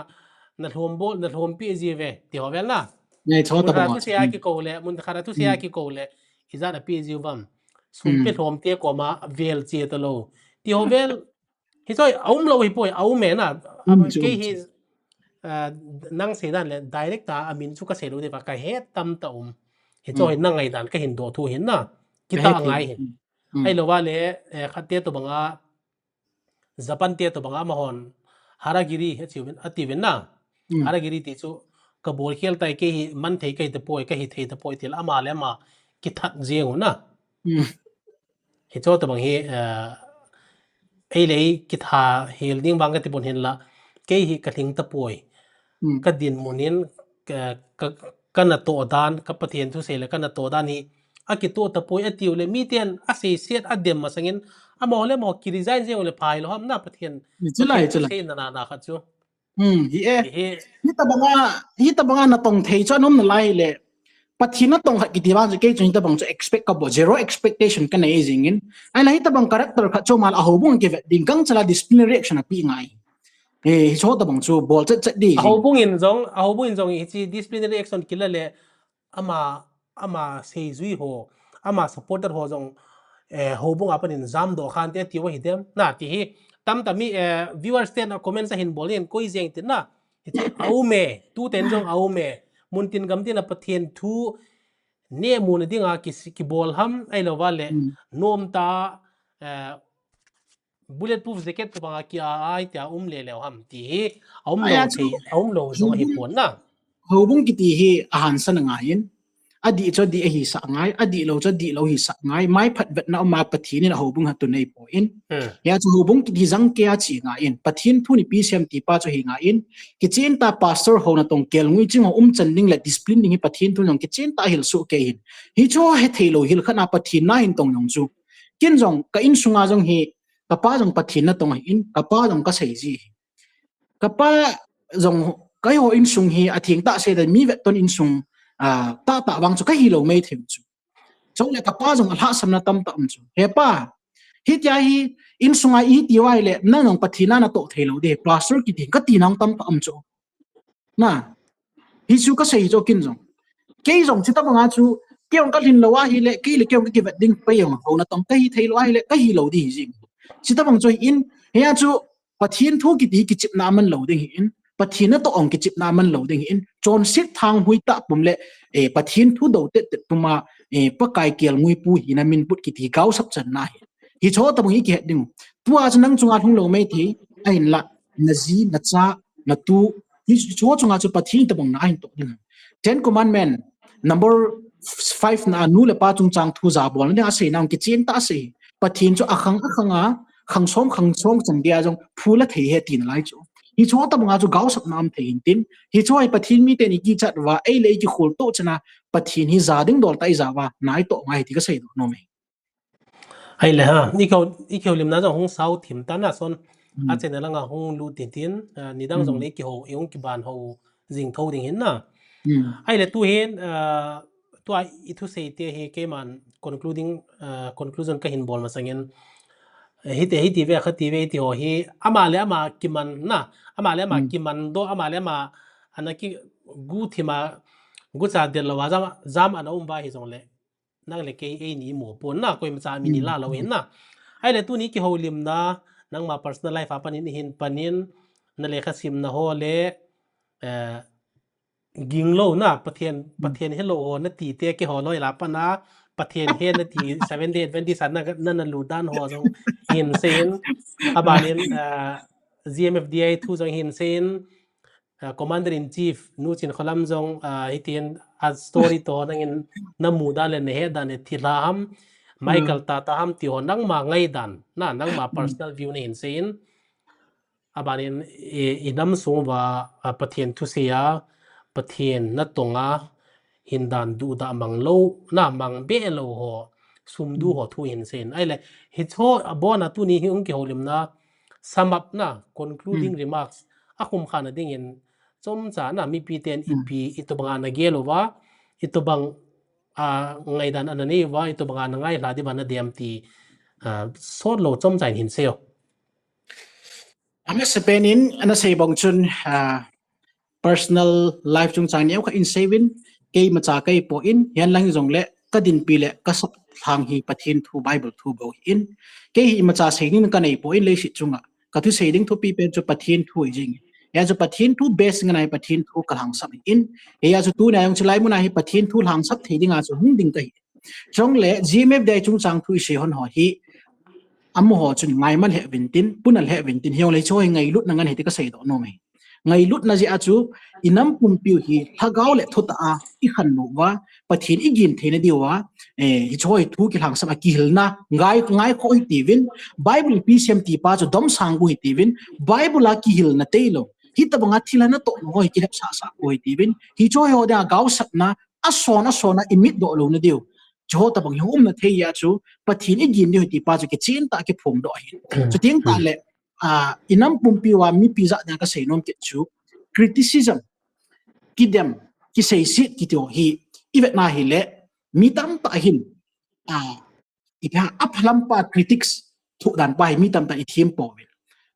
na lhom bol, na lhom pi ji ve, ti ho vel na. Ngai chu tabang. Mun khat a thusei a, hmm, kikou le, mun khat a thusei a, hmm, kikou le, ijat a pi jiu vam. Sum, hmm, pe lhom te koma vel che ta lou. Ti ho vel, hi choi, a um lou hi poi, a um e na. Um, chu, kei um, hi, chu. Ah, nang sei dan le, direct a, a min chu ka sei lou de va, ka het tam ta um. Hi choi, hmm, nang ngai dan ka hin do thu hin na. Ka het thei. Kita ngai hin. Hmm. Ai lou va le, eh, khat te tobang a, Japan te tobang a amahon Haragiri, a chiuvin, a tiuvin na. Hmm. Haragiri ti chu ka bol khel tai, kei hi man thei ka hi ta poi, ka hi thei ta poi ti la ama le ama kithat jeng u na. Hmm. Hi chu tabang hi, eh, ei le ei kitha hel ding vang ka ti pon hin la, kei hi ka lhing ta poi. Hmm. Ka dinmun in, ka, ka, ka natoh dan, ka Pathen thusei le ka natoh dan hi, a kitoh ta poi a tiu le, miten a seiset a dem masangin, amaho le amaho ki resign jeng u le phai lou ham na Pathen. Ni chu lai, Pathen chu lai. Thusei na na na khat chu. Hmm, hi e. Hi, hi. Hi tabang a, hi tabang a natong thei chu anom nalai le. Pathen natong khat kiti vang chu kei chu hi tabang chu expect ka bol, zero expectation ka nei jing in. Ai la hi tabang character khat chu mal a houbung kivet ding gangchal a disciplinary action a pi ngai. Eh, hi chu tabang chu bol chet chet di. A houbung in jong, a houbung in jong hi chi disciplinary action kila le ama, ama seijui ho, ama supporter ho jong, eh, houbung a panin jam doh khan te tiu hi dem. Na ti hi, tam ta mi, eh, viewers ten a comments a hin bol in koi jeng tin na. Hi chi a um e, tu ten jong a um e. muntin gamtin a Pathen thu nehmuna dinga ki, kibol ham, ahilouva le, hmm, nomtah, eh, bulletproof jacket tobanga ki a, a, tia um leleu ham ti hi, aumlou thei, aumlou jong ahipon na. Houbung kiti hi ahansan angai in, adih chu adih ahisah ngai, adihlou chu adihlou hisah ngai, maiphat vetna uma Pathen in a houbung ha tun eipon. Hmm. Hia chu houbung kiti jangkei a che ngai in, Pathen thu nipi sem tipa chu hi ngai in, kichen tah pastor ho natong kelngoi ching ho umchan ding le discipline ding hi Pathen thu jong kichen tah hilsoh kei hin. Hichu hetheilou hil khat a Pathen na hin tong jong chu. Ken jong ka insunga jong hi, kapa jong Pathen natong ahin, kapa jong kasei ji hi. Kapa jong, keiho insung hi atheng tah sei dan mi vetton insung, ah, tahtah vang chu kahilou maithei chu. Chule kapa jong alhahsamna tamtah um chu. He pa, hitia hi insunga iti uva ahile, nang jong Pathen na natoh theilou ding, pastor kiti kati nang tamtah um chu. Na, hichu kasei chu ken jong. Kei jong chutobanga chu, kei jong kalhin lou ahile, kei le kei jong kakivet ding pa jong ho natong kahi theilou ahile, kahilou ding hi jing. Chutobang chu hin, hia chu, Pathen thu kiti kichepna amanlou ding hin, Pathen natoh jong kichepna amanlou ding hin, chonset thanghui tah pum le, eh, Pathen thu dou tettet puma, eh, Pakai kelngoi pu hina min put kiti gaosap channa hi. Hichu tobang hi kihet ding. Tua chu nang chunga lhunglou maithei, ahinla, naji, nacha, natu, hichu chunga chu Pathen tobang na ahin toh ding. Ten Commandment, number five na nu le pa chungchang thu jabolna ding asei nau kichen tah asei. Pathen chu akhang, akhang a, khang som, khang som chan dia jong phu la thei ahi tina lai chu. Hichu tobanga chu gaosapna um thei hintin. Hichu hi Pathen miten ikichat uva, ei le ei kikhol toh chana, Pathen hi ja ding dol tah ija uva, na itoh ngai ti kasei doh nom e. Ahile ha, ikihou, ikihoulimna jong hung sao thim tan ason. Hmm. Achaina langa hung lut tintin, ah, nidang jong, hmm, le ikihou, ihung kiban hou jing thou ding hin na. Hmm. Ahile tu hin, ah, tua ithusei te hi keiman concluding, ah, conclusion kahin bol masangin, eh, hiti, hiti ve, khati ve, hiti ho hi, ama le ama kiman na, ama le ama, hmm, kiman doh, ama le ama ana kiguhthima, gucha del louva, jam, jam ana um uva hijongle, nang le kei eini imu pon na, koimacha min, hmm, ila lou hin na. Ahile tuni kihoulimna, nangma personal life a panin ihin panin, na lekha simna ho le, eh, ginglou na, Pathen, hmm, Pathen helou ho nati te keiho loi la pana, Pathen he nati Seventh Day Adventist a na, na, nalut dan ho jong hin seiyin, abanin, eh, G M F D I thu jong hin seiyin, ah, Commander in Chief, Nu Chin Kholam jong, ah, hitin a story toh nangin namu dan le nahet dan le thilha ham, Michael, hmm, tah tah ham ti ho nangma ngaidan, na, nangma, hmm, personal view nahin seiyin. Abanin, i, inam sung uva, ah, Pathen thusei a, Pathen natong a, hindan duhdah manglou, na, mang be lou ho, sum, hmm, duh ho thu hin seiyin. Ahile, hichu abona tuni hi hung kihoulimna, sum up na, concluding, hmm, remarks, akhum khana dingin, chomcha na, mipiten, hmm, ipi, itobanga nagel uva, itobang, ah, ngaidan ana nei uva, itobanga nangailha diuva nadem ti, ah, sotlou chomcha in hin seiyo. Amasapen in, ana sei bang chun, ah, personal life chungchang neokha in seiyuvin, keimacha kaipon, hihen lang jongle, kadinpi le, kasap lhang hi Pathen thu, Bible thu bou hin. Kei hi imacha seiding kanei pon leiset chunga. Kathusei ding thupi pen chu Pathen thu hi jing. Hia chu Pathen thu base ngen a hi Pathen thu kalhangsap in. Hia chu tuna jong chulai muna hi Pathen thu lhangsap thei dinga chu hung ding kahi. Chule G M F D I chungchang thu isei hon ho hi, amaho chun ngaiman lheh uvin tin, puna lheh uvin tin, hijongle hiche hi ngailutna ngen ahi ti kasei doh nom e. Ngailutna jeh a chu, inam pumpiu hi, lhagao le thutah a, ikhannou uva, Pathen igin theina diuva, eh, hiche hi thu kilhangsap a kihilna, ngai, ngaikhoh hitiuvin, Bible ipi sem tipa chu domsang gu hitiuvin, Bible a kihilna tailou, hitobanga thilha natoh ho hi kilhepsah sah gu hitiuvin, hiche ho dinga gaosapna, ason, ason a imit doh louna diu. Hiche tobang hi umna thei a chu, Pathen igin diu hitipa chu kichen tah a kiphong doh ahi. Hmm. Chuteng tah le, ah, inam pumpiu a mipi jat dinga kasei nom kit chu, criticism, kidem, kiseiset kiti ho hi, ivetna hile, mi tamtah hin, ah, ipi ham, aphalam pa critics, thuhdan pa hi mi tamtah in ithem pouve.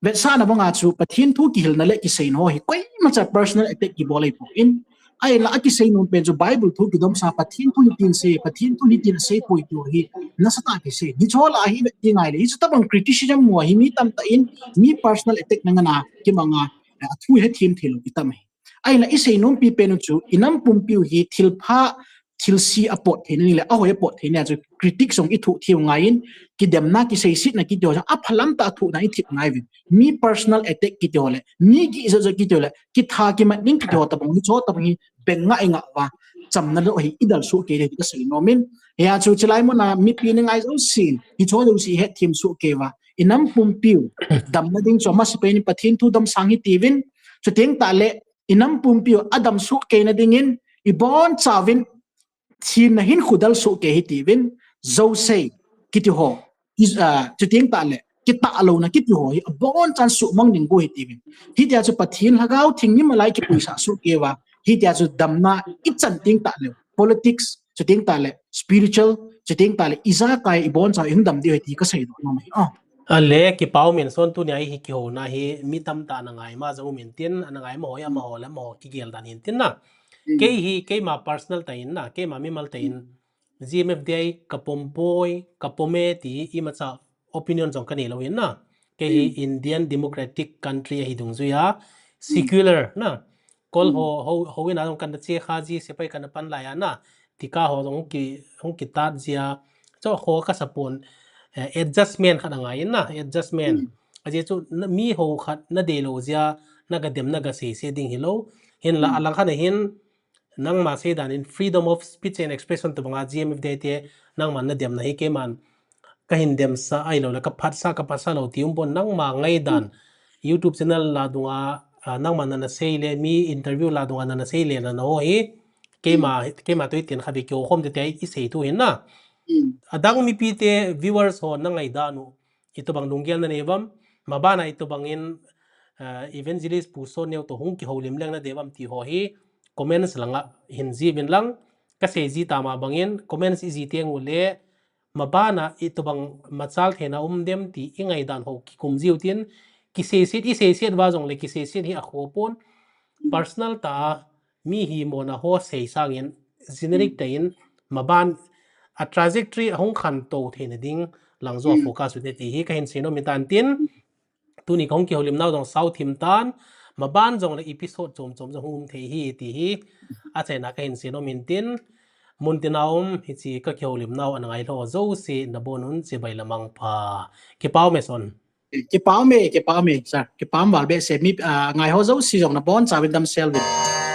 Vetsahna banga chu, Pathen thu kihilna le kiseina ho hi, koimacha personal attack kibol ahipon, ahinla akisei nom pen chu Bible thu kidomsa, Pathen thu hitin sei, Pathen thu hitin asei poi ti ho hi, nasatah a kisei. Hiche ho lah a hi vet ding ahile, hiche tobang criticism ho hi mi tamtah in, mi personal attack na ngen a, kimanga, athu hethem theilou kitam ahi. Ahinla isei nompi pen u chu, inam pumpiu hi thilpha, thilse apot theina ni le, ahoi apot theina chu, critic jong ithoh thei u ngai in, kidemna, kiseisetna kiti ho jong, aphalam tah a thohna ithip ngai uvin. Mi personal attack kiti ho le, mi gih jot jot kiti ho le, kitha kimat ding kiti ho tabang hi, chu tabang hi, beng ngai ngai uva, chamna lou hi, idal soh kei le, kasei nom in. Hia chu, chilai muna, mipi ni ngai jouse, hicho jouse, hetthem soh kei uva. Inam pumpiu, damna ding chu, amasa pen in Pathen thu damsang hitiuvin, chuteng tah le, inam pumpiu, adam soh keina dingin, ibonchauvin, thina hin khudal soh kei hitiuvin, jouse, kiti ho, i, ah, chuteng tah le, kitah louna kiti ho hi, abonchan suhmang ding go hitiuvin. Hitia chu Pathen Lhagao Theng ni malai kipuisah soh kei uva, hitia chu damna ichan teng tah le, politics, chuteng tah le, spiritual, chuteng tah le, ijakai iboncha ihung dam diu ahi ti kasei doh nom ahi. Ah. Ale, kipa um in son tunia hi kihouna hi, mi tamtah ana ngai ma jong um in tin, ana ngai ma ho, amaho le amaho kigel dan hin tin na. Kei hi, keima personal tah in na, keima mimal tah in, G M F D I ka pom poi, ka pom e ti imacha opinion jong kanei lou hin na. Kei hi Indian democratic country ahi dungjuia, secular na. Kol ho, ho, ho in a jong kana che kha ji, sepai kana pan lai a na. Tika ho jong hung ki, hung kitat jia. Chu ho kasa pon, eh, adjustment khat angai in na, adjustment. Ajeh chu na, mi ho khat nadei lou jia, naga dem, naga seiset ding hilou. Hinla, alang khat a hin, nangma sei dan in freedom of speech and expression tobanga G M F D I te, nangman nademna hi keiman kahin demsa ahilou le, kaphatsah, kaphatsah lou ti um pon, nangma ngaidan YouTube channel la dunga, ah, nangman nana sei le, mi interview la dunga nana sei le, nana ho hi, keima, keima toh itin khatvei kiho khom te te isei thu hin na. Adang mipi te viewers ho na ngaidan u, itobang lunggel nanei uvam, mabana itobang in, ah, evangelist Pu Sonneo toh hung kihoulim leng nadei uvam ti ho hi comments langa hin jih uvin lang, kasei ji tama bangin comments iji teng u le, mabana itobang machal theina um dem ti ingaidan ho kikum jiu tin, kiseiset, iseiset uva jongle kiseiset hi akhoh pon, personal tah a mi hi mona ho sei sangin, generic tah in, maban a trajectory ahung khantou theina ding lang joh a focus u te ti hi kahin sei nom in tan tin, tuni kahung kihoulim nau jong sao thim tan, maban jongle episode chom chom jong hung um thei hi ti hi, achaina kahin sei nom in tin, muntina um hiche kakihoulim nau ana ngailhah jouse nabon un chibai le mangpha. Kipa um e son. Kipa um e, kipa um e, sir. Kipa um val behseh, mi, ah, ngaiho jouse jong nabonchauvin damsel uvin.